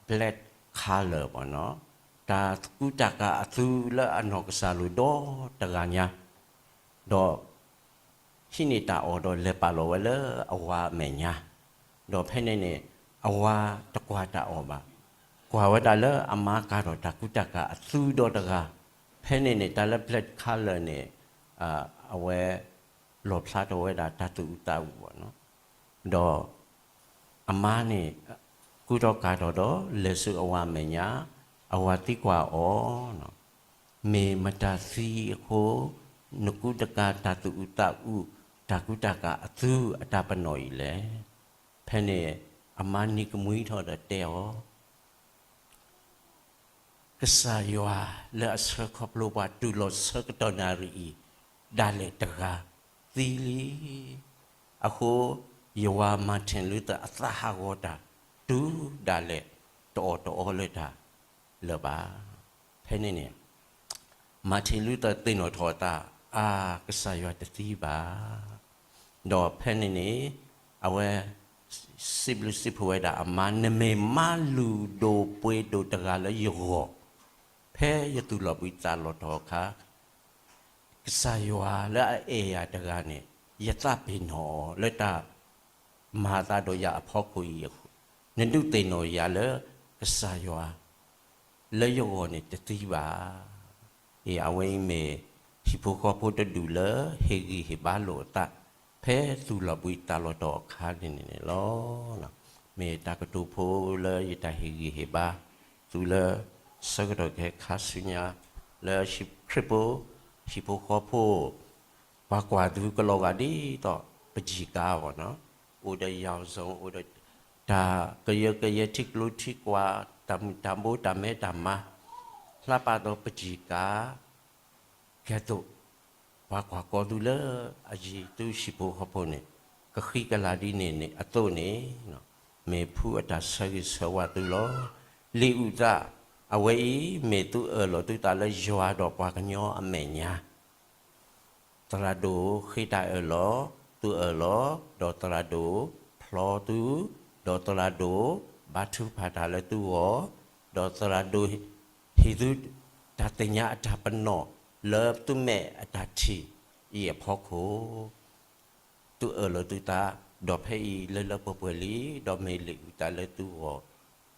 black collar ဘၣ်နီၤ, တၢ်ကူတၢ်ကၤအသုးလၢအနီၢ်ကစၢ်လိၤဒီတဂၤညါ, ဒီး ဟံးန့ၢ်တၢ်အီၣ်ဒီးလဲၤပာ်လီၤဝဲလၢအဝၤအမဲာ်ညါ, ဒီးဖဲန့ၣ်န့ၣ် အဝၤတကွၢ်တၢ်အီၣ်ဘၣ်, ကွၢ်ဝဲဒၣ်လၢအမါကၤထီၣ်တၢ်ကူတၢ်ကၤအသုးဒီတဂၤ, ဖဲန့ၣ်န့ၣ် တၢ်လၢ black collar န့ၣ် အဝဲ လီၣ်ဖျါထီၣ်ဝဲဒၣ်တၢ်သူၣ်အုးသးအုးဘၣ်နီၤ, ဒီး အမါန့ၣ် ကူထီၣ်ကၤထီၣ်ဒီး လဲၤဆူအဝၤအမဲာ်ညါ, အဝၤသံကွၢ်အီၤ, မ့ၢ်မတၤသံအဃိ နကူတကၤတၢ်သူၣ်အုးသးအုး တၢ်ကူတၢ်ကၤအသုးအတၢ်ပနီၣ်အံၤလဲၣ်. ဖဲန့ၣ် အမါနံၤကမှံထီၣ်ဒီးတဲအီၤ ကစၢ်ယွၤလၢအဆှၢခီဖျိပှၤတုၤလီၤဆၢကတီၢ်နၣ်ရံၣ်အံၤ ဒၣ်လဲာ်တဂၤသံလံ. အဃိ ယဝၤ Martin Luther အသးဟးဂီၤတၢ် တုၤဒၣ်လဲာ်တအီၣ်တအီလၢတၢ်လၢၤဘၣ်. ဖဲန့ၣ်န့ၣ် Martin Luther သ့ၣ်နီၣ်ထီၣ်အသး, အါ, ကစၢ်ယွၤတသံဘၣ်. ဒီးဖဲန့ၣ်န့ၣ် အဝဲ စံးဘျုးစံးဖှိၣ်ဝဲဒၣ်အမါ, နမ့ၢ်မါလုၢ်ဒိၣ်ပှ့ၤဒိၣ်တဂၤလၢယဂီၢ်, ဖဲယသူၣ်လီၤဘှံးသးလီၤတီၤအခါ ကစၢ်ယွၤလၢအအဲၣ်ယၤတဂၤန့ၣ် ယသးပ့ၤနီၣ်အီၤလၢတၢ်မၤအသးဒီးယၤအဖီခိၣ်အံၤ, နဒုးသ့ၣ်နီၣ်ယၤလၢကစၢ်ယွၤ လၢယဂီၢ်န့ၣ်တသံဘၣ်. အဝဲအံၤမ့ၢ် ဟံၣ်ဖိဃီဖိတဒူၣ်လၢဟ့ၣ်ဂံၢ်ဟ့ၣ်ဘါလိာ်အသး ဖဲသူၣ်လီၤဘှံးသးလီၤတီၤအခါန့ၣ်န့ၣ်လီၤ. မ့ၢ်တၢ်ကတိၤဖိလၢယတၢ်ဟ့ၣ်ဂံၢ်ဟ့ၣ်ဘါ သုလၢ ဆၢကတီၢ်ခဲခါဆူညါ လၢခရံာ်ဖိ ဟံၣ်ဖိဃီဖိ ပှၤကွၢ်သုကလီၤဂာ်ဒ်သိး ပကံၢ်ကါဘၣ်နီၤ, အိၣ်ဒီးယီၤစိၤ အိၣ်ဒီး တၢ်ကယၢကယဲထံကျိထံကွာ် တၢ်မုၢ်တၢ်ဘိတၢ်မဲတၢ်မါ ဖျါပာ်သိးပကံၢ်ကါ ကဲသိး ပှၤကွၢ်ကီသုလၢအယံၤ သုဟံၣ်ဖိဃီဖိန့ၣ် ကဃံကလၤဒ်န့ၣ်အသိးန့ၣ် မ့ၢ်ဖုအတၢ်ဆၢဂ့ၤဆၢဝါသုလီၤ. လံာ်အုၣ်သး အဝဲအံၤ မ့ၢ်သုအၢၣ်လီၤသုသးလၢယွၤဒီးပှၤကညီအမဲာ်ညါ သရၣ်ဒိၣ်ဃ့တၢ်အၢၣ်လီၤ, သုအၢၣ်လီၤ, ဒီးသရၣ်ဒိၣ်ဖျီသု, ဒီးသရၣ်ဒိၣ်ဘါထုကဖၣ်တၢ်လၢသုဂီၢ်, ဒီးသရၣ်ဒိၣ်ဟ့ၣ်သု တၢ်သ့ၣ်ညါအတၢ်ပနီၣ် လၢသုမဲာ်အတၢ်ထံၣ်အံၤအဖီခိၣ် သုအၢၣ်လီၤသုသး, ဒီးဖဲအံၤလၢလၢပှဲၤပှဲၤလံ, ဒီးမ့ၢ်လံာ်အုၣ်သးလၢသုဂီၢ်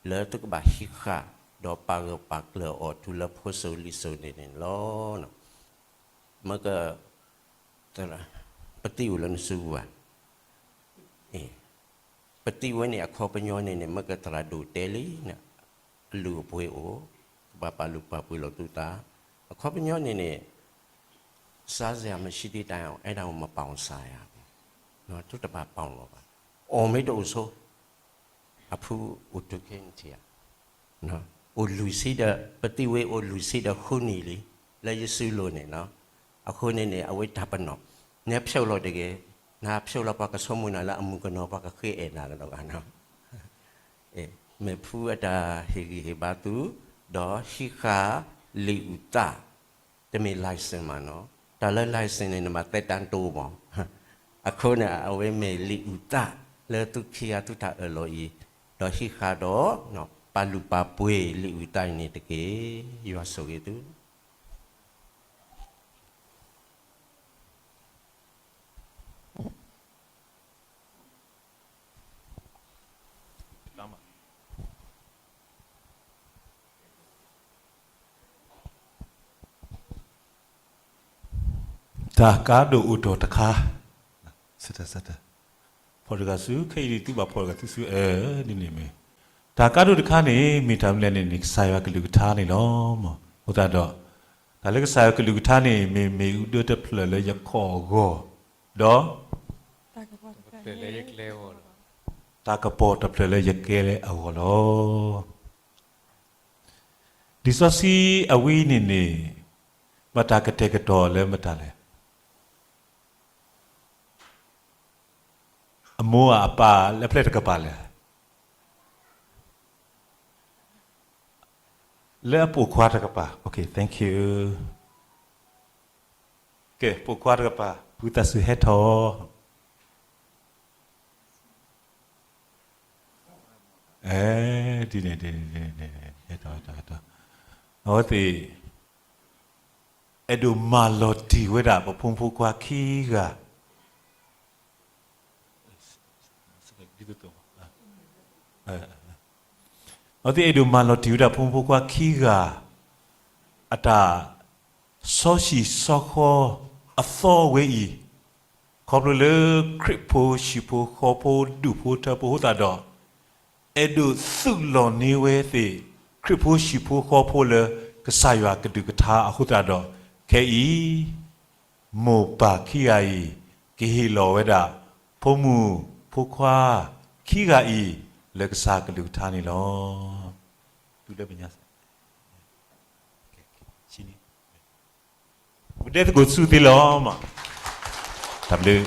လၢသုကဘၣ်ဟံးဃာ် ဒီးပာ်ဂၢၢ်ပာ်ကျၢၤအီၤတုၤလၢဖိစိၤလံၤစိၤန့ၣ်န့ၣ်လီၤ. မ့ၢ်က ပသံၣ်အိၣ်လၢနစုပူၤဧါ. ပသံၣ်ဝဲန့ၣ် အခီပညီန့ၣ်န့ၣ် မ့ၢ်ကသရၣ်ဒိၣ်တဲလံန့ၣ် အလုၢ်အပှ့ၤအိၣ်, ကဘၣ်ပာ်လုၢ်ပာ်ပှ့ၤလီၤသုသး. အခီပညီန့ၣ်န့ၣ် စားစရာမရှိသည့်တိုင်အောင် အဲဒါကိုမပေါင်စားရဘူး. သုတဘၣ်ပေါင်လီၤဘၣ်. အီၣ်မ့ၢ်တအိၣ်ဆိ အဖုအိၣ်တုၤခဲန့ၣ်ထံၣ်ဧါ. အိၣ်လွံၢ်ဆံဒီး ပသံၣ်ဝဲအိၣ်လွံၢ်ဆံဒီးဃုနံၣ်လံ လၢယစုလိၤန့ၣ်လီၤ. အဃိန့ၣ်န့ၣ် အဝဲတၢ်ပနီၣ် နဖျိလီၤတဂ့ၤ, နဖျိလီၤပှၤကဆိကမိၣ်နၤလၢအမုၢ်ကနီၤပှၤကဃ့အဲၣ်နၤကဒီးဂၤနီၤ. မ့ၢ်ဖုအတၢ်ဟ့ၣ်ဂံၢ်ဟ့ၣ်ဘါသု, ဒီးဟံးဃာ်လံာ်အုၣ်သး, တမ့ၢ် license မးနီၤ, တၢ်လၢ license န့ၣ် နဘၣ်သက်တမ်းတိုးမး. အဃိန့ၣ် အဝဲမ့ၢ်လံာ်အုၣ်သးလၢသုခံဂၤသုတၢ်အၢၣ်လီၤအံၤ, ဒီးဟံးဃာ်ဒီး ပာ်လုၢ်ပာ်ပှ့ၤလံာ်အုၣ်သးအံၤန့ၣ်တက့ၢ်. ယွၤဆိၣ်ဂ့ၤသု တၢ်ကါဒိၣ်အိၣ်ထီၣ်တခါ, ဖီၣ်တဂၤစု ခဲအံၤန့ၣ် သုဘၣ်ဖီၣ်တဂၤသုစု အဲၣ်ဒ်န့ၣ်မ့ၢ်, တၢ်ကါဒိၣ်တခါန့ၣ် မ့ၢ်တၢ်မနုၤလဲၣ်န့ၣ်န့ၣ် ကစၢ်ယွၤကလုၢ်ကထါန့ၣ်လီၤ. အဃိသတးဒီး တၢ်လၢကစၢ်ယွၤကလုၢ်ကထါန့ၣ် မ့ၢ်မ့ၣ်အူဒၢတဖျၢၣ်လၢယခီၣ်အဂီၢ်, ဒီး တၢ်ကပီၤတဖျၢၣ်လၢယကျဲအဂီၢ်လီၤ. လံာ်စီဆှံအဝဲအံၤန့ၣ်န့ၣ် ဘၣ်တၢ်ကတဲာ်ကတီၤလၢမတၤလဲၣ်. အမိၢ်အပၢ်လၢပျဲၢ်တကပၤလဲၣ်. လၢအပိာ်ခွါတကပၤ, okay, thank you. ကဲ ပိာ်ခွါတကပၤ ဝံသးစူၤဟဲထီၣ်. အဲ ဒ်န့ၣ် ဒ်န့ၣ် ဒ်န့ၣ် ဟဲထီၣ် ဟဲထီၣ် ဟဲထီၣ်. အဝဲသ့ၣ် အဲၣ်ဒိးမၤလီၤတံၢ်ဝဲဒၣ်ပဖိမုၣ်ဖိခွါခံဂၤ, အဝဲသ့ၣ် အဲၣ်ဒိးမၤလီၤတံၢ်ဝဲဒၣ်ဖိမုၣ်ဖိခွါခံဂၤ အတၢ် စီဆှံစီဃီအသီဝဲအံၤ, ခီဖျိလၢခရံာ်ဖိဟံၣ်ဖိဃီဖိဒူၣ်ဖိထၢဖိအဃိသတးဒီး, အဲၣ်ဒိးသုးလီၤန့ၢ်ဝဲသ့ၣ် ခရံာ်ဖိဟံၣ်ဖိဃီဖိလၢ ကစၢ်ယွၤကလုၢ်ကထါအဃိသတးဒီး, ခဲအံၤ မိၢ်ပၢ်ခံဂၤအံၤ ကဟ့ၣ်လီၤဝဲဒၣ် ဖိမုၣ်ဖိခွါခံဂၤအံၤ လၢကစၢ်ကလုၢ်ကထါန့ၣ်လီၤ. ပဒဲသကိးဆူသ့လီၤမး. တၢ်ဘျုး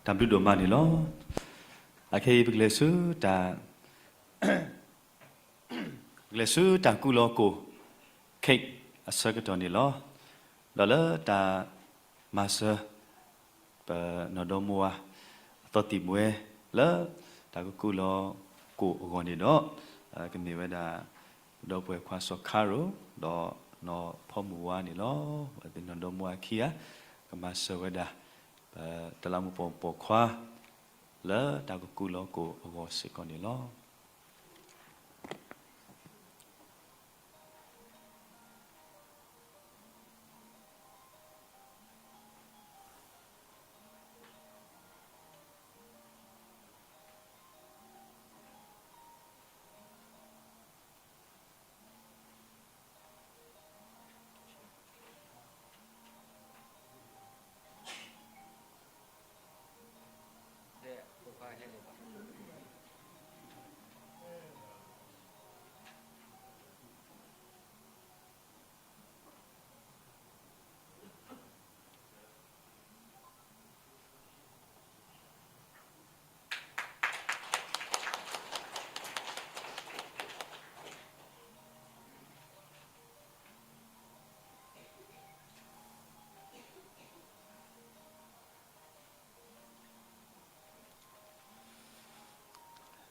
တၢ်ဘျုးဒိၣ်မးန့ၣ်လီၤ. အခဲအံၤပကလဲၤဆူတၢ် ပကလဲၤဆူတၢ်ကူၣ်လီၤကိၣ် cake အဆၢကတီၢ်န့ၣ်လီၤ. ဒီးလၢတၢ်မၤစၢၤ ပနီၢ်ဒီမါဝၤ အသီသံၣ်ဘှဲ လၢတၢ်ကကူၣ်လီၤကိၣ်အဂီၢ်န့ၣ်ဒီး, ကမ့ၢ်ဝဲဒၣ် ပဒီပုၢ်ဝဲၢ်ခွါစီၤခါရိၤ ဒီးနီၢ်ဖီမုၢ်ဝါန့ၣ်လီၤ. အဝဲသ့ၣ်နီၢ်ဒီမါဝၤခံဂၤ ကမၤစၢၤဝဲဒၣ် ပတလးမူးပိာ်မုၣ်ပိာ်ခွါ လၢတၢ်ကကူၣ်လီၤကိၣ်အဂီၢ်စ့ၢ်ကီးန့ၣ်လီၤ.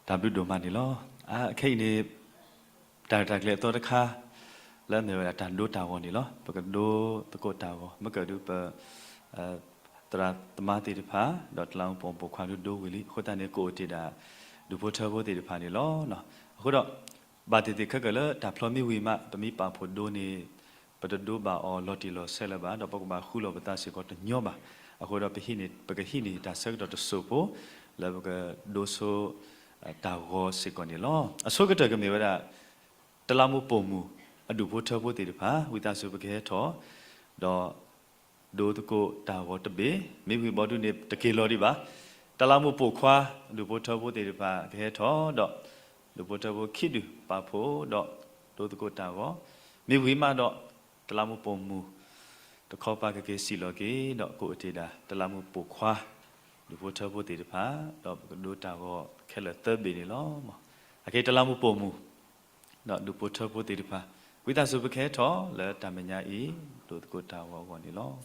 တၢ်ဘျုးဒိၣ်မးန့ၣ်လီၤ. အခဲအံၤန့ၣ် တၢ်ရဲၣ်တၢ်ကျဲၤအသီတခါ လၢအမ့ၢ်ဝဲဒၣ်တၢ်ဒိတၢ်ဂီၤန့ၣ်လီၤ. ပကဒိသကိးတၢ်ဂီၤ မ့ၢ်ကဒုးပ သ သရၣ်သမါသ့ၣ်တဖၣ် ဒီးတလးမူးပိာ်မုၣ်ပိာ်ခွါဒိၣ်ဒိၣ်ဝံၤလံ. အဃိသတးန့ၣ် ကအိၣ်တ့ၢ်ဒၣ် ဒူၣ်ဖိထၢဖိသ့ၣ်တဖၣ်န့ၣ်လီၤ. အဃိဒီး ဘၣ်သ့ၣ်သ့ၣ်ခဲကၢၣ်လၢတၢ်ဖျီမ့ၢ်ဝံၤမး ပမ့ၢ်ပာ်ဖှိၣ်ဒိန့ၣ် ပတဒိဘၣ်အီၤလီၤတံၢ်လီၤဆဲးလၢၤဘၣ်, ဒီးပကဘၣ်ဃုလီၤပသးစ့ၢ်ကီးတညီဘၣ်. အဃိဒီး ပဟံးန့ၢ် ပကဟံးန့ၢ်တၢ်ဆၢကတီၢ်တစိၢ်ဖိ လၢပကဒိဆိ တၢ်ဂီၤစ့ၢ်ကီးန့ၣ်လီၤ. အဆိကတၢၢ်ကမ့ၢ်ဝဲဒၣ် တလးမူးပိာ်မုၣ် အဒူၣ်ဖိထၢဖိသ့ၣ်တဖၣ် ဝံသးစူၤပကဟဲထီၣ် ဒီး ဒိသကိးတၢ်ဂီၤတဘ့ၣ်, မ့ၢ်ဝံၤဘီဒုန့ၣ် တက့ၤလီၤဒံးဘၣ်. တလးမူးပိာ်ခွါ ဒူၣ်ဖိထၢဖိသ့ၣ်တဖၣ် ကဟဲထီၣ်ဒီး ဒူၣ်ဖိထၢဖိခံဒူၣ်ပာ်ဖှိၣ်ဒီး ဒိသကိးတၢ်ဂီၤ, မ့ၢ်ဝံၤမးဒီး တလးမူးပိာ်မုၣ် တခီပၤကက့ၤစံၣ်လီၤက့ၤဒီး ကအိၣ်တ့ၢ်ဒၣ် တလးမူးပိာ်ခွါ ဒူၣ်ဖိထၢဖိသ့ၣ်တဖၣ် ဒီးပကဒိတၢ်ဂီၤခဲလၢာ်သၢဘ့ၣ်န့ၣ်လီၤ. အက့ၤ တလးမူးပိာ်မုၣ် ဒီးဒူၣ်ဖိထၢဖိသ့ၣ်တဖၣ် ဝံသးစူၤပကဟဲထီၣ်လၢတၢ်မဲာ်ညါအံၤ ဒိသကိးတၢ်ဂီၤအဂီၢ်န့ၣ်လီၤ.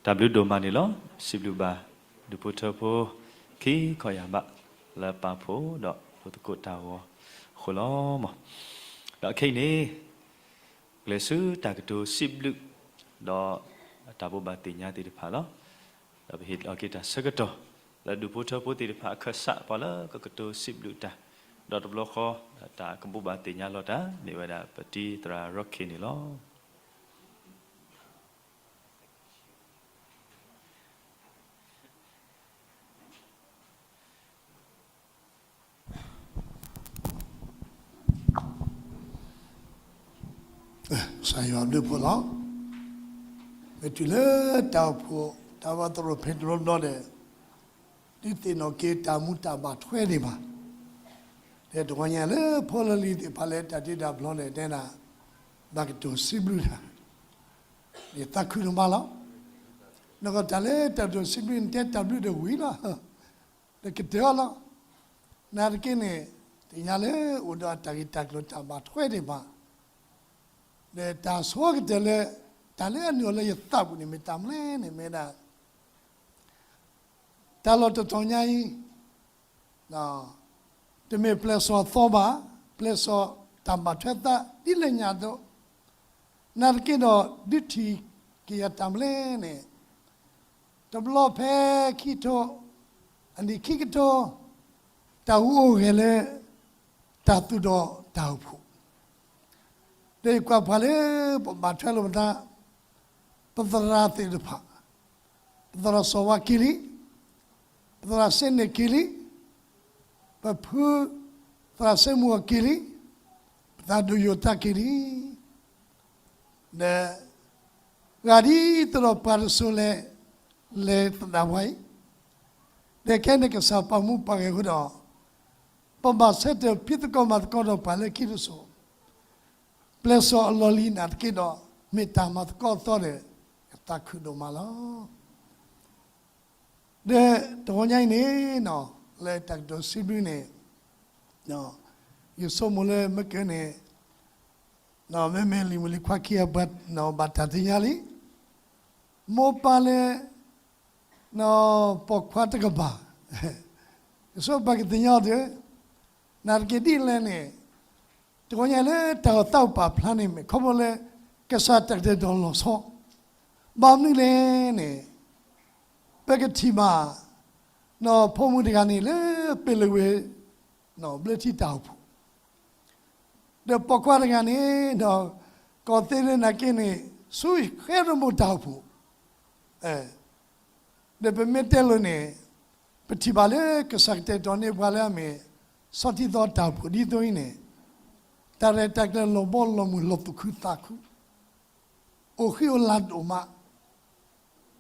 တၢ်ဘျုးဒိၣ်မးန့ၣ်လီၤ. စံးဘျုးဘၣ်ဒူၣ်ဖိထၢဖိ ခံခီယၢ်ဘး လၢပာ်ဖှိၣ်ဒီးလိာ်သကိးတၢ်ဂီၤအဃိလီၤ. ဒီးခဲအံၤန့ၣ် ကျဲးစၢးတၢ်ကတိၤစံးဘျုး ဒီးတၢ်ဘိးဘၣ်သ့ၣ်ညါသ့ၣ်တဖၣ်လီၤ. ဒီးပဟ့ၣ်လီၤက့ၤတၢ်ဆၢကတီၢ် လၢဒူၣ်ဖိထၢဖိသ့ၣ်တဖၣ်အခၢၣ်စး ပှၤလၢကကတိၤစံးဘျုးတၢ်, ဒီးတဘျီဃီ တၢ်ကဘိးဘၣ်သ့ၣ်ညါလီၤတၢ် မ့ၢ်ဝဲဒၣ်ပတံၤသရၣ်ရီခ့ၣ်န့ၣ်လီၤ. ကစၢ်ယွၤဘျုးဖှိၣ်လီၤ. မ့ၢ်တုၤလၢတၢ်အိၣ်ဖှိၣ် တၢ်ဝးသရိာ်ဖဲတဘျီဘျီဒီး ဒုးသ့ၣ်နီၣ်က့ၤတၢ်မူတၢ်ဘၣ်ထွဲဒံးဘၣ်. ဒီးတဂီၤညါလၢဖိလၢလံၤသ့ၣ်တဖၣ်လၢတၢ်တ့တၢ်ဖျီန့ၣ် တဲဒၣ် ဘၣ်ကတိၤစံးဘျုးတၢ် ယသးခုဒိၣ်မးလီၤ. နကတၢ်လၢတၢ်ကတိၤစံးဘျုးန့ၣ် တဲတၢ်ဘျုးဒီးဝံၤလီၤ. ဒီးကတၢၢ်အီၤလီၤ. နာ်သက့န့ၣ် သ့ၣ်ညါလၢအိၣ်ဒီးအတၢ်ဂ့ၢ်တၢ်ကျိၤတၢ်ဘၣ်ထွဲဒံးဘၣ်. ဒီးတၢ်ဆိကတၢၢ်လၢ တၢ်လၢအနုာ်လၢယသးပူၤန့ၣ် မ့ၢ်တၢ်မနုၤလဲၣ်န့ၣ် မ့ၢ်ဒၣ် တၢ်လီၢ်တတီၤညါအံၤ တမ့ၢ်ပျဲၢ်စီၣ်အသီဘၣ်, ပျဲၢ်စီၣ်တၢ်ဘၣ်ထွဲသးဒ်လဲၣ်ညါဒီး, နာ်သက့ဒီး ဒုးထံၣ်က့ၤယၤတၢ်မနုၤလဲၣ်န့ၣ်, တဘျီဖဲခံကထိ, အနံၣ်ခံကထိ, တၢ်ဟူးအိၣ်ဂဲၤလၢ တၢ်သူၣ်ဒီးတၢ်အိၣ်ဖှိၣ်, ဒီးယကွၢ်ပှၤလၢပဘၣ်ထွဲလိာ်ပသး, ပသရၣ်သ့ၣ်တဖၣ်, ပသရၣ်စီၤဝါက့ၤလံ, ပသရၣ်စ့န့ၣ်က့ၤလံ, ပဖုသရၣ်စ့မူအီၤက့ၤလံ, ပသရၣ်ဒိၣ်ယိၤတၢ်က့ၤလံ, ဒီး ဂၤဒ်သိးဒီးပှၤတစိၤလဲၤ လဲၤသဒၣ်ပှၤအံၤ, ဒီးခဲအံၤန့ၣ်ကစၢ်ပာ်မူပာ်ဂဲၤအဃိဒီး, ပဘၣ်ဆၢထၢၣ်ဖံးသကိးမၤသကိးဒီးပှၤလၢခံတစိၤ, ပျဲၢ်စီၣ်အလီၢ်လံၤနာ်သက့ဒီး, မ့ၢ်တၢ်မၤသကိးအသီဒီး, ယသးခုဒိၣ်မးလီၤ. ဒီးတဂီၤညါအံၤန့ၣ်, လၢတၢ်ကတိၤစံးဘျုးန့ၣ်, ယဆိကမိၣ်လၢမ့ၢ်ကဲန့ၣ်, မ့မ့ၢ်လံၤမုၣ်လံၤခွါခံဂၤဘၣ်တၢ်သ့ၣ်ညါလံ, မိၢ်ပၢ်လၢ ပိာ်ခွါတကပၤ, ယဆိပာ်ကသ့ၣ်ညါအီၤဒီး, နာ်သက့ဒ်လဲၣ်န့ၣ်, တဂီၤညါလၢတၢ်အိၣ်သးအိၣ်ပာ်ဖျါန့ၣ်မ့ၢ်ခီဖျိလၢ ကစၢ်တၢ်ကတဲာ်ကတီၤလီၤဆီ, ဘၣ်မနုၤလဲၣ်န့ၣ်, ပကထံၣ်ဘၣ် နီၢ်ဖိမုၣ်တဂၤန့ၣ်လၢပ့ၤလဝ့ၤ, ဘျၢထံတၢ်အိၣ်ဖှိၣ်, ဒီးပိာ်ခွါတဂၤန့ၣ်ဒီး, ကီၢ်သ့လၢနာ်က့န့ၣ်, ဆူဃဲရမိၢ်တၢ်အိၣ်ဖှိၣ်, ဒီးပမ့ၢ်တဲလိၤန့ၣ်, ပထံၣ်ဘၣ်လၢကစၢ်ကတဲာ်ကတီၤန့ၢ်ပှၤလၢအမ့ၢ်, ဆီထံသီတၢ်အိၣ်ဖှိၣ်ဒ်သိးအံၤန့ၣ်, တၢ်ရဲၣ်တၢ်ကျဲၤလီၤဘီလီၤမုၢ်လီၤသူၣ်ခုသးခု အိၣ်ဃံအိၣ်လၤဒိၣ်မး,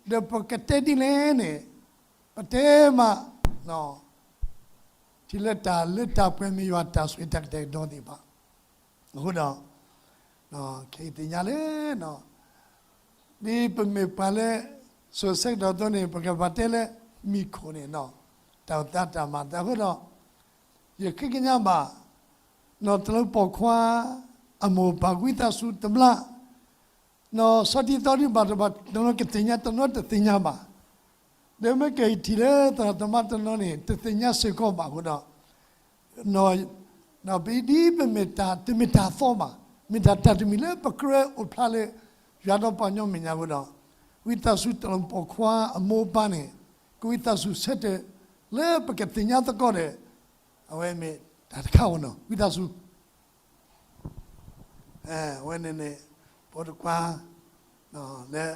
ဒီးပကတဲဒ်လဲၣ်န့ၣ်, ပတဲမး, ထံၣ်လၢတၢ်လၢတၢ်ပှဲၤမ့ၢ်ယွၤတၢ်ဆိၣ်ဂ့ၤတၢ်ကတဲာ်ကတီၤသ့ၣ်တဖၣ်, အဃိဒီး, ခဲအံၤသ့ၣ်ညါလၢ, ဒ်ပမ့ၢ်ပှၤလၢ, စိၤဆၢကတီၢ်အသိးန့ၣ် ပကဘၣ်တဲလၢ, မံၤခိၣ်န့ၣ်, တၢ်အိၣ်သးတၢ်မၤအသးအဃိဒီး, ယဃ့ကညးဘၣ်, နီၢ်တလၢပိာ်ခွါ, အမိၢ်အပၢ်ဝံသးစူၤတဘျါ, နီၢ်ဆီထံသီဒုးဘၣ်တဘၣ်တနီၤကသ့ၣ်ညါတနီၤတသ့ၣ်ညါဘၣ်, ဒီးမ့ၢ်ကဲအံၤထံၣ်လၢသရၣ်သမါတနီၤန့ၣ် တသ့ၣ်ညါစ့ၢ်ကီးဘၣ်အဃိဒီး, ပဒ်ပမ့ၢ်တၢ်တမ့ၢ်တၢ်သီဘၣ်, မ့ၢ်တၢ်တၢ်တမံၤလၢပကြၢးအိၣ်ဖျါလၢ, ယွၤဒီးပှၤကညီမဲာ်ညါအဃိဒီး, ဝံသးစူၤတလၢပိာ်ခွါအမိၢ်အပၢ်န့ၣ်, ကဝံသးစူၤဆၢတဲာ်, လၢပကသ့ၣ်ညါသကိးဒီး, အဝဲမ့ၢ်တၢ်တခါအံၤနီၤ ဝံသးစူၤ အဝဲန့ၣ်န့ၣ်, ဖိတခွါ, လၢ,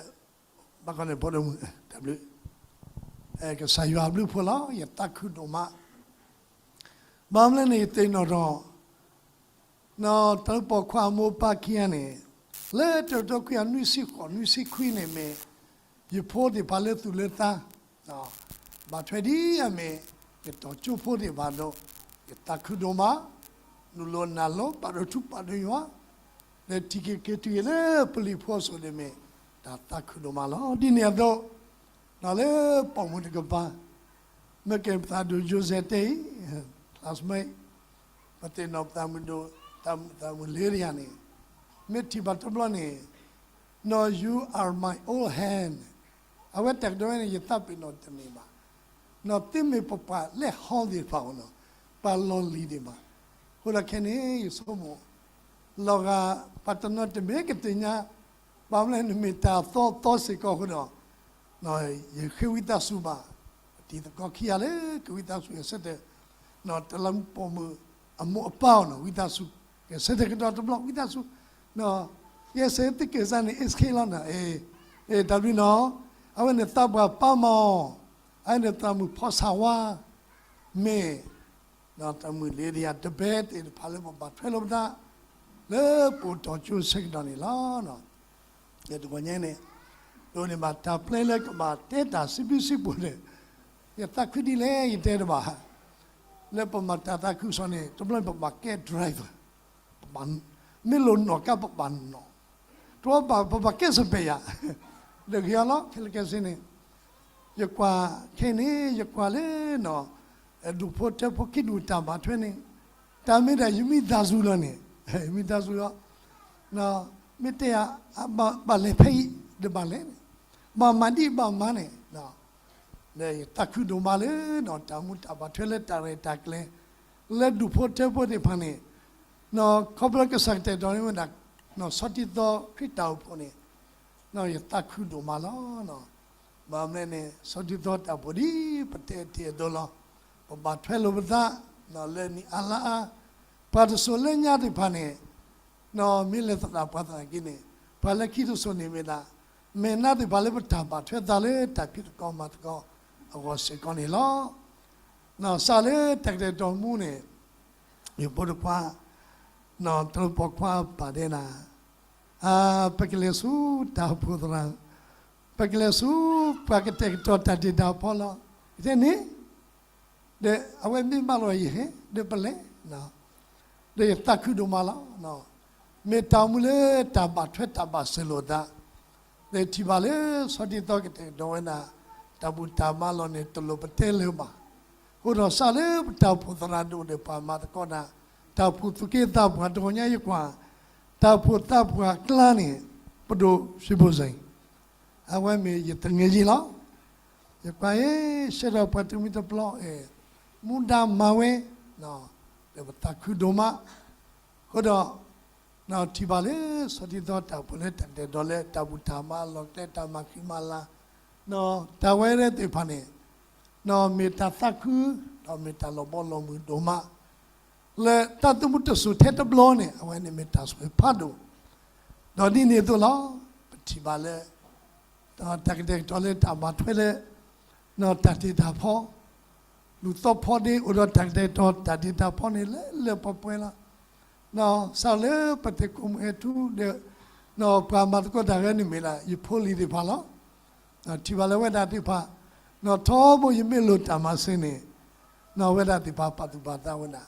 ဘၣ်ကီန့ၣ်ဖိတမုၣ်, တၢ်ဘျုး, ကစၢ်ယွၤဘျုးဖှိၣ်လီၤ ယသးခုဒိၣ်မး, ဘၣ်မနုၤလဲၣ်န့ၣ် ယသ့ၣ်နီၣ်ထီၣ်, နီၢ်တလၢပိာ်ခွါအမိၢ်အပၢ်ခံဂၤန့ၣ်, လၢတကထိခွံကယၤနွံဆံဃိးနွံဆံခွံန့ၣ်မ့ၢ်, ယဖိသ့ၣ်တဖၣ်လၢသူၣ်လၢသး ဘၣ်ထွဲဒ်အမ့ၢ်, ယတီၢ်ကၠိဖိသ့ၣ်တဖၣ်ဒီး, ယသးခုဒိၣ်မး, နုာ်လီၤနၢ်လီၤပာ်ဒိၣ်ထူပာ်ဒိၣ်ယွၤ, ဒီးထံၣ်က့ၤက့ၤတုၤလၢပလံၤဖိအစိၤန့ၣ်မ့ၢ်, တၢ်သးခုဒိၣ်မးလီၤ ဒ်န့ၣ်အသိး, နီၢ်လၢပိာ်မုၣ်တကပၤ, မ့ၢ်ကဲပသရၣ်ဒိၣ်ယိၤစဲးတဲအံၤ, classmate, ပသ့ၣ်နီၣ်ပသးမုၣ်ဒိၣ်, သးမုၣ်လ့တယၤန့ၣ်, မ့ၢ်ထံၣ်ဘၣ်တဘျီန့ၣ်, နီၢ် you are my old hand, အဝဲတၢ်ကတိၤဝဲန့ၣ် ယသးပ့ၤနီၣ်တန့ၢ်ဘၣ်. နီၢ်သုမ့ၢ်ပပှၤလဲၤဟီသ့ၣ်တဖၣ်အီၤနီၤ, ပှၤလီၢ်လံၤဒံးဘၣ်. အဃိဒီးခဲန့ၣ် ယဆိကမိၣ် လီၤဂာ် ပှၤတနီၤတမ့ၢ်ကသ့ၣ်ညါ, ဘၣ်မနုၤလဲၣ် နမ့ၢ်တၢ်သီသီစ့ၢ်ကီးအဃိဒီး ယဃ့ဝံသးစူၤဘၣ်, တံၤသကိးခံဂၤလၢကဝံသးစူၤ ကဆၢထၢၣ် တလးမူပိာ်မုၣ်အမိၢ်အပၢ်အီၤနီၤ, ဝံသးစူၤ ကဆၢထၢၣ်ကဒီးတဘျီ ဝံသးစူၤ, ယဲစ့ၢ်သုက့ၤစၢ်န့ၣ် အ့ၣ်စခ့လီၤနီၤ, အ့ၣ် တၢ်ဘျုးနီၤ, အဝဲန့ၣ်သးပှၢ်ပၢ်မီၤ, အဝဲန့ၣ်သးမုၣ်ဖီစၢ်ဝါ, မ့ၢ် ဒီးသးမုၣ်လ့ဒယၤတဘဲသ့ၣ်တဖၣ်လၢပဘၣ်ထွဲလိာ်ပသး လၢပအိၣ်တီၢ်ကၠိဆၢကတီၢ်န့ၣ်လီၤ. ဒီးတဂီၤညါန့ၣ် ဒိးန့ၢ်ဘၣ်တၢ်ပျဲလၢကဘၣ်တဲတၢ်စံးဘျုးစံးဖှိၣ်န့ၣ်, ယသးခုဒ်လဲၣ်ယတဲတဘၣ်, လၢပမၤတၢ်သးခုကစီၣ်န့ၣ် တဘျီပဘၣ်ကဲ driver, ပဘၣ် မ့ၢ်လိၣ်နီၢ်ကါပဘၣ်နီၢ်, တဘျီပဘၣ်ကဲ spare ယၤ, ဒီးကယီလီၤ ခဲလၢာ်ခဲဆ့န့ၣ် ယကွၢ်ခဲအံၤန့ၣ် ယကွၢ်လၢနီၢ် ဒူၣ်ဖိထၢဖိခံဒူၣ်တၢ်ဘၣ်ထွဲန့ၣ်, တၢ်မ့ၢ်ဒၣ်ယမိသားစုလီၤန့ၣ်, ယမိသားစုလီၤ, မ့ၢ်တဲယၤ ဘၣ်လဲၤဖဲအံၤ ဒီးဘၣ်လဲၤန့ၣ်, ဘၣ်မၤဒ်ဘၣ်မၤန့ၣ်, ဒီးယသးခုဒိၣ်မးလၢနီၢ် တၢ်မူတၢ်ဘၣ်ထွဲလၢတၢ်ရဲၣ်တၢ်ကျဲၤ လၢဒူၣ်ဖိထၢဖိသ့ၣ်တဖၣ်န့ၣ်, နီၢ် ခီဖျိကစၢ်ကတဲာ်ကတီၤန့ၢ်ဝဲဒၣ် နီၢ် ဆီဒံသီခရံာ်တၢ်အိၣ်ဖှိၣ်န့ၣ်, နီၢ် ယသးခုဒိၣ်မးလီၤ. ဘၣ်မနုၤလဲၣ်န့ၣ် ဆီဒံသီတၢ်အိၣ်ဖှိၣ်ဒ်ပတဲတ့ၢ်အသိးလီၤ. ပဘၣ်ထွဲလိာ်ပသး နီၢ် လၢနံၣ်အါလါအါ, ပှၤတစိၤလၢညါသ့ၣ်တဖၣ်န့ၣ်, နီၢ် မ့ၢ်လဲၤသဒၣ်ပှၤသနာ်က့န့ၣ်, ပှၤလၢခံတစိၤန့ၣ်မ့ၢ်ဒၣ် မဲာ်နါသ့ၣ်တဖၣ်လၢပတၢ်ဘၣ်ထွဲသးလၢတၢ်ဖံးသကိးမၤသကိးအဂီၢ်စ့ၢ်ကီးန့ၣ်လီၤ. နီၢ် စးလၢတၢ်ကတဲာ်ကတီၤမူန့ၣ်, ယဖိတခွါ, နီၢ် တရူးပိာ်ခွါပာ်တဲနၤ, အၢ ပကလဲၤဆူတၢ်အိၣ်ဖှိၣ်သရၣ်, ပကလဲၤဆူပှၤကတဲာ်ကတီၤတၢ်တ့တၢ်ဖီလီၤ. ယတဲန့ၣ်, ဒီးအဝဲမ့ၢ်ဘၣ်လီၤယဟဲ, ဒီးပလဲၤ, ဒီးယသးခုဒိၣ်မးလီၤ. မ့ၢ်တၢ်အိၣ်မူလၢတၢ်ဘၣ်ထွဲတၢ်ဘၣ်စၢၤလိာ်သး, ဒီးထံၣ်ဘၣ်လၢဆီဒံသီကတဲာ်ကတီၤဝဲဒၣ် တၢ်ဘူၣ်တၢ်ဘါလီၢ်န့ၣ် တလိၣ်ပတဲလၢၤဘၣ်. အဃိဒီးစးလၢပတၢ်အိၣ်ဖှိၣ်သရၣ်ဒိၣ်ဒီးပှၤမၤသကိးတၢ်, တၢ်အိၣ်ဖှိၣ်သူၣ်က့သးပှၢ်တဂီၤညါယကွၢ်, တၢ်အိၣ်ဖှိၣ်သးပှၢ်အကျါန့ၣ်, ပဒိၣ်စံးဘိၣ်စ့ၣ် အဝဲမ့ၢ်ယတငဲးယ့လီၤ. ယကွၢ်အံၤ ဆဲးဒီးပှၤတမံၤတပျီ, မူဒါမၤဝဲ, ဒီးပသးခုဒိၣ်မး. အဃိဒီး ထံၣ်ဘၣ်လၢဆီဒံသီတၢ်အိၣ်ဖှိၣ်လၢတၢ်ကတဲာ်ကတီၤလၢတၢ်ဘူၣ်တၢ်ဘါလီၢ်ကျဲ တၢ်မၤဃံမၤလၤ, တၢ်ဝဲဒၣ်သ့ၣ်တဖၣ်န့ၣ်, မ့ၢ်တၢ်သးခု, ဒီးမ့ၢ်တၢ်လီၤဘီလီၤမုၢ်ဒိၣ်မး, လၢတၢ်သမူတစိၤထဲတဘျီန့ၣ် အဝဲန့ၣ်မ့ၢ်တၢ်ဆိၣ်ဂ့ၤဖးဒိၣ်, ဒီးဒ်န့ၣ်အသိးလီၤ. ပထံၣ်ဘၣ်လၢ တၢ်ကတဲာ်ကတီၤလၢတၢ်ဘၣ်ထွဲလၢ တၢ်တ့တၢ်ဖီ, လူၤသီဖီဒ့အိၣ်ဒီးတၢ်ကတဲာ်ကတီၤတၢ်တ့တၢ်ဖီန့ၣ် လၢလၢပှဲၤပှဲၤလီၤ. စးလၢပသ့ၣ်ကိးမုၢ်အဲၣ်ထူဒီး ပှၤမၤသကိးတၢ်ဂဲၤန့ၣ်မ့ၢ်ဒၣ် ယဖိလံၤသ့ၣ်တဖၣ်လီၤ. ထံၣ်ဘၣ်လၢဝဲဒၣ်သ့ၣ်တဖၣ် ထီဘိယမ့ၢ်လိၣ်တၢ်မၤစၢၤန့ၣ်, ဝဲဒၣ်သ့ၣ်တဖၣ်ပာ်သူၣ်ပာ်သးဝဲဒၣ်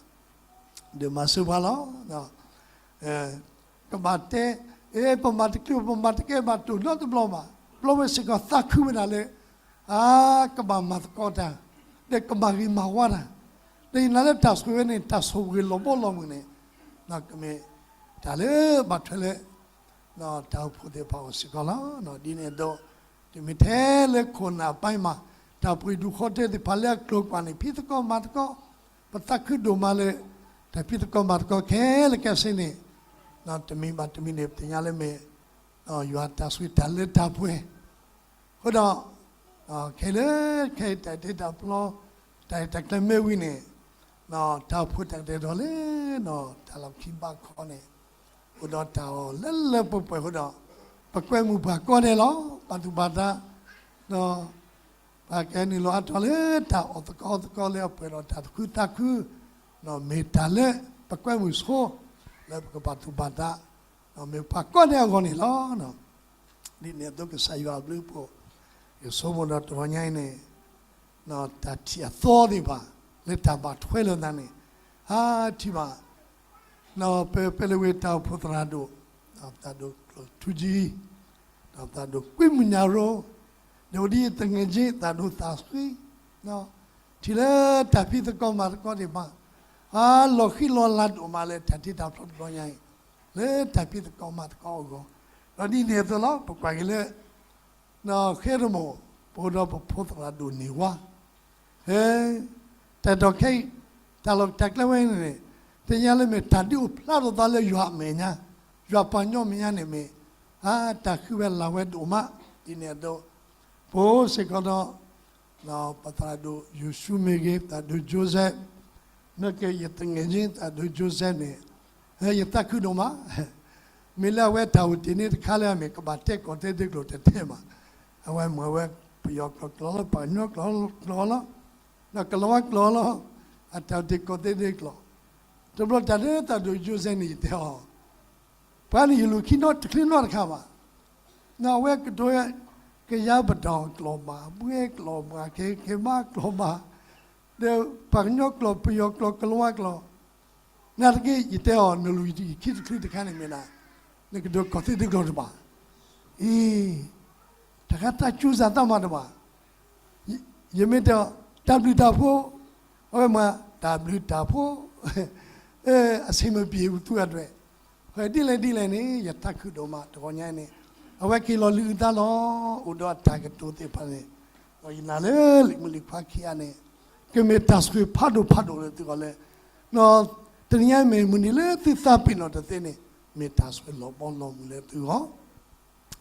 ဒီးမၤစၢၤပှၤလီၤ. ကဘၣ်တဲ, အဲ ပမၤတချုး ပမၤတကဲဘၣ်တိၢ်နီတဘျီဘၣ်, ဘျီဝဲစ့ၢ်ကီးသးခုဝဲဒၣ်လၢ အါ ကဘၣ်မၤသကိးတၢ်, ဒီးကမၤဂ့ၤမၤဝါတၢ်, ဒီးယနာ်လၢတၢ်ဆိၣ်ဂ့ၤဝဲန့ၣ် တၢ်ဆိၣ်ဂ့ၤလီၤဘီလီၤမုၢ်န့ၣ်, ကမ့ၢ်တၢ်လၢဘၣ်ထွဲလၢ တၢ်အိၣ်ဖှိၣ်သ့ၣ်တဖၣ်အဂီၢ်စ့ၢ်ကီးလီၤ. ဒ်န့ၣ်အသိး တမ့ၢ်ထဲလၢခိၣ်နၢ်ပၢ်မး, တၢ်ပှ့ၤဒူၣ်ဃီတဲသ့ၣ်တဖၣ်လၢအကျိၤကွၢ်န့ၣ် ဖံးသကိးမၤသကိး, ပသးခုဒိၣ်မးလၢ တၢ်ဖံးသကိးမၤသကိးခဲလၢာ်ခဲဆ့န့ၣ်, တမံၤဘၣ်တမံၤန့ၣ် ပသ့ၣ်ညါလၢမ့ၢ် ယွၤတၢ်ဆိၣ်ဂ့ၤတၢ်လၢတၢ်ပှဲၤ အဃိဒီး ခဲလၢာ်ခဲဆ့တၢ်တ့တၢ်ဖီ, တၢ်ရဲၣ်တၢ်ကျဲၤမ့ၢ်ဝံၤန့ၣ်, တၢ်အိၣ်ဖှိၣ်တၢ်ကတဲာ်ကတီၤလၢ တၢ်လီၢ်ခံဘးခီန့ၣ်, အိၣ်ဒီးတၢ်အီၣ်လၢလၢပှဲၤပှဲၤအဃိဒီး, ပကွဲမုာ်ပှၤကိးဂၤဒဲးလီၤ. ပာ်သူၣ်ပာ်သး, ပှၤကဟဲနုာ်လီၤအါထီၣ်လၢတၢ်အီၣ်သကိးသကိးလၢအပှဲၤဒီးတၢ်သးခုသးခု, မ့ၢ်တၢ်လၢပကပာ်သူၣ်ပာ်သး, မ့ၢ်ပှၤကိးဂၤဒဲးအဂီၢ်န့ၣ်လီၤ. ဒ်န့ၣ်အသိးကစၢ်ယွၤအဘျုးအဖှိၣ်, ယဆိကမိၣ်ဒီးတဂီၤညါအံၤန့ၣ်, တၢ်ထံၣ်အသီသ့ၣ်တဖၣ် လၢတၢ်ဘၣ်ထွဲလိာ်သးန့ၣ်, ဟါထံၣ်ဘၣ် ပပဲလဝ့ၤတၢ်အိၣ်ဖှိၣ်သရၣ်ဒိၣ်, သရၣ်ဒိၣ်ကျိၣ်ထူကၠံ, သရၣ်ဒိၣ်ကွံမုၣ်ညၣ်ရိ, ဒီးအိၣ်ဒ်အံၤ သငဲးက့ သရၣ်ဒိၣ်သးစွံ, ထံၣ်လၢတၢ်ဖံးသကိးမၤသကိးသ့ၣ်တဖၣ်, အါ လီၤဃံလီၤလၤဒိၣ်မးလၢတၢ်တ့တၢ်ဖျီတဘျီညါအံၤ, လၢတၢ်ဖံးသကိးမၤသကိးအဂီၢ်, ဒီးဒ်န့ၣ်အသိးလီၤ ပကွၢ်က့ၤလၢ ဃဲရမိၣ် ပအိၣ်ဒီးပဖိသရၣ်ဒိၣ်န့ၢ်ဝါ, ဟဲ, တၢ်အဲၣ်ဒိးခဲအံၤ, တၢ်လီၢ်တၢ်ကျဲဝဲန့ၣ်န့ၣ်, သ့ၣ်ညါလၢမ့ၢ်တၢ်ဒုးအိၣ်ဖျါထီၣ်သးလၢယွၤအမဲာ်ညါ, ယွၤပှၤကညီမဲာ်ညါန့ၣ်မ့ၢ်, အါ တၢ်ဃုဝဲလၢ်ဝဲဒိၣ်မး, ဒ်န့ၣ်အသိး, ပအိၣ်စ့ၢ်ကီးဒီး ပသရၣ်ဒိၣ်ယိၤၡူမ့ၢ်ဂ့ၤ, သရၣ်ဒိၣ် Joseph, နကယသငယ်ချင်း သရၣ်ဒိၣ် Joseph န့ၣ်, ယသးခုဒိၣ်မး, မ့ၢ်လၢအဝဲတၢ်အိၣ်တ့ၢ်န့ၣ်တခါလၢအမ့ၢ်ကဘၣ်တဲကီၢ်သ့ၣ်ဒ့ကျိာ်တတဲဘၣ်, အဝဲမ့ၢ်ဝဲပယီၤကျိာ်ကျိာ်လီၤ, ပှၤကညီကျိာ်ကျိာ်လီၤ, ဒီးကလၤဝါကျိာ်လီၤ, အတၢ်အိၣ်တ့ၢ်ကီၢ်သ့ၣ်ဒ့ကျိာ်, တဘျီတၢ်လၢသရၣ်ဒိၣ် Joseph န့ၣ်ယတဲအီၤ ပှၤန့ၣ်ယလူၤခံနီတချ့နီတခါဘၣ်, အဝဲကတိၤ ကယၤပတီၢ်ကျိာ်ဘၣ်, ဘှဲကျိာ်ဘၣ်, ကဟဲက့ၤမါကျိာ်ဘၣ်, ဒီးပှၤကညီကျိာ် ပယီၤကျိာ် ကလၤဝါကျိာ်, နာ်သက့ ယတဲအီၤ နလူၤယခံတချ့တခါန့ၣ်မ့ၢ်ဒၣ်, နကဒိးကီၢ်သ့ၣ်ဒ့ကျိာ်တဘၣ်, အံၤ တၢ်ခါတၢ်ကူစၢ်သးမၤတဘၣ်, ယမ့ၢ်တဲအီၤ တၢ်ဘျုးတၢ်ဖှိၣ်, အဝဲမၤ တၢ်ဘျုးတၢ်ဖှိၣ်, အဆင်မပြေဘူးသူအတြဲၤ, ဒ်လဲၣ်ဒ်လဲၣ်န့ၣ် ယသးခုဒိၣ်မး တဂီၤညါန့ၣ်, အဝဲက့ၤလီၤလံာ်အုၣ်သါလီၤ, အိၣ်ဒီးအတၢ်ကတိၤသ့ၣ်တဖၣ်န့ၣ်, ဒီးယနာ်လၢလံာ်မုၢ်လံာ်ခွါခံဂၤန့ၣ်, ကမ့ၢ်တၢ်ဆိၣ်ဂ့ၤဖးဒိၣ်ဖးဒိၣ်လၢသုဂီၢ်လၢ, တနံၤအံၤမ့ၢ်မုၢ်နံၤလၢသုသးပ့ၤနီၣ်တသ့န့ၣ်, မ့ၢ်တၢ်ဆိၣ်ဂ့ၤလီၤဘီလီၤမုၢ်လၢသုဂီၢ်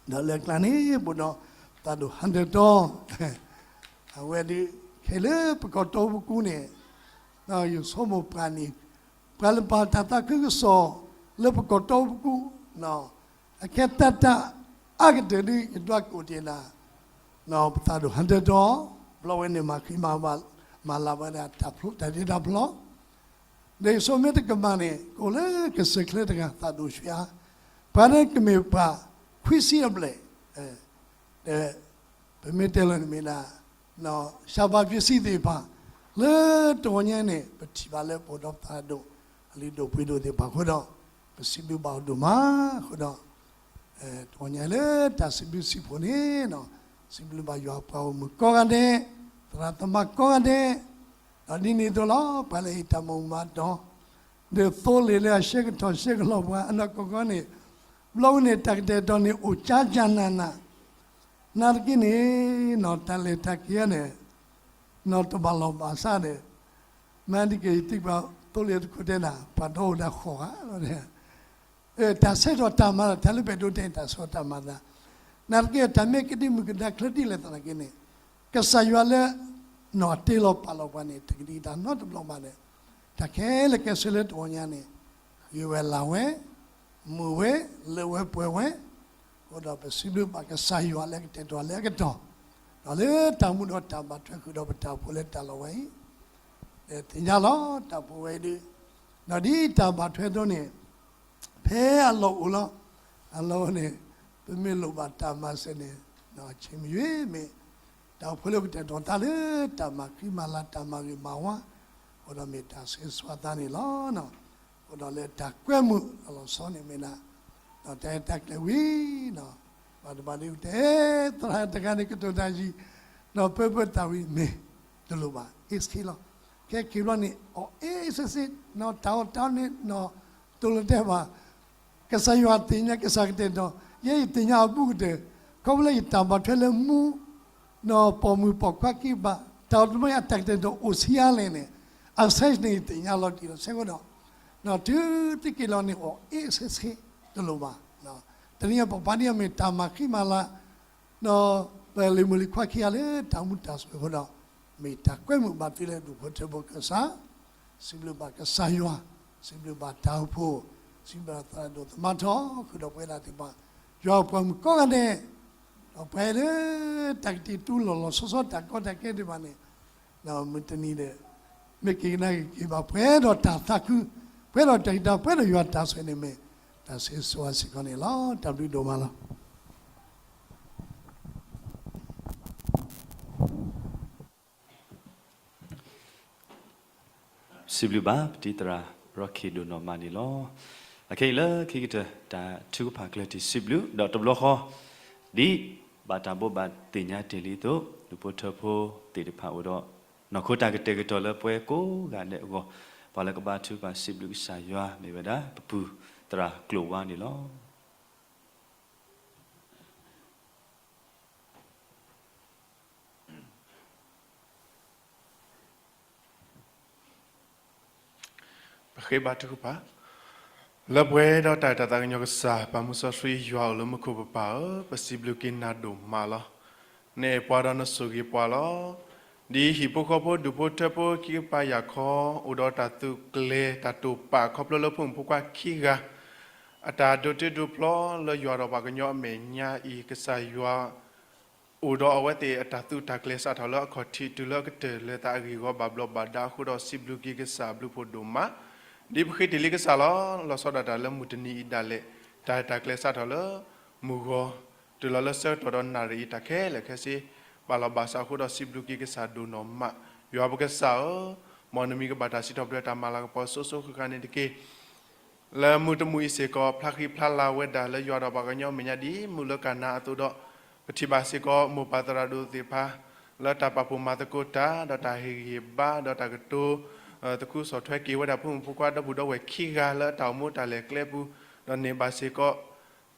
ဒီးလၢကျါန့ၣ် ပအိၣ်ဒီးသရၣ်ဒိၣ်ဟဲဒိၣ်တီ, အဝဲဒၣ် ခဲလၢပကီၢ်တီပူၤကူန့ၣ်, ယဆိကမိၣ်ပှၤန့ၣ်, ပှၤလၢပာ်တၢ်သးခုကစီၣ် လၢပကီၢ်တီပူၤကူ, အခဲတၢ်တၢ်အါကတၢၢ်ဒ်ယဒွးကိးတ့ၢ်ဒၣ်, ပသရၣ်ဒိၣ်ဟဲဒိၣ်တီ, ဘျီဝဲန့ၣ်မၤဃံမၤဝါ, မၤလၤဝဲဒၣ်တၢ်ဖျိတၢ်ဒ့တၢ်ဖျီ ဒီးယဆိကမိၣ်မ့ၢ်တကမၣ်န့ၣ် ကအိၣ်လၢကစၢၢ်ချၢတဂၤ သရၣ်ဒိၣ်ဆှၢ, ပှၤန့ၣ်ကမ့ၢ်ပှၤခွံဆံအဘျဲၣ်, ဒီး ပမ့ၢ်တဲလီၤန့ၣ်မ့ၢ်ဒၣ်, စီၤဘးပ့းစံသ့ၣ်တဖၣ်, လၢတဂီၤညါန့ၣ် ပထံၣ်ဘၣ်လၢပအိၣ်ဒီးပသရၣ်ဒိၣ် အလုၢ်ဒိၣ်ပှ့ၤဒိၣ်သ့ၣ်တဖၣ်အဃိဒီး, ပစံးဘျုးဘၣ်အီၤဒိၣ်မးအဃိဒီး, တဂီၤညါလၢတၢ်စံးဘျုးစံးဖှိၣ်န့ၣ်, စံးဘျုးဘၣ်ယွၤပှၤဂီၢ်မုၢ်ကိးဂၤဒဲး, သရၣ်သမါကိးဂၤဒဲး, ဒီးဒ်န့ၣ်အသိးလီၤ ပှၤလၢအဟ့ၣ်တၢ်မၤမူမၤတီၤ, ဒီးသိလ့ၣ်လၢအဆှၢကထီၣ်ဆှၢကလီၤပှၤအနီၢ်ကီၢ်ကီၢ်န့ၣ်, ဘျီဝဲန့ၣ် တၢ်ကတဲာ်ကတီၤန့ၣ် အိၣ်ကၠါကၠါနးနး, နာ်သက့န့ၣ်, တၢ်လဲၤတၢ်က့ၤန့ၣ်, နီၢ်တဘၣ်လီၢ်ဘၣ်စးဒီး, မ့ၢ်ဒ်က့ၤယသံကွၢ်သိလ့ၣ်တခိၣ်တဲနၤ ပှၤဒီးအိၣ်ဒၣ်ဃိးဂၤလီၤ, တၢ်ဆၢထီၣ်တၢ်မၤလီၤ တၢ်လၢပအဲၣ်ဒိးတဲန့ၣ် တၢ်ဆၢထီၣ်တၢ်မၤသး, နာ်သက့ တၢ်မ့ၢ်ကဒံမုၢ်ကဒါချၢဒ်လဲၣ်သနာ်က့န့ၣ်, ကစၢ်ယွၤလၢ နီၢ်တ့လီၤပာ်လီၤပှၤန့ၣ် တကဒံကဒါနီတဘျီဘၣ်ဒီး, တၢ်ခဲလၢာ်ကဲဆၢလၢတဂီၤညါန့ၣ်, ဃ့ဝဲလၢ်ဝဲ, မုာ်ဝဲ, လၢဝဲပှဲၤဝဲ, အဃိဒီးပစံးဘျုးဘၣ်ကစၢ်ယွၤလၢကတဲာ်ကတီၤလၢအကတီၢ်, ဒီးလၢတၢ်မူဒီးတၢ်ဘၣ်ထွဲဃုာ်ဒီးပတၢ်အိၣ်ဖှိၣ်လၢတၢ်လီၢ်ဝဲအံၤ, ဒီးသ့ၣ်ညါလီၤ တၢ်အိၣ်ဖှိၣ်ဝဲအံၤဒ်, ဒီးဒ်တၢ်ဘၣ်ထွဲဒိၣ်န့ၣ်, ဖဲအလီၢ်အိၣ်လီၤ, အလီၢ်န့ၣ်, ပမ့ၢ်လိၣ်ဘၣ်တၢ်မၤစၢၤန့ၣ်, ဆ့ၣ်မံၤယွ့မ့ၢ်, တၢ်အိၣ်ဖှိၣ်လၢပကတဲာ်ကတီၤသးလၢတၢ်မၤဃံမၤလၤတၢ်မၤဂ့ၤမၤဝါ, အဃိဒီးမ့ၢ်တၢ်ဆၢဂ့ၤဆၢဝါသးန့ၣ်လီၤ. အဃိဒီးလၢတၢ်ကွဲမုာ်အလီၢ်ဆီန့ၣ်မ့ၢ်ဒၣ်, ဒီးတၢ်အဲၣ်တၢ်ကျဲၤဝံၤ, ဘၣ်တဘၣ်ဒ်တဲ, သရၣ်တဂၤန့ၣ်ကတိၤတၢ်ယံၤ, ဒီးပၢပၢတၢ်ဝံၤမ့ၢ်, တလိၣ်ဘၣ် excuse လီၤ. ခဲက့ၤဘျီန့ၣ် အီၣ်အ့ၣ်စ့ၣ်စ့ၣ်, တၢ်အီၣ်တၢ်အီန့ၣ်, တိၤလၢတဲဘၣ် ကစၢ်ယွၤသ့ၣ်ညါ ကစၢ်ကတဲာ်ကတီၤ, ယဲယသ့ၣ်ညါအဘူးကတၢၢ်, ခီဖျိလၢယတၢ်ဘၣ်ထွဲလၢမူ, ဒီးပိာ်မုၣ်ပိာ်ခွါခံဘၣ်, တၢ်အိၣ်တမီအတၢ်ကတဲာ်ကတီၤအိၣ်ဆံးအါလဲၣ်န့ၣ်, အစဲး န့ၣ်ယသ့ၣ်ညါလီၤတံၢ်လီၤဆဲးအဃိဒီး, တုၤသုက့ၤလီၤန့ၣ် အီၣ်အ့ၣ်စ့ၣ်စ့ၣ်တလိၣ်ဘၣ်. တနံၤအံၤပပှၤဒ်အမ့ၢ်တၢ်မၤဃံမၤလၤ, ဒီးပလံၤမုၢ်လံၤခွါခံဂၤလၢတၢ်မူတၢ်ဆိၣ်ဂ့ၤအဃိဒီး, မ့ၢ်တၢ်ကွဲမုာ်ဘၣ်သုလၢဒူၣ်ဖိထၢဖိကစၢ်, စံးဘျုးဘၣ်ကစၢ်ယွၤ, စံးဘျုးဘၣ်တၢ်အိၣ်ဖှိၣ်, စံးဘျုးဘၣ်သရၣ်ဒိၣ်သမါထီ, ဃုာ်ဒီးပဝဲဒၣ်သ့ၣ်တဖၣ်, ယွၤပှၤမုၣ်ကိးဂၤဒဲး, ဒီးပှၤလၢတၢ်ကတ့ၢ်တူၢ်လိာ်လီၤဆီဆီတၢ်ကီတၢ်ခဲသ့ၣ်တဖၣ်န့ၣ်, မုၢ်တနံၤဒီး, မ့ၢ်က့ၤကဒါက့ၤဘၣ်ပှဲၤဒီးတၢ်သးခု, ပှဲၤဒီးတၢ်ဂံၢ်တၢ်ဘါ ပှဲၤဒီးယွၤတၢ်ဆိၣ်ဂ့ၤန့ၣ်မ့ၢ်, တၢ်ဆၢဂ့ၤဆၢဝါစ့ၢ်ကီးန့ၣ်လီၤ. တၢ်ဘျုးဒိၣ်မးလီၤ. စံးဘျုးဘၣ် ပတံၤသရၣ် ရီၣ်ခ့ၣ်ဒိၣ်နီၢ်မးန့ၣ်လီၤ. အခဲအံၤလၢခံကတၢၢ် တၢ်ထုကဖၣ်ကျၢၢ်တံၢ်စံးဘျုး ဒီးတဘျီဃီ, ဒ်ဘၣ်တၢ်ဘိးဘၣ်သ့ၣ်ညါတ့ၢ်လံအသိး, ဒူၣ်ဖိထၢဖိသ့ၣ်တဖၣ်အိၣ်ဒီး, နီၢ်ခိတၢ်ကတဲာ်ကတီၤလၢပှၤကိးဂၤဒဲးအဂီၢ်, ပှၤလၢကဘါထုကဖၣ်စံးဘျုးကစၢ်ယွၤမ့ၢ်ဝဲဒၣ် ပပုၢ်သရၣ်ကျိၤဝါန့ၣ်လီၤ. ဃ့ဘါထုကဖၣ်. လၢပှဲၤဒီးတၢ်အဲၣ်တၢ်သးကညီၤကစၢ် ပၢ်မုၢ်စီဆှံယွၤအိၣ်လၢမူခိၣ်ပပၢ်ဧၢ, ပစံးဘျုးက့ၤနၤဒိၣ်မးလီၤ. နအဲၣ်ပှၤဒီးနဆိၣ်ဂ့ၤပှၤလီၤ. ဒ်ဟံၣ်ဖိဃီဖိဒူၣ်ဖိထၢဖိခံကပၤယၢ်ခီ အိၣ်ဒီးတၢ်သုးကျဲၤတၢ်တိာ်ပာ်ခီဖျိလၢဖိမုၣ်ဖိခွါခံဂၤ အတၢ်ဒိးတ့ဒိးဖျီလၢယွၤဒီးပှၤကညီအမဲာ်ညါအံၤ ကစၢ်ယွၤ အိၣ်ဒီးအဝဲသ့ၣ်အတၢ်သုးတၢ်ကျဲၤစးထီၣ်လၢအခီၣ်ထံးတုၤလၢအကတၢၢ်လၢသးအဂ့ၢ်အဂီၢ်ဘၣ်ဘျီးဘၣ်ဒါအဃိဒီး စံးဘျုးက့ၤကစၢ်ဘျုးဖှိၣ်ဒိၣ်မး, ဒ်ပဃ့တ့ၢ်လံကစၢ်လီၤ. လီၤဆီဒၣ်တၢ်လၢမုၢ်တနံၤအံၤဒၣ်လဲာ် တၢ်တၢ်ကျဲၤစးထီၣ်လၢ မုၢ်ဂီၤ တုၤလီၤလၢဆၢကတီၢ်ဒီးနၣ်ရံၣ်အံၤတၢ်ခဲလၢာ်ခဲဆ့ ဘၣ်လီၤဘၣ်စးအဃိဒီး စံးဘျုးက့ၤကစၢ်ဒိၣ်နီၢ်မး, ယွၤပကစၢ်ဧၢ, မ်နမံၤကဘၣ်တၢ်စံးထီၣ်ပတြၢၤတၢ်မၤလၤကပီၤစိၤစိၤဃၣ်ဃၣ်န့ၣ်တက့ၢ်. လၢမုၢ်တမုၢ်အံၤစ့ၢ်ကီး ဖျါဃံဖျါလၤဝဲဒၣ်လၢယွၤဒီးပှၤကညီမဲာ်ညါဒ်မုၢ်လၢကနၤအသိးဒီး ပထံၣ်ဘၣ်စ့ၢ်ကီး မိၢ်ပၢ်သရၣ်ဒိၣ်သ့ၣ်တဖၣ် လၢတၢ်ပာ်ဖှိၣ်မၤသကိးတၢ် ဒီးတၢ်ဟ့ၣ်ဂံၢ်ဟ့ၣ်ဘါ ဒီးတၢ်ကတိၤ သခူစိာ်ထွဲက့ၤဝဲဒၣ်ဖိမုၣ်ဖိခွါဒီပုၢ်ဒီဝဲၢ်ခံဂၤလၢတၢ်အိၣ်မူတၢ်လဲၤကျဲပူၤ, ဒီးန့ၢ်ဘၣ်စ့ၢ်ကီး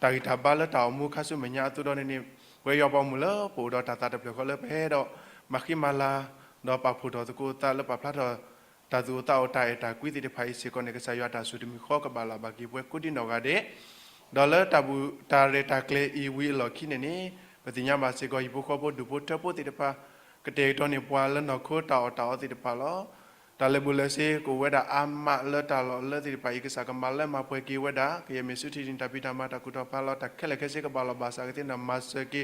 တၢ်ဂံၢ်တၢ်ဘါလၢတၢ်အိၣ်မူခါဆူမဲာ်ညါအသိးဒီးန့ၣ်န့ၣ် ပဝဲယွၤပှၤမုၣ်လၢပအိၣ်ဒီးတၢ်သးတဖျၢၣ်ဃီလၢပဟဲဒီး မၤဃံမၤလၤ ဒီးပာ်ဖှိၣ်ထီၣ်သကိးသးလၢပာ်ဖျါထီၣ် တၢ်သူၣ်အိၣ်သးအိၣ်တၢ်အဲၣ်တၢ်ကွံသ့ၣ်တဖၣ်အံၤစ့ၢ်ကီးန့ၣ် ကစၢ်ယွၤတၢ်စူၢ်တမံၤဃီကဘၣ်လၢ်ဘၣ်က့ၤပှၤကိးဒံနီၢ်ဂၤဒဲး, ဒီးလၢတၢ်ဘူၣ်တၢ်ရဲၣ်တၢ်ကျဲၤအံၤဝံၤအလီၢ်ခံန့ၣ်န့ၣ် ပသ့ၣ်ညါဘၣ်စ့ၢ်ကီး ဟံၣ်ဖိဃီဖိဒူၣ်ဖိထၢဖိသ့ၣ်တဖၣ် ကတဲာ်ကတီၤန့ၢ်ပှၤလၢနီၢ်ခိတၢ်အီၣ်တၢ်အီသ့ၣ်တဖၣ်လီၤ. တၢ်လၢာ်ဘူၣ်လၢာ်စ့ၤကအိၣ်ဝဲဒၣ်အါမးလၢတၢ်လီၢ်လၢသ့ၣ်တဖၣ်အံၤ ကစၢ်ကမၤလၢမၤပှဲၤက့ၤဝဲဒၣ် ကယဲၢ်မ့ၢ်ဆူထံၣ်န့ၣ် တၢ်ဖံးတၢ်မၤတၢ်ကူၣ်ထီၣ်ဖးလီၤတၢ်ခဲလၢာ်ခဲဆ့ကဘၣ်လီၤဘၣ်စးကသ့နီၢ်မၤ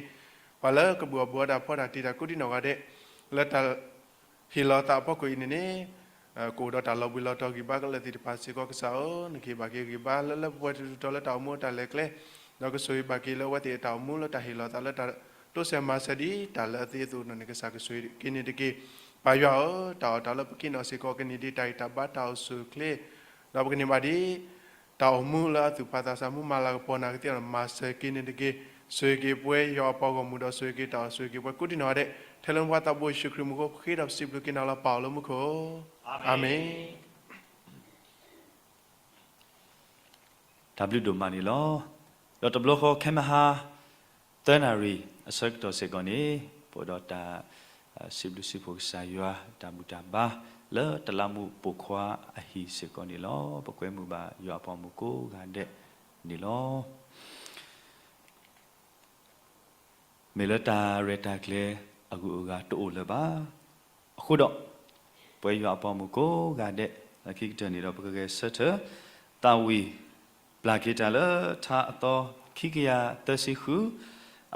စၢၤက့ၤ ပှၤလၢကဘူၣ်အီၣ်ဘူၣ်အီတၢ်ဖီတၢ်တံၢ်တၢ်ကိးဒံနီၢ်ဂၤဒဲး လၢတၢ် ဟ့ၣ်လီၤသးအဖီခိၣ်အံၤန့ၣ်န့ၣ် ကအိၣ်ဒီးတၢ်လီၤဘှံးလီၤတီၤဂံၢ်ဘါကလၢာ်သ့ၣ်တဖၣ်စ့ၢ်ကီးကစၢ်ဧၢ, နကဟ့ၣ်ဘၣ်က့ၤဂံၢ်ဘါလၢလၢပှဲၤပှဲၤတတီၤလၢတၢ်အိၣ်မူတၢ်လဲၤကျဲ, ဒီးကဆိၣ်ဂ့ၤဘၣ်က့ၤလၢအဝဲသ့ၣ်အတၢ်အိၣ်မူလၢတၢ်ဟ့ၣ်လီၤသးလၢတၢ်တိစၢၤမၤစၢၤဒ်တၢ်လၢအသ့အသိးန့ၣ် ကစၢ်ကဆိၣ်ဂ့ၤက့ၤန့ၣ်တက့ၢ်. ပၢ်ယွၤဧၢ, တၢ်အီၣ်တၢ်လၢပကဟ့ၣ်နီၤစ့ၢ်ကီးကန့ၢ်ဒံးတၢ်ဂံၢ်တၢ်ဘါတၢ်အိၣ်ဆူၣ်အိၣ်ချ့, ဒီးပကန့ၢ်ဘၣ်ဒံး တၢ်အိၣ်မူလၢအသူၣ်ဖှံသးညီ မၤလၤကပီၤနၤကသ့အဂီၢ် မၤစၢၤက့ၤန့ၣ်တက့ၢ်. ဆိၣ်ဂ့ၤက့ၤပဝဲယွၤအပှၤဂီၢ်မုၢ်ဒီး ဆိၣ်ဂ့ၤက့ၤတၢ်အိၣ် ဆိၣ်ဂ့ၤက့ၤပှၤကိးဒံနီၢ်ဂၤဒဲး, ထဲလၢနဖိခွါသးဘိယ့ၣ်ၡူးခရံာ်အမံၤအဃိ ပဃ့ဒီးပစံးဘျုးက့ၤနၤလီၤ ပၢ်အိၣ်လၢမူခိၣ်ဧၢ, အၤမ့ၣ်. တၢ်ဘျုးဒိၣ်မးန့ၣ်လီၤ. ဒီးတဘျီဃီခဲမဟါ သၢနၣ်ရံၣ်အဆၢကတီၢ်စ့ၢ်ကီးန့ၣ် ပအိၣ်ဒီးတၢ် စံးဘျုးစံးဖှိၣ်ကစၢ်ယွၤ တၢ်ဘူၣ်တၢ်ဘါ လၢတလးမူးပိာ်ခွါအဟံၣ်စ့ၢ်ကီးန့ၣ်လီၤ. ပကွဲမုာ်ဘၣ်ယွၤအပှၤမုၣ်ကိးဂၤဒဲးန့ၣ်လီၤ. မ့ၢ်လၢတၢ်ရဲၣ်တၢ်ကျဲၤအဂုၤအဂၤတအိၣ်လၢၤဘၣ်. အဃိဒီး ပဝဲယွၤအပှၤမုၣ်ကိးဂၤဒဲး လၢခံကတၢၢ်န့ၣ်ဒီး ပကဂဲၤဆၢထၢၣ် သးဝံၣ်ပျၢ်က့ၤတၢ်လၢ ထါအသီခံကယၤသၢဆံဃု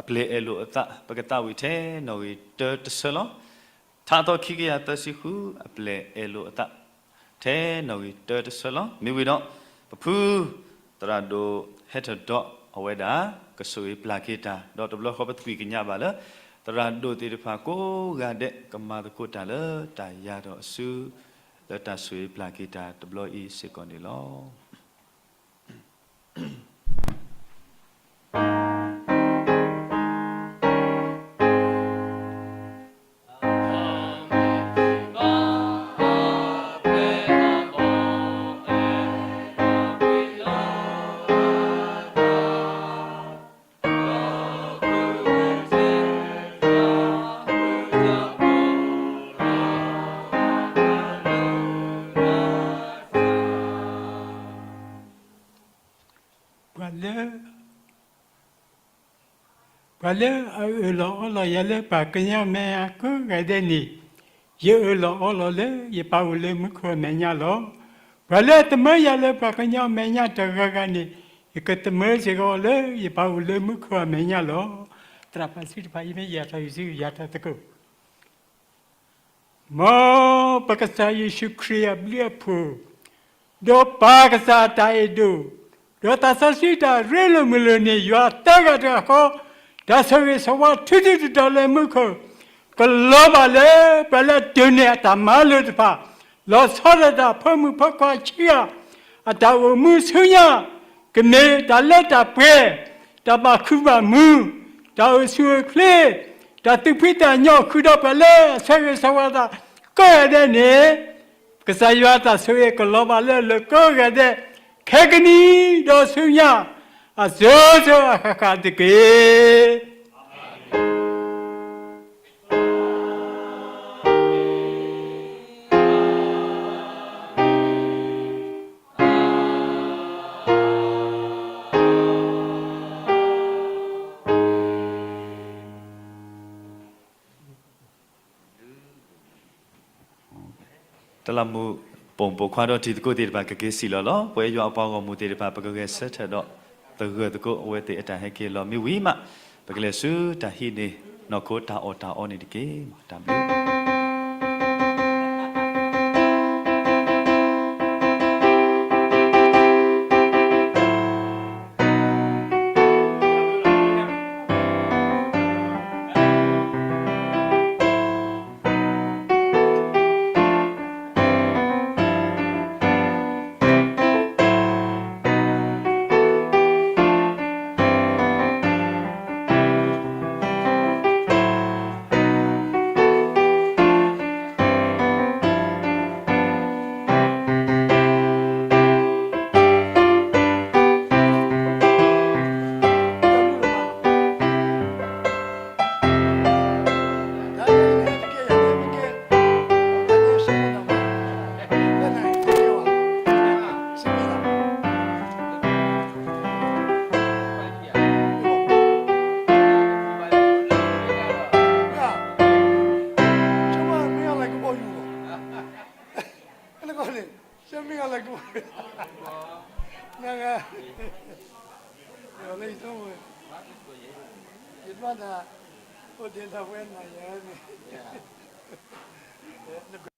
အပျဲၢ်အဲၣ်လိာ်အသး ပကသးဝံၣ်ထဲနီၣ်ဂံၢ်တၢတဆၢလီၤ. ထါအသီခံကယၤသၢဆံဃု အပျဲၢ်အဲၣ်လိာ်အသး ထဲနီၣ်ဂံၢ်တၢတဆၢလီၤ. မ့ၢ်ဝံၤဒီး ပဖု သရၣ်ဒိၣ်ဟဲထီၣ်ဒီးအဝဲဒၣ် ကဆိၣ်ဂ့ၤပျၢ်က့ၤတၢ် ဒီးတဘျီဃီပသကွံာ်ကညးဘၣ်လၢ သရၣ်ဒိၣ်သ့ၣ်တဖၣ်ကိးဂၤဒဲး ကမၤသကိးတၢ်လၢတၢ်ယၤဒီးအစု လၢတၢ်ဆိၣ်ဂ့ၤပျၢ်က့ၤတၢ်တဘျီအံၤစ့ၢ်ကီးန့ၣ်လီၤ. ပှၤလၢ ပှၤလၢအအၢၣ်လီၤအီလီၤယၤလၢပှၤကညီမဲာ်ညါကိးဂၤဒဲးန့ၣ်, ယအၢၣ်လီၤအီလီၤလၢယပၢ်အိၣ်လၢမူခိၣ်အမဲာ်ညါလီၤ. ပှၤလၢအသမၢယၤလၢပှၤကညီမဲာ်ညါတဂၤဂၤန့ၣ်, ယကသမၢစ့ၢ်ကီးလၢယပၢ်အိၣ်လၢမူခိၣ်အမဲာ်ညါလီၤ. သရၣ်ပၢ်စံးတဖၣ်အံၤမ့ၢ်ယၤထီၣ်ယစုယၤထီၣ်သကိး မ်ပကစၢ်ယ့ၣ်ၡူးခရံာ်အဘျုးအဖှိၣ်, ဒီးပၢ်ကစၢ်အတၢ်အဲၣ်ဒိၣ်, ဒီးသးစီဆှံတၢ်ရ့လိာ်မုာ်လိာ်န့ၣ် ယွၤသၢဂၤတဂၤဃီ, တၢ်ဆိၣ်ဂ့ၤဆိၣ်ဝါထူးထူးတီၤတီၤလၢမူခိၣ်, ကလီၤဘၣ်လၢပှၤလၢအဒိးန့ၢ်အတၢ်မၤလိာ်တဖၣ်, လီၤဆီဒၣ်တၢ်ဖိမုၣ်ဖိခွါဆံးအ, အတၢ်အိၣ်မူဆူညါ ကမ့ၢ်တၢ်လၢတၢ်ပှဲၤ, တၢ်ဘၣ်ခုဘၣ်မူ, တၢ်အိၣ်ဆူၣ်အိၣ်ချ့, တၢ်သူၣ်ဖှံသးညီ ဃုာ်ဒီးပှၤလၢအဆၢဂ့ၤဆၢဝါသးကိးဂၤဒဲးန့ၣ်, ကစၢ်ယွၤအတၢ်ဆိၣ်ဂ့ၤကလီၤဘၣ်လၢလၢကိးဂၤဒဲး, ခဲကနံၣ်ဒီးဆူညါ, အစိၤစိၤအဃၣ်ဃၣ်တက့ၢ်. တၢ်လၢမူးပိာ်မုၣ်ပိာ်ခွါဒီးတံၤသကိးသ့ၣ်တဖၣ် ကက့ၤစံၣ်လီၤလီၤ. ပဝဲယွၤအပှၤဂီၢ်မုၢ်သ့ၣ်တဖၣ် ပကဂဲၤဆၢထၢၣ်ဒီးသဂၢၢ်သကိးအဝဲသ့ၣ်အတၢ်ဟဲက့ၤလီၤ. မ့ၢ်ဝံၤမး ပကလဲၤဆူတၢ်ဟံးန့ၢ် နီၢ်ခိတၢ်အီၣ်တၢ်အီန့ၣ်တက့ၢ်. တၢ်ဘျုး